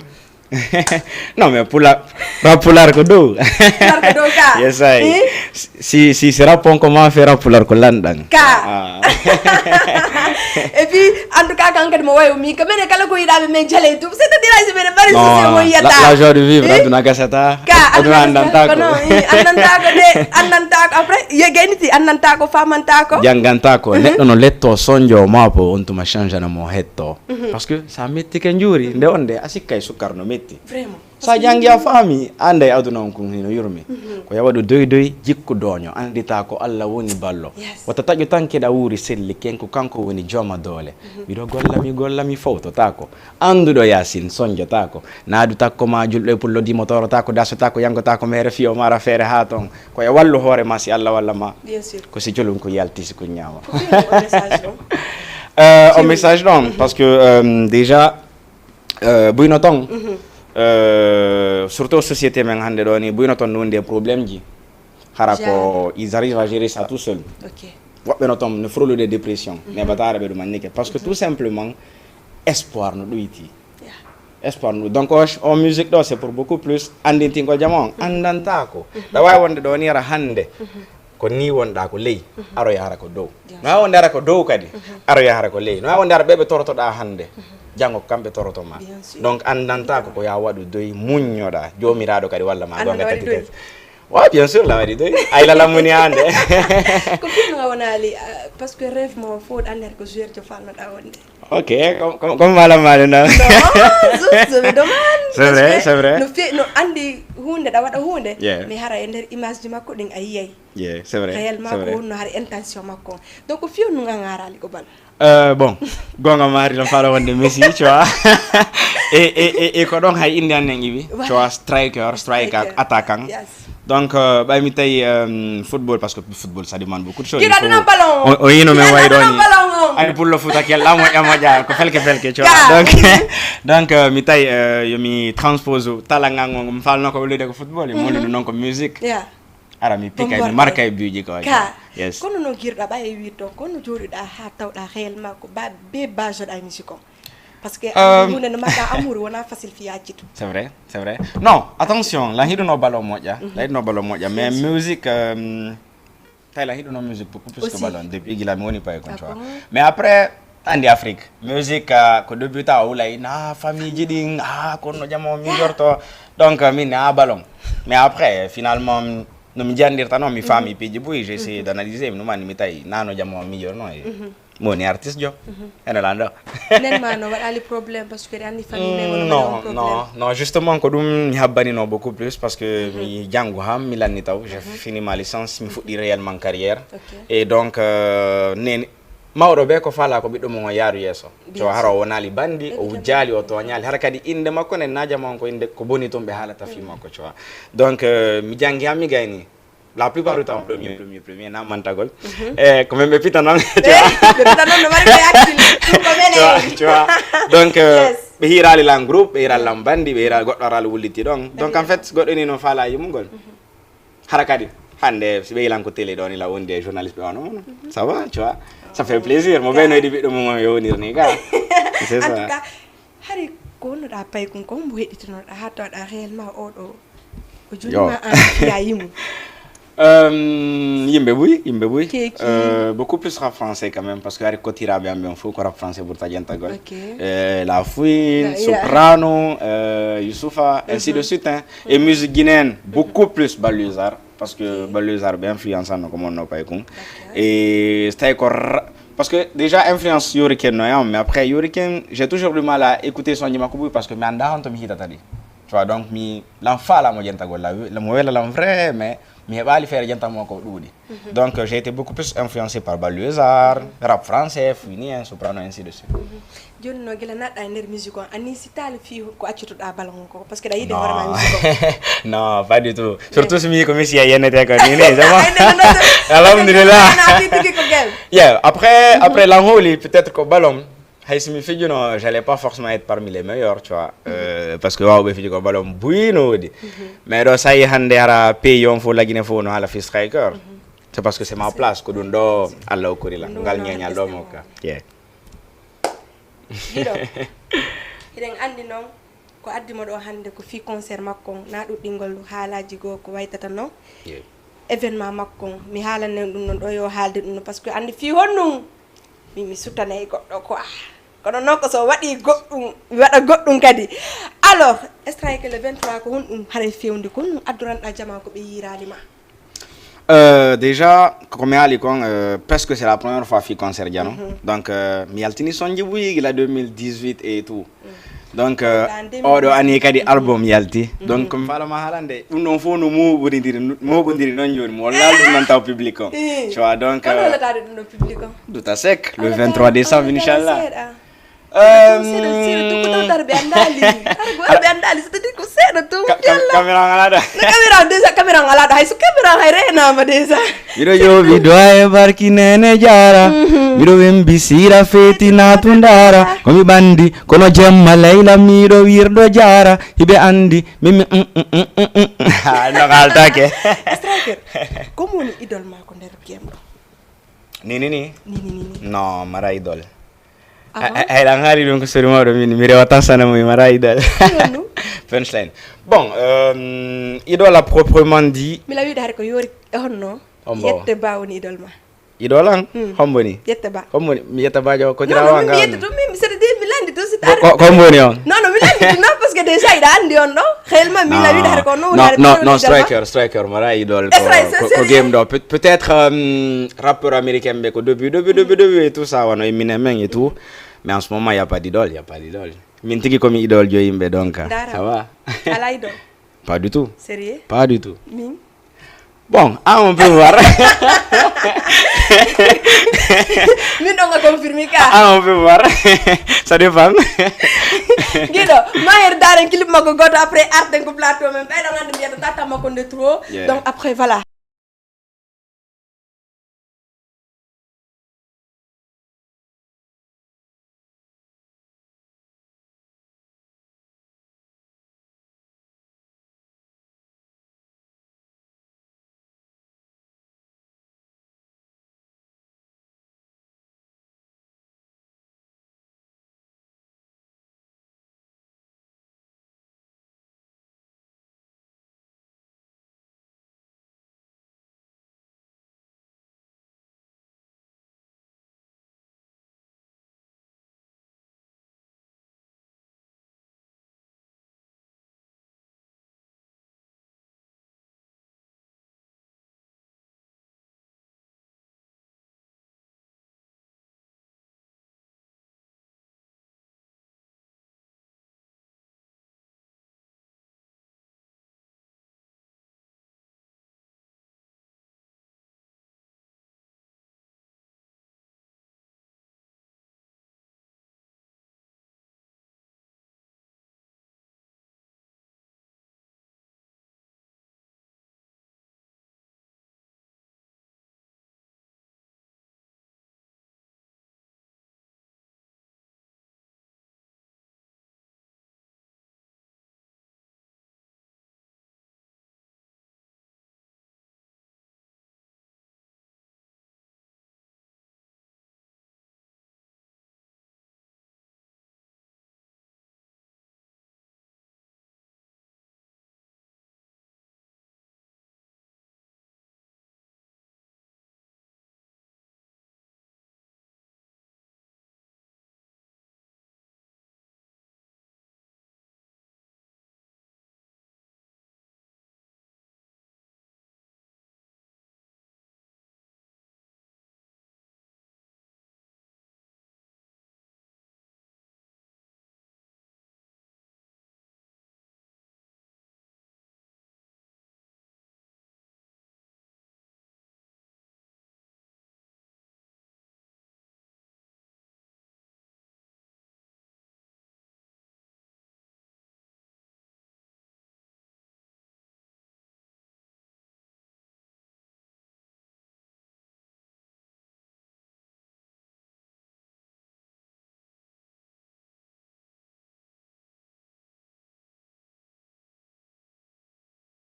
Non, mais pulaar, rap pulaar ko dow. Pulaar ko dow ka. Yes, I. Eh? Si, si, si rap on ko ma fe rap pulaar ko lanɗan. Ka. Ah. Et puis, en tout cas, kan kadi mo wayo mi, ko menen kala ko yiɗa men, men jale tum. C'est-à-dire, si menen bari souci mo yiyata. La, la joie de vivre, eh? Aduna gasata. Ka, aduna andanta ko. Non, eh, andanta ko de, andanta ko. Après, ye gayniti, andanta ko, famanta ko. Janganta ko. Mhm. Neɗɗo no letto sonjo ma po, on tuma change na mo hetto. Mhm. Parce que sa metti ke njuuri, nde on nde, a sikkay sukkar no metti. Vraiment. Sa jangi a faami, a anday aduna on kun hino yurmi. Mhm. Ko ya waɗu doy doy, jikku dooño, andita ko Alla woni ballo. Yes. Wata taƴu tan keɗa wuuri selli, ken ko kanko woni jooma doole. Mhm. Miɗo golla mi golla mi fowtotaako. Anduɗo Yaasin sonjotaako. Naadu takko ma julɗo e pullo dimo torotaako, dasotaako, yangotaako, mere fiyo mara feere haa ton. Ko ya wallu hoore ma si Alla walla ma. Bien sûr. Ko si julun ko yalti si kun ñaama. Ko fii o message ɗon? Euh, o message ɗon, mhm, parce que, euh, déjà, euh, buyno ton, mhm, euh, surtout société men hannde ɗo ni, buyno ton no wondi e problème ji. Hara ko, ils arrivent à gérer ça tout seul. Ok. Woɓɓe no ton no frôle de dépression, mhm, neɓataare ɓe ɗum annike. Parce que, mhm, tout simplement, espoir no ɗoyti. Yeah. Espoir no ɗoyti. Donc, o, o musique ɗo, c'est pour beaucoup plus anndintingol jama on. Mhm. Anndanta ko. Mhm. Ɗa waawi wonde ɗo ni ara hannde. Mhm. Ko ni wonɗa ko ley, mhm, aro yahara ko dow. Bien sûr. No waawi wonde ara ko dow kadi, mhm, aro yahara ko ley. No waawi wonde ara ɓe ɓe torotoɗa hannde, mhm, janngo ko kamɓe toroto ma. Bien sûr. Donc, anndanta ko, ko ya waɗu doy, muññoɗa. Joomiraaɗo kadi walla ma. Anndana gonga waɗi tati doy. Tati. Wa, bien sûr, la waɗi doy. Ay la lamuni hannde. Ko fii no a wonaali, ah, parce que rêve mo fof ɗannere ko joueur jo falnoɗa wonde. Ok, comme, comme, comme Malam Mali, non? Non, je, je me demande. C'est vrai, c'est vrai. No fe-, no anndi huunde, ɗa waɗa huunde. Yeah. Mais hara e nder image ji makko ɗin a yiyay. Yeah, c'est vrai, réellement, c'est vrai, ko wonno hara intention makko on. Donc, ko fii on nun an a araali ko bal? Euh, bon, gonga mari no fala wonde Messi, tu vois. E, e, e, e ko ɗon hay inde an en iwi. Voilà. Tu vois, striker, striker, striker, attaquant. Yes. Donc, euh, ɓay mi tawi, euh, football, parce que football, ça demande beaucoup de choses. Il faut, on, on, on, mais ouais, donc, ballon, on. Ani pour le foot, quel là, moi, moi, ko felke, felke, tu vois. Yeah. Donc, donc, euh, mi tawi, euh, yo mi transpose tala ngango, mi falno ko wulude ko football, mo wulude non ko musique. Yeah. Ara mi pika, mi marka e biuji ko. Ka. Yes. Kono no girɗa ɓay e wirdo, kono jooɗiɗa haa tawɗa réellement ko ba, be base ɗa musique on. Parce que, euh, huunde no mbaɗɗa amour wona facile fi yaccitu. C'est vrai, c'est vrai. Non, attention, la hiɗuno ballon moƴƴa, mhm, la hiɗuno ballon moƴƴa, mais musique, euh, tawi la hiɗuno musique beaucoup plus que aussi ballon depuis gila mi woni pay kon, tu vois. Ah bon? Mais après, andi Afrique, musique, euh, ko début ta o wulay na famille ji ɗin, ah, kono jamo mi jorto. Donc, euh, min a ballon. Mais après, finalement, no mi jandirta non, mi faami piiji buy, j'ai essayé d'analyser, mi numani mi tawi nano jamo mi jorno e. Mhm. Mo woni artiste jo. Mhm. Ene lando. Nen ma no waɗali problème parce que anni famille men no waɗa on problème. Non, non, non, justement ko ɗum mi habbanino beaucoup plus parce que, mhm, mi jangu ham, mi lanni taw, j'ai, mhm, fini ma licence, mi fuɗɗi réellement carrière. Ok. Et donc, euh, nen mawɗo be ko fala ko ɓiɗɗo mum o yaaru yeeso. Bien sûr. Hara o wonali bandi, o wujjali, o toñali. Hara kadi inde makko nen na jama on ko inde ko boni tun ɓe haalata fi makko, tu vois. Donc, euh, mi jangi ham mi gayni. La plupart du temps, premier, premier, premier, na mantagol. Mhm. Eh, ko men ɓe pita non, tu vois. Eh, ɓe pita non, no mari ko yaktin. Ɗum ko men. Tu vois, tu vois. Donc, euh, yes, ɓe hiirali lan groupe, ɓe hiirali lan bandi, ɓe hiirali goɗɗo arali wulliti ɗon. Donc, en fait, goɗɗo ni no fala yimugol. Mhm. Hara kadi, hannde, si ɓe yilan ko télé ɗo ni, la wondi e journaliste ɓe wano, mhm, ça va, tu vois. Ça fait plaisir. Mo ɓe no yiɗi ɓiɗɗo mum on yo wonir ni, ga. C'est ça. En tout cas, hari ko wonnoɗa paykun, ko hombo heɗitinoɗa haa tawɗa réellement oɗo o jonni ma an fiya yimu? Euh, yimɓe buy, yimɓe buy. Keki. Euh, beaucoup plus rap français quand même, parce que hari kotiraaɓe am ɓen fof ko rap français ɓurta jentagol. Ok. Euh, La Fouine, Soprano, euh, Youssoupha, ainsi de suite, hein. Et musique guinéenne, beaucoup plus Baluzar, parce que Baluzar ɓe influence an no ko monno paykun. Ok. Et so tawi ko ra-, parce que déjà influence Yori Ken no e am, mais après Yori Ken, j'ai toujours du mal à écouter son ji makko buy parce que mi annda honto mi hitata ɗi. Tu vois, donc mi, lan faala mo jentagol, la, la mo wela lan vrai, mais mi heɓali feere jenta mo ko ɗuuɗi. Mhm. Donc, euh, j'ai été beaucoup plus influencé par Baluzar, rap français, Fouinien, Soprano, ainsi de suite. Mhm. Jooni no gila naɗɗa e nder musique on, ani si taali fii ko accutoɗa ballon on ko, parce que ɗa yiɗi hoore ma musique on. Non, pas du tout. Surtout si mi ko mi siya yenete ko ni, ni, c'est bon. Ay, non, non, non. Alhamdulillah. Non, non, non, non, non, non, non, non. Yeah, après, mhm, après lan hooli, peut-être ko ballon, hay si mi fijuno, j'allais pas forcément être parmi les meilleurs, tu vois. Mhm. Euh, parce que waaw, ɓe fiji ko ballon buy no woodi. Mhm. Mais ɗo, ça y est, hannde hara pays on fof, la Guinée fof no haala fi striker. Mhm. C'est parce que c'est ma place, ko ɗum ɗo Allah okkori lan. Ngal ñeeñal ɗo mo ka. Yeah. Giɗo, hiɗen anndi non, Ko addi mo ɗoo hannde ko fii concert makko on, na ɗuɗɗingol haalaaji goo ko waytata non. Yeah. Événement makko on, mi haalanay ɗum non ɗoo, yo haalde ɗum non, parce que anndi fii honɗum mi, mi sutanay goɗɗo quoi. Kono non ko so waɗi goɗɗum, mi waɗa goɗɗum kadi. Alors, Striker, le vingt-trois ko honɗum haray fewndi, ko honɗum addoranɗaa jamaa ko ɓe yiiraali ma? Euh, déjà, ko mi haali kon, euh, presque c'est la première fois fii concert Jano. Mhm. Donc, euh, mi yaltini sonji buyi gila deux mille dix-huit et tout. Mm. Donc, euh, oɗo année kadi album yalti. Mhm. Donc, ko mi faala ma haalande, ɗum ɗon fof no mooɓondiri, mooɓondiri non jooni. Mi hollaa ɗum non taw public on. Eh. Tu vois, donc, kono euh, hollataade ɗum ɗon public on? Duta Seck, le vingt-trois décembre, inchallah. Seeɗa. Seeɗa tun, seeɗa tun, ko tawata ɓe anndaali. Hara ko ɓe anndaali, c'est-à-dire ko seeɗa tun, ka-, ka-, caméra on alaa ɗo. No caméra on, déjà caméra on alaa ɗo. Hay so caméra on hay reenaama déjà. Miɗo jooɓi do'a e barki Neene Jaara. Mhm. Miɗo wembi siira feeti naatu ndaara. Ko mi ɓanndi, kono jemma Layla miɗo wirdo jaara. Hiɓe anndi, min mi, mm, mm. Ah, no haaltaake. Striker, ko mo woni idol maa ko nder game ɗo? Ni, ni, ni? Ni, ni, ni, ni. Non, mara idol. Ah bon? Hay, hay, hay, ɗan haali ɗum ko sori mawɗo min, mi rewata sana mo, mi mara idol. Honno? Punchline. Bon, euh, idol à proprement dit. Mi la wiide hari ko yoori, e honno? Hombo? Yette Ba woni idol ma. Idol an? Hmm. Hombo ni? Yette Ba. Hombo ni? Mi yetta Ba jo ko. Non, non, mi yetta tun, mi, c'est-à-dire, mi lanndi tun, c'est-à-dire. Ko, ko, hombo ni on? Non, non, mi lanndi tun, non, parce que déjà, hiɗa anndi on ɗo. Réellement, mi la wiide hari ko non, non, non, Striker, Striker, mara idol ko, ko, ko game ɗo. Peut-, peut-être, euh, rappeur américain ɓe ko début, début, début, début et tout ça, wano Eminem en et tout. Mais en ce moment, y a pas d'idole, y a pas d'idole. Min tigi ko mi idol jo yimɓe, donc, ça va. Alaa idol? Pas du tout. Sérieux? Pas du tout. Min? Bon, ah, on peut voir. Min ɗon a confirmé ka. Ah, on peut voir. Ça dépend. Giɗo, Maher Daren clip makko gooto, après arten ko plateau men. Ɓe ɗon anndi mbiyata tata makko nde trop. Yeah. Donc après, voilà.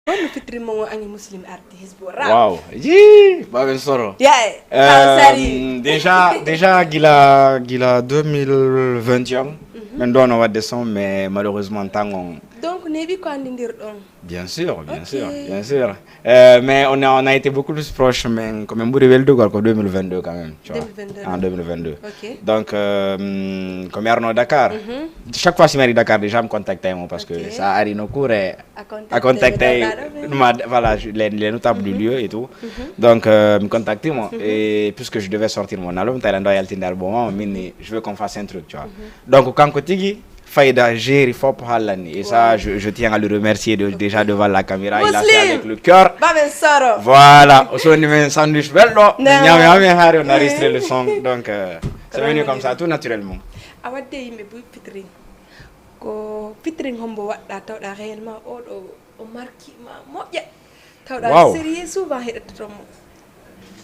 Honno fitirimmo on angi Muslim Arti Hizbu Rap? Wow. Yii, Baben Soro. Yeah. Euh, déjà, déjà, gila, gila deux mille vingt et un. Mhm. Min ɗon o waɗde son, mais malheureusement, tango. Donc, neeɓi ko anndidirɗon? Bien sûr, bien sûr, bien sûr. Euh, mais on a, on a été beaucoup plus proche, mais ko min ɓuri weldugol ko deux mille vingt-deux quand même, tu vois. Deux mille vingt-deux. En deux mille vingt-deux. Ok. Donc, euh, hum, ko mi arno Dakar. Mhm. Chaque fois, si mi ari Dakar, déjà, mi contacte mo parce que ça ari no couré. A contacté ma, voilà, je- les, les notables du lieu et tout. Donc, euh, me contacté moi. Et puisque je devais sortir mon album, t'as l'endroit Yaltindar Bon, mais je veux qu'on fasse un truc, tu vois. Donc, quand Kotigi, Faïda, Jerry, Fop, Halani. Et ça, je, je tiens à le remercier de- déjà devant la caméra. Il a fait avec le cœur. Voilà. On se met un sandwich bello. On a enregistré le son. Donc, euh, c'est venu comme ça, tout naturellement. A waɗde yimɓe buy fitiri. Ko featuring hombo waɗɗa tawɗa réellement oɗo o marki ma moƴƴa? Tawɗa sérieux, souvent heɗototo mo.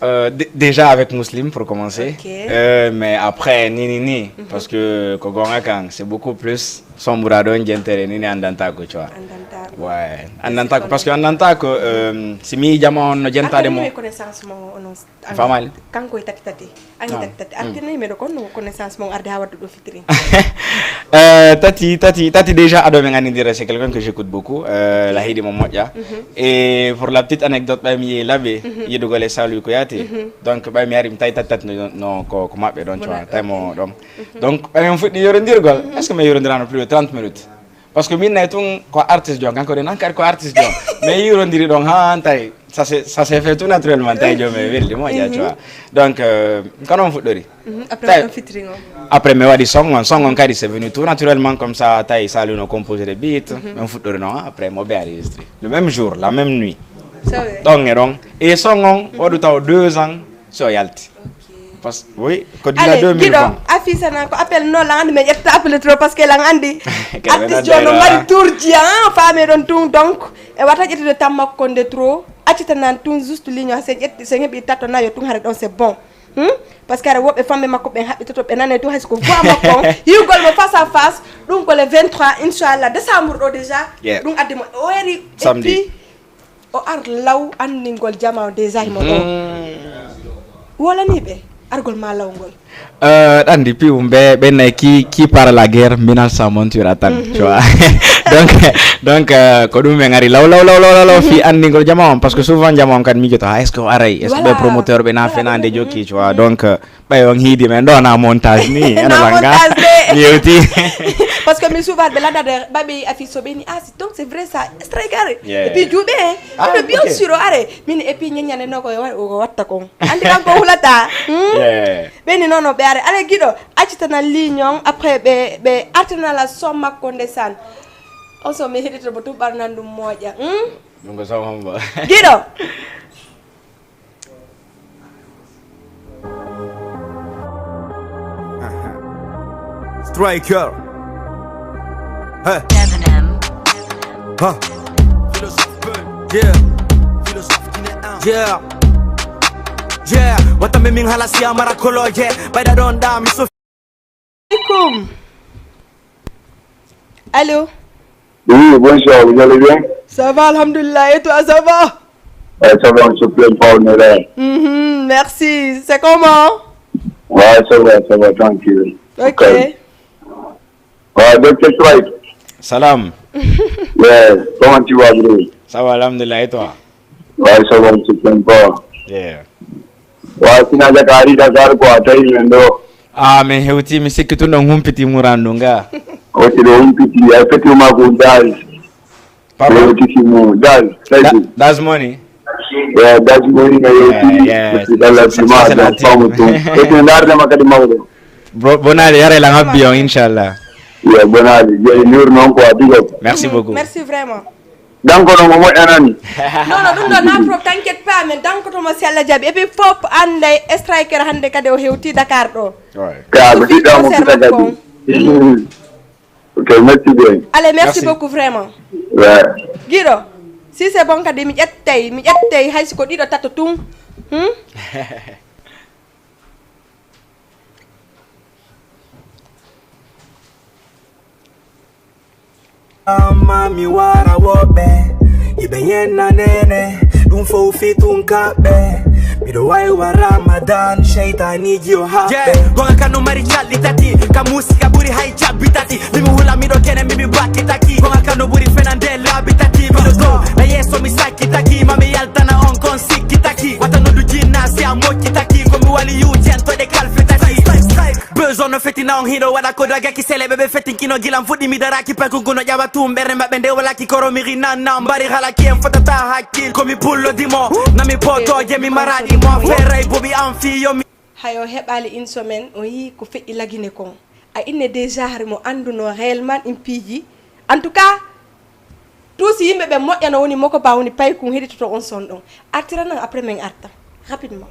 Euh, d- déjà avec Muslim pour commencer. Ok. Euh, mais après, ni, ni, ni. Parce que ko gonga kan, c'est beaucoup plus. Son ɓura ɗon jentere ni, ni andanta ko, tu vois. Andanta ko. Ouais. Andanta ko, parce que andanta ko, euh, si mi jama on no jentade mo. Connaissance mo, onon Famali. Kanko e tati tati. Angi tati tati. Artini mi ɗo kon no connaissance mon arde ha waddu ɗo featuring. Euh, tati, tati, tati déjà ado men anindira, c'est quelqu'un que j'écoute beaucoup. Euh, la hidi mo moƴƴa. Et pour la petite anecdote, ɓay mi yehi Labe, yidugol e Salu Kouyaté. Donc, ɓay mi ari mi tawi tati tati no, no ko, ko maɓɓe ɗon, tu vois, tawi mo ɗon. Donc, ɓay on fuɗɗi yorondirgol. Est-ce que mi yorondirano plus de trente minutes? Parce que min nay tun ko artiste jon, kanko de nan kadi ko artiste jon. Mais yirondiri ɗon ha tawi, ça s'est, ça s'est fait tout naturellement, tawi jomi e weldi moƴƴa, tu vois. Donc, euh, ko non fuɗɗori. Mhm, après on featuring on. Après mi waɗi song on, song on kadi c'est venu tout naturellement comme ça, tawi Salu no composer le beat, on fuɗɗori non, après mo be enregistré. Le même jour, la même nuit. Ɗon e ɗon. Et song on, waɗu taw deux ans, so yalti. Parce que, oui, ko dila deux mille vingt. Allez, Guido, affiche nan ko appel non, la andi men ƴetta appel trop parce que la andi. Artiste jono mari tourji, hein, femme ɗon tun, donc, e wata ƴettude tamma ko nde trop. Accita nan tun juste ligne, se ƴetti, se heɓi tatto nayo tun hare ɗon, c'est bon. Hmm? Parce que hare woɓɓe famɓe makko ɓen haɓɓitoto ɓe nane tun hay so ko voix makko on. Yiwgol mo face à face, ɗum ko le vingt-trois, inchallah, décembre ɗo déjà. Ɗum addi mo o eri, samedi. Eppi, o ar law anndingol jamaa on déjà himo ɗo. Wolani ɓe argol ma law ngol. Euh, ɗandi piw ɓe ɓe nay qui, qui part à la guerre minal sa monture atan, tu vois. Donc, donc, euh, ko ɗum ɓe ngari law law law law law law fi anndingol jamaa on, parce que souvent jamaa on kan mijoto ha est-ce que o aray, est-ce que ɓe promoteur ɓe na fenande jokki, tu vois. Donc, euh, ɓay on hiidi men ɗo na montage ni eno langa. Mi yewti. Parce que mi souvent ɓe landade ɓaɓe affiche so ɓe ni ah, donc c'est vrai ça, striker. Et puis juuɓe hein. Ino bien sûr o are. Min et puis ñeññane no ko watta kon andi kanko hulata. Ɓeni nono ɓe are ala Guido accitana ligne on après ɓe ɓe artana la son makko ndesan. On so mi heɗito mo tun ɓarnan ɗum moƴƴa. Ɗum ko son hombo? Guido. Striker. Hey. Huh. Yeah. Yeah. Yeah. Wata me min halasi amara koloje. Bayda don da mi so Alaikum. Allô? Oui, bonsoir, vous allez bien? Ça va, alhamdulillah. Et toi, ça va? Ouais, ça va, on se plaint pas, on est là. Mhm, merci. C'est comment? Ouais, ça va, ça va, tranquille. Ok. Ouais, docteur Strike. Salam. Yeah, comment tu vas, bro? Ça va, alhamdulillah. Et toi? Ouais, ça va, on se plaint pas. Yeah. Wa sina jakari Dakar ko a tawi men ɗo. Ah, min hewti, mi sikki tun on humpiti murandu nga. O si ɗo humpiti, ay feti ma ko Daz. Pardon? Hewti si mo Daz, Daz Money. Yeah, Daz Money na hewti. Yeah, yeah. Parce que Daz Money na famu tun. Ete ndarde ma kadi mawɗo. Bro, bonali yare la ngabbi on, inshallah. Yeah, bonali. Jeri nur non ko a big up. Merci beaucoup. Merci vraiment. Danko no mo moƴƴanani. Non, non, ɗum ɗo na pro, t'inquiète pas, min dankoto mo si Allah jaɓi. Et puis fof annday striker hannde kadi o hewti Dakar ɗo. Ka ko ɗiɗɗo mo fita kadi. Ok, merci bien. Allez, merci beaucoup vraiment. Ouais. Guiɗo, si c'est bon kadi mi ƴettay, mi ƴettay hay si ko ɗiɗo tato tun. Hmm? Amma mi wara woɓɓe, iɓe yenna nene, ɗum fow fitun kaɓɓe. Miɗo waywa Ramadan, shaytaaniiji yo haɓɓe. Yeah, gonga kanu mari calli tati, ka musika ɓuri hay cabbi tati. Mimi hula miɗo kene, mimi bakki taki. Gonga kanu ɓuri fenande laabi tati. Miɗo dow, na yeeso mi sakki taki. Mami yaltana on kon sikki taki. Wata noddu jinna si a mokki taki. Ko mi wali yu jento de kalfe tati. Besoin no fetina on hino waɗa ko daga ki sele ɓe ɓe fetin kino gilan fuɗɗi mi daraki pakugu no ƴawa tum ɓerne maɓɓe nde wala ki koro mi rinan na mbari hala ki en fotata hakkil ko mi pullo dimo na mi poto je mi marani mo feray bobi an fiyo mi Hayo heɓali une semaine o yi ko feƴƴi lagine kon a inne déjà hari mo anduno réellement in piiji en tout cas Tuusi yimɓe ɓen moƴƴa no woni moko ba woni paykun heɗitoto on son ɗon. Artira nan après men arta. Rapidement.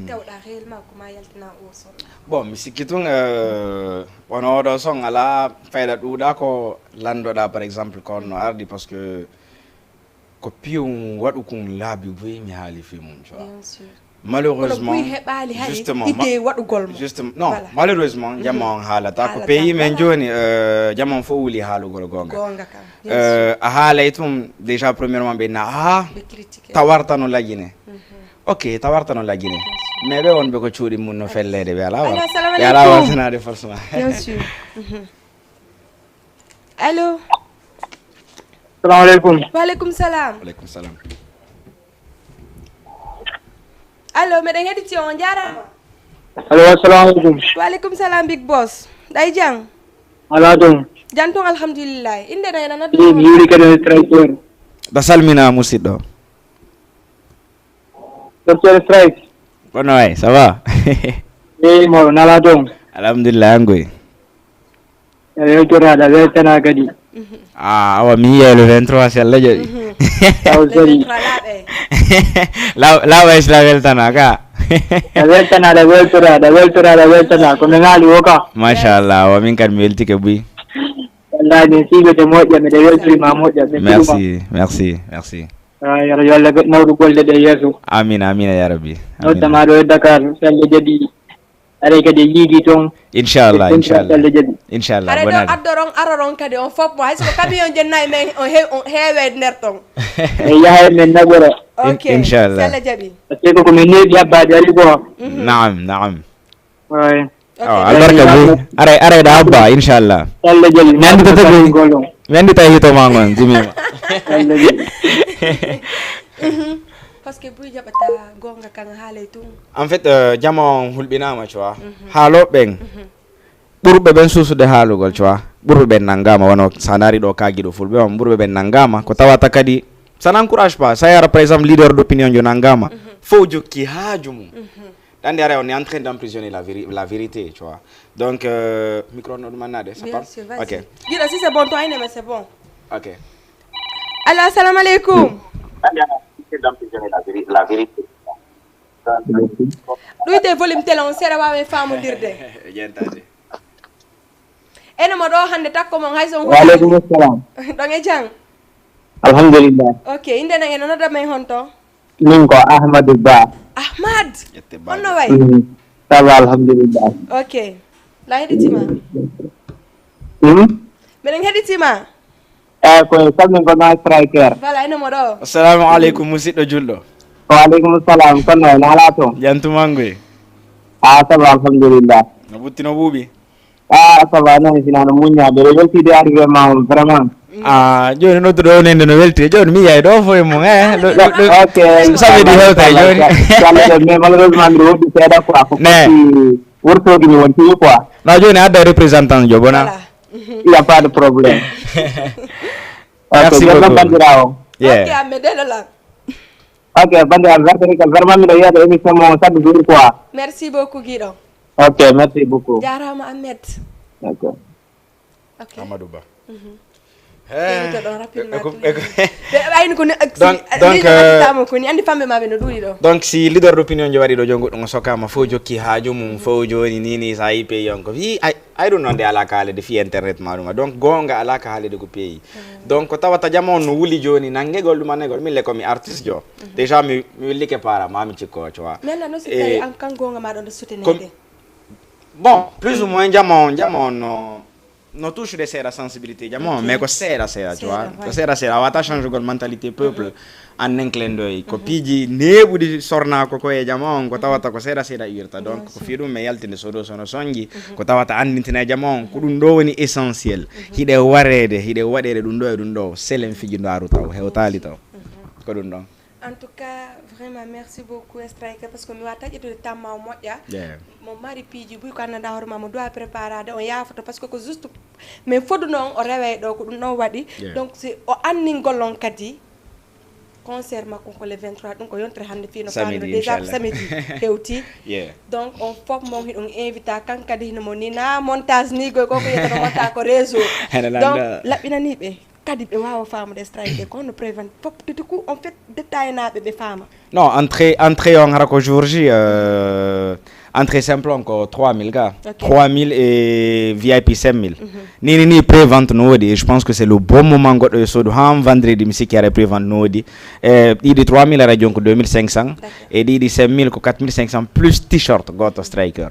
Tawɗa réellement ko ma yaltina o son. Bon, mi sikki tun eh, wano oɗo son ala fayda ɗuuɗa ko landoɗa par exemple ko on no ardi parce que ko piyum waɗu kun laabi buy mi haali fi mum tu vois. Bien sûr. Malheureusement, kono buy heɓaali hari justement, ma- idée waɗugol mo. Justement, non, voilà. Malheureusement, jama on haalata ko. Haalata, pays men voilà. Joni, euh, jama on fof wuli haalugol gonga. Gonga kam, bien sûr. Euh, a haalay tun déjà, premièrement, ɓe na, ah, ɓe critiqué. Tawarta no lajine. Mhm. Ok, tawarta no lajine. Bien sûr. Mais ɓe wonɓe ko cuuɗi mun no felleede, ɓe alaa wa-, ɓe alaa alaikum. Wartanaade forcément. Bien sûr. Mhm. Allo. Salamu alaikum. Wa alaikum salam. Wa alaikum salam. Allo, meɗen heɗiti on, on jaaraama. Allo, assalamu alaikum. Wa alaikum salam, Big Boss. Ɗay jang? Alaa ton. Jam ton, alhamdulillah. Innde no ena noddu? Min Yuri Kene Striker. Da salmina, musidɗo. Docteur Strike. Kono waay, ça va? Eey, mo nala ton. Alhamdulillah, an koy. A weltoraɗo, a weltana kadi. Ah, awa, mi yiyay le vingt-trois, si Allah jaɓi. Mhm. Awa, le sori. Vingt-trois laaɓe. Law-, laaɓa, si la weltana ka. A weltanaɗo, a weltoraɗo, a weltoraɗo, a weltana. Ko mi ŋaali wo ka. Machallah, awa, min kadi mi weltike buy. Wallahi, min siwete moƴƴa, miɗo weltori ma moƴƴa, mi weltima. Merci, merci, merci. Ah, yo Allah, yo Allah nawru golle ɗe yeeso. Amin, amin, ya Rabbi. Amin. Noddama ɗo e Dakar, si Allah jaɓi, aray kadi e yiidi toon. Inchallah, e inchallah. Si Allah jaɓi. Inchallah, hare ɗo bonani. Addoron, aroron kadi on fof mo, hay so ko camion jennayi men, on he-, on heewe nder toon. E yaha e men naɓora. In-, ok, inchallah. Si Allah jaɓi. Parce que ko min neeɓi habbaade ari ko. Mhm. Naam, naam. Waay. Ok. Awa, albarka buy. Aray, aray ɗa abba, inchallah. Allah jaɓi. Mi anndi tata buy. Mi anndi tawi hito ma ngon, jimima. Allah jaɓi. Mhm. Parce que buy jaɓata gonga kan haalay tun. En fait, euh, jama on hulɓinama, tu vois. Mhm. Haaloɓe ɓen, mhm, ɓurɓe ɓen suusude haalugol, tu vois. Ɓurɓe ɓen nangama, wano sa ndaari ɗo ka giɗo fulɓe on, ɓurɓe ɓen nangama. Ko tawata kadi, ça n'encourage pas. Sa yara, par exemple, leader d'opinion jo nangama. Mhm. Fow jokki haaju mum. Mhm. Tande, on est en train d'emprisonner la véri-, la vérité, tu vois. Donc, euh, micro, non, demande, ça parle ? Bien sûr, vas-y. Ok. Guido, si c'est bon, toi, mais c'est bon. Ok. Allo, assalamu alaikum. Tande, on est en train d'emprisonner la véri-, la vérité. Ɗuyte volume télé on seeɗa, waawen faamondirde. Jentade. Ene mo ɗo hannde takko mon hay son. Wa alaikum assalam. Ɗon e jam? Alhamdulillah. Ok, innde no ena nodda men honto? Min ko Ahmadu Ba. Ahmad? Ƴette Ba. Honno wayi? Mm. Ça va, alhamdulillah. Ok. La heɗitima. Hmm? Meɗen heɗitima. Eh, ko salmin ko ma striker. Voilà, ene mo ɗo. Assalamu alaikum, musidɗo julɗo. Wa alaikum salam. Kono na ala to. Jantu mangu e. Ah, ça va, alhamdulillah. No butti no buubi. Ah, ça va, non, sina no muññaade. Ɓe weltiide arrivé ma on, vraiment. Ah, jooni nodduɗo o nende no welti. Jooni mi yiyay ɗo fof e mum, eh. Ɗo, ɗo, ɗo, ok, samedi hewta e jooni. Inchallah, mais malheureusement, mbiɗo woɗɗi seeɗa quoi. Ko ne. Foti wurtoogi mi wonti quoi. No, jooni adda représentant jo, bona? Voilà. Il y a pas de problème. Ok, merci beaucoup. Banndiraawo. Yeah. Ok, Ahmed, ɗeɗo lan. Ok, banndiraawo, merci, vraiment miɗo yiya émission mo chaque jour quoi. Merci beaucoup, Guido. Ok, merci beaucoup. Jaaraama, Ahmed. Ok. Ok. Amadou Ba. Mhm. Eh, keewto ɗon rapidement, eko, eko. Ɓe ayni ko ni, ak-, donc, si, donc, ni no euh, waɗirtaamo ko ni, anndi famɓe ma ɓe no ɗuuɗi ɗo. Donc, si leader d'opinion jo waɗi ɗo, jon goɗɗum o sokaama, fof jokki haaju mum, mhm, fof jooni ni, ni, sa yi pays on ko fii, ay, ay ɗum noon de alaa ka haalede fii internet ma ɗum. Donc, goonga alaa ka haalede ko pays. Mhm. Donc, ko tawata jama on no wuli jooni, nanngegol ɗum, annegol, min le ko mi artiste jo. Mhm. Déjà, mi, mi wellike para, ma mi cikko, tu vois. Mais là, non, si tawi an kan goonga ma ɗon ɗo soutenir de. Bon, plus ou moins, jama on, jama on no, no touche de seeɗa sensibilité, jama on, ok, mais ko seeɗa, seeɗa, tu vois. Seeɗa, ouais. Ko seeɗa, seeɗa. A wata change gol mentalité peuple, mhm, an nen clendoy. Ko, mhm, piiji neeɓuɗi sorna ko ko e jama on, ko tawata ko seeɗa, seeɗa iwirta. Donc, bien sûr, ko fii ɗum mi yaltinde sodo sono sonji, mhm, ko tawata anndintina e jama on, ko ɗum ɗo woni essentiel. Mhm. Hiɗe wareede, hiɗe waɗeede ɗum ɗo e ɗum ɗo. Selen fiji ndaaru taw, hewtaali taw. Mhm. Ko ɗum ɗon. En tout cas, vraiment, merci beaucoup, Striker, parce que mi waawaa taƴitude tamma o moƴƴa. Yeah. Mo mari piiji buy ko anndanɗaa hoore ma, mo doit préparade, on yaafoto, parce que ko juste, mais fodu noon o reway ɗo, ko ɗum ɗon waɗi. Yeah. Donc, si o anndingol on kadi, concert makko ko le vingt-trois, ɗum ko yontere hannde fii no faali no, déjà ko samedi hewti. Yeah. Donc, on fof mon hiɗon invita, kan kadi hino mo ni, na montage ni goy, ko ko yetta no monta ko réseau. Donc, laɓɓinanii ɓe. Kadi ɓe waawa faamude strike ko honno prévent, fof, tout coup, en fait, détail naaɓe ɓe faama. Non, entrée, entrée on hara ko jour J, euh, Entrée simple on ko trois mille ga. Ok. Trois mille et V I P cinq mille. Mhm. Ni, ni, ni pré-vente no woodi. Et je pense que c'est le bon moment goɗɗo yo soodu han vendredi mi sikki haray pré-vente no woodi. E ɗiɗi trois mille ara jon ko deux mille cinq cents. D'accord. E ɗiɗi cinq mille ko quatre mille cinq cents plus t-shirt gooto striker.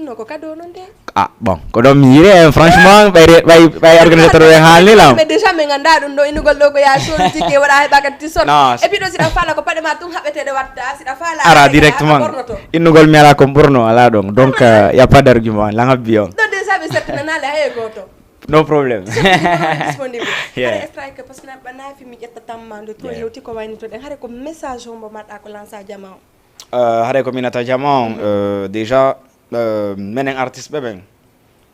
No ko cadeau non de. Ah, bon. Ko ɗon mi yiɗi en, franchement, ɓay re-, ɓay, ɓay organisateur ɓe haalni lam. Mais déjà, min anndaa ɗum ɗo, innugol ɗo ko yaa soodi ticket, waɗa heɓa ka t-shirt. Non, et puis ɗo, si ɗa faala ko paɗe ma tun haɓɓeteeɗe watta, si ɗa faala ara a heɓa directement. A ɓornoto. Innugol mi alaa ko ɓurno, alaa ɗon. Donc, euh, y a pas d'argument, lan habbi on. Ɗo déjà ɓe settinanaali hay e gooto. No problem. Disponible. Yeah. Hara strike, parce que na, na fi mi ƴetta tamma, nde to hewti ko waynitoɗen. Hara ko message hombo marɗa ko lansa jama on? Euh, haray ko mi nata jama on, euh, déjà, euh, menen artiste ɓe ɓen,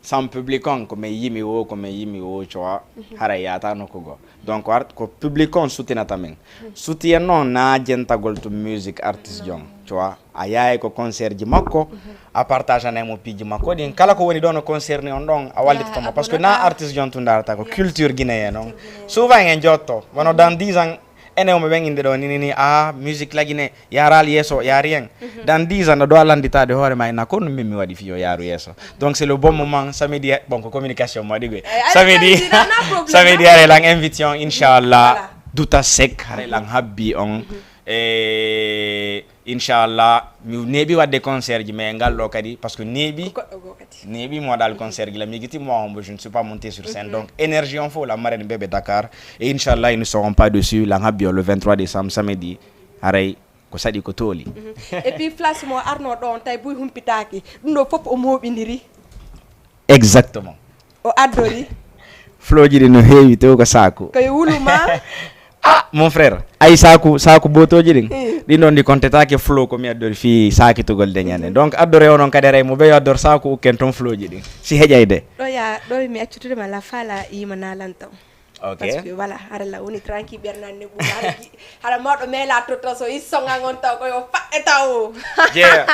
sans public on, ko men yimi wo, ko men yimi wo, tu vois, haray yaata nokku goo. Donc, art-, ko public on sutinata men. Sutiyen non na jentagol to music artiste jon, tu vois. A yahay ko concert ji makko, a partage anay mo piiji makko ɗin. Kala ko woni ɗon no concerné on ɗon, a wallitoto mo. Parce que na artiste jon tun darata ko culture guinéen on. Souvent en jotto, wano dans dix ans, enen mo ɓen innde ɗo ni, ni, ni, ah, musique la Guinée, yaaral yeeso, yaari en. Dans dix ans, ɗo a landitaade hoore ma, ina ko ɗum min mi waɗi fiyo yaaru yeeso. Donc, c'est le bon moment, samedi, bon, ko communication mo waɗi goy. Samedi, samedi, haray lan invite on, inchallah. Duta Seck, haray lan habbi on. E, inchallah, mi neeɓi waɗde concert ji, mais ngal ɗo kadi, parce que neeɓi, neeɓi mo waɗal concert gila, mi yigiti mo hombo, je ne suis pas monté sur scène. Donc, énergie on fof, la marraine bébé Dakar. Et inchallah, ils ne seront pas dessus, lan habbi on le vingt-trois décembre, samedi. Haray, ko saɗi ko tooli. Mhm. Et puis, flash mo arno ɗo on, tawi buy humpitaaki. Ɗum ɗo fof o mooɓindiri. Exactement. O addori. Flooji ɗi no heewi, tew ko saaku. Ko e wuluma. Ah, mon frère, ay saaku, saaku bootooji ɗin. Mm. Ɗin ɗon ɗi kontetaake flow ko mi addori fii saakitugol de ñande. Mhm. Donc, addore onon kadi aray mo ɓe yo addor saaku ukken ton flooji ɗin. Si heƴay de. Ɗo ya, ɗo mi accutude ma la fala yima na lantaw. Ok. Parce que, voilà, hara la woni tranquille, ɓernande ɓuuri, hara gi-, hara mawɗo meela toto so i songan on taw ko yo faɗɗe taw. Jeeya.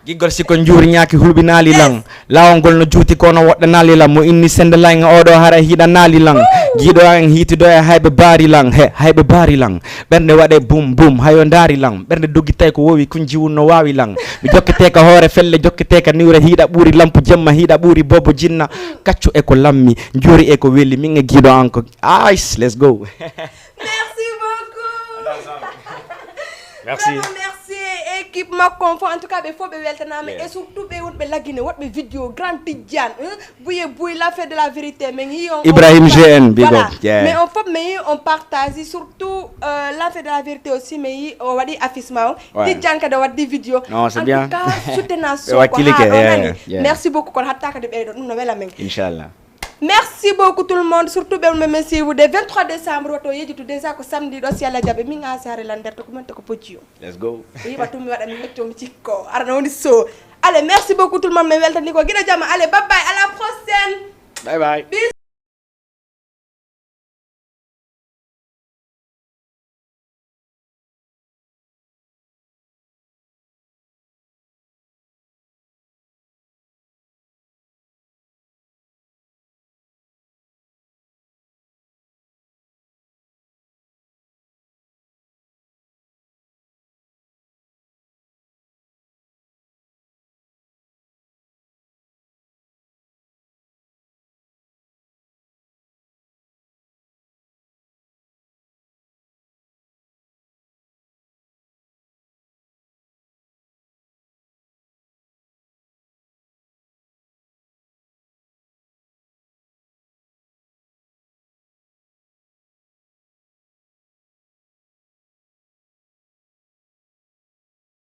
Giggol si ko njuuri ñaaki hulɓinaali lan. Yes. Laawol ngol no juuti kono woɗɗanaali lan. Mo inni sende lan e oɗo hara hiɗanaali lan. Woo. Giiɗo an hiitido e hayɓe baari lan. He, hayɓe baari lan. Ɓernde waɗe bum bum, hayo ndaari lan. Ɓernde dogitay ko wowi kun jiwun no waawi lan. Mi jokkete ka hoore felle, jokkete ka niwre hiiɗa ɓuuri lampu jemma, hiiɗa ɓuuri bobo jinna. Kaccu e ko lammi, njuuri e ko weli, min e giiɗo an ko Ice, let's go. Merci beaucoup. Merci. Vraiment, merci. Équipe makko on fof, en tout cas, ɓe fof ɓe weltanaama. Yes. Et surtout, ɓe wonɓe la Guinée, waɗɓe vidéo, Grand Tidjane, hein? Bouye Bouye, la fête de la vérité, min yi on, Ibrahim on, G N, big voilà. Up. Yeah. Mais on fof, min yi on partage, surtout, euh, la fête de la vérité aussi, min yi o waɗi affiche ma o. Ouais. Tidjane kadi o waɗi vidéo. Non, c'est bien. En tout cas, soutenez so ko haa ɗo nani. Yeah, yeah. Merci beaucoup, kono hatta kadi ɓeydo, ɗum no wela min. Inchallah. Merci beaucoup tout le monde, surtout ɓe wonɓe men suivre de vingt-trois décembre, woto yejjitu déjà ko samedi ɗo, si Allah jaɓi, min a saare lan nder to ko men to ko pojji o. Let's go. Mi yiɓa tum mi waɗa mi hecco mi cikko, arana woni so. Allez, merci beaucoup tout le monde, mi weltani ko gina jama. Allez, bye bye, à la prochaine. Bye bye. Bisous.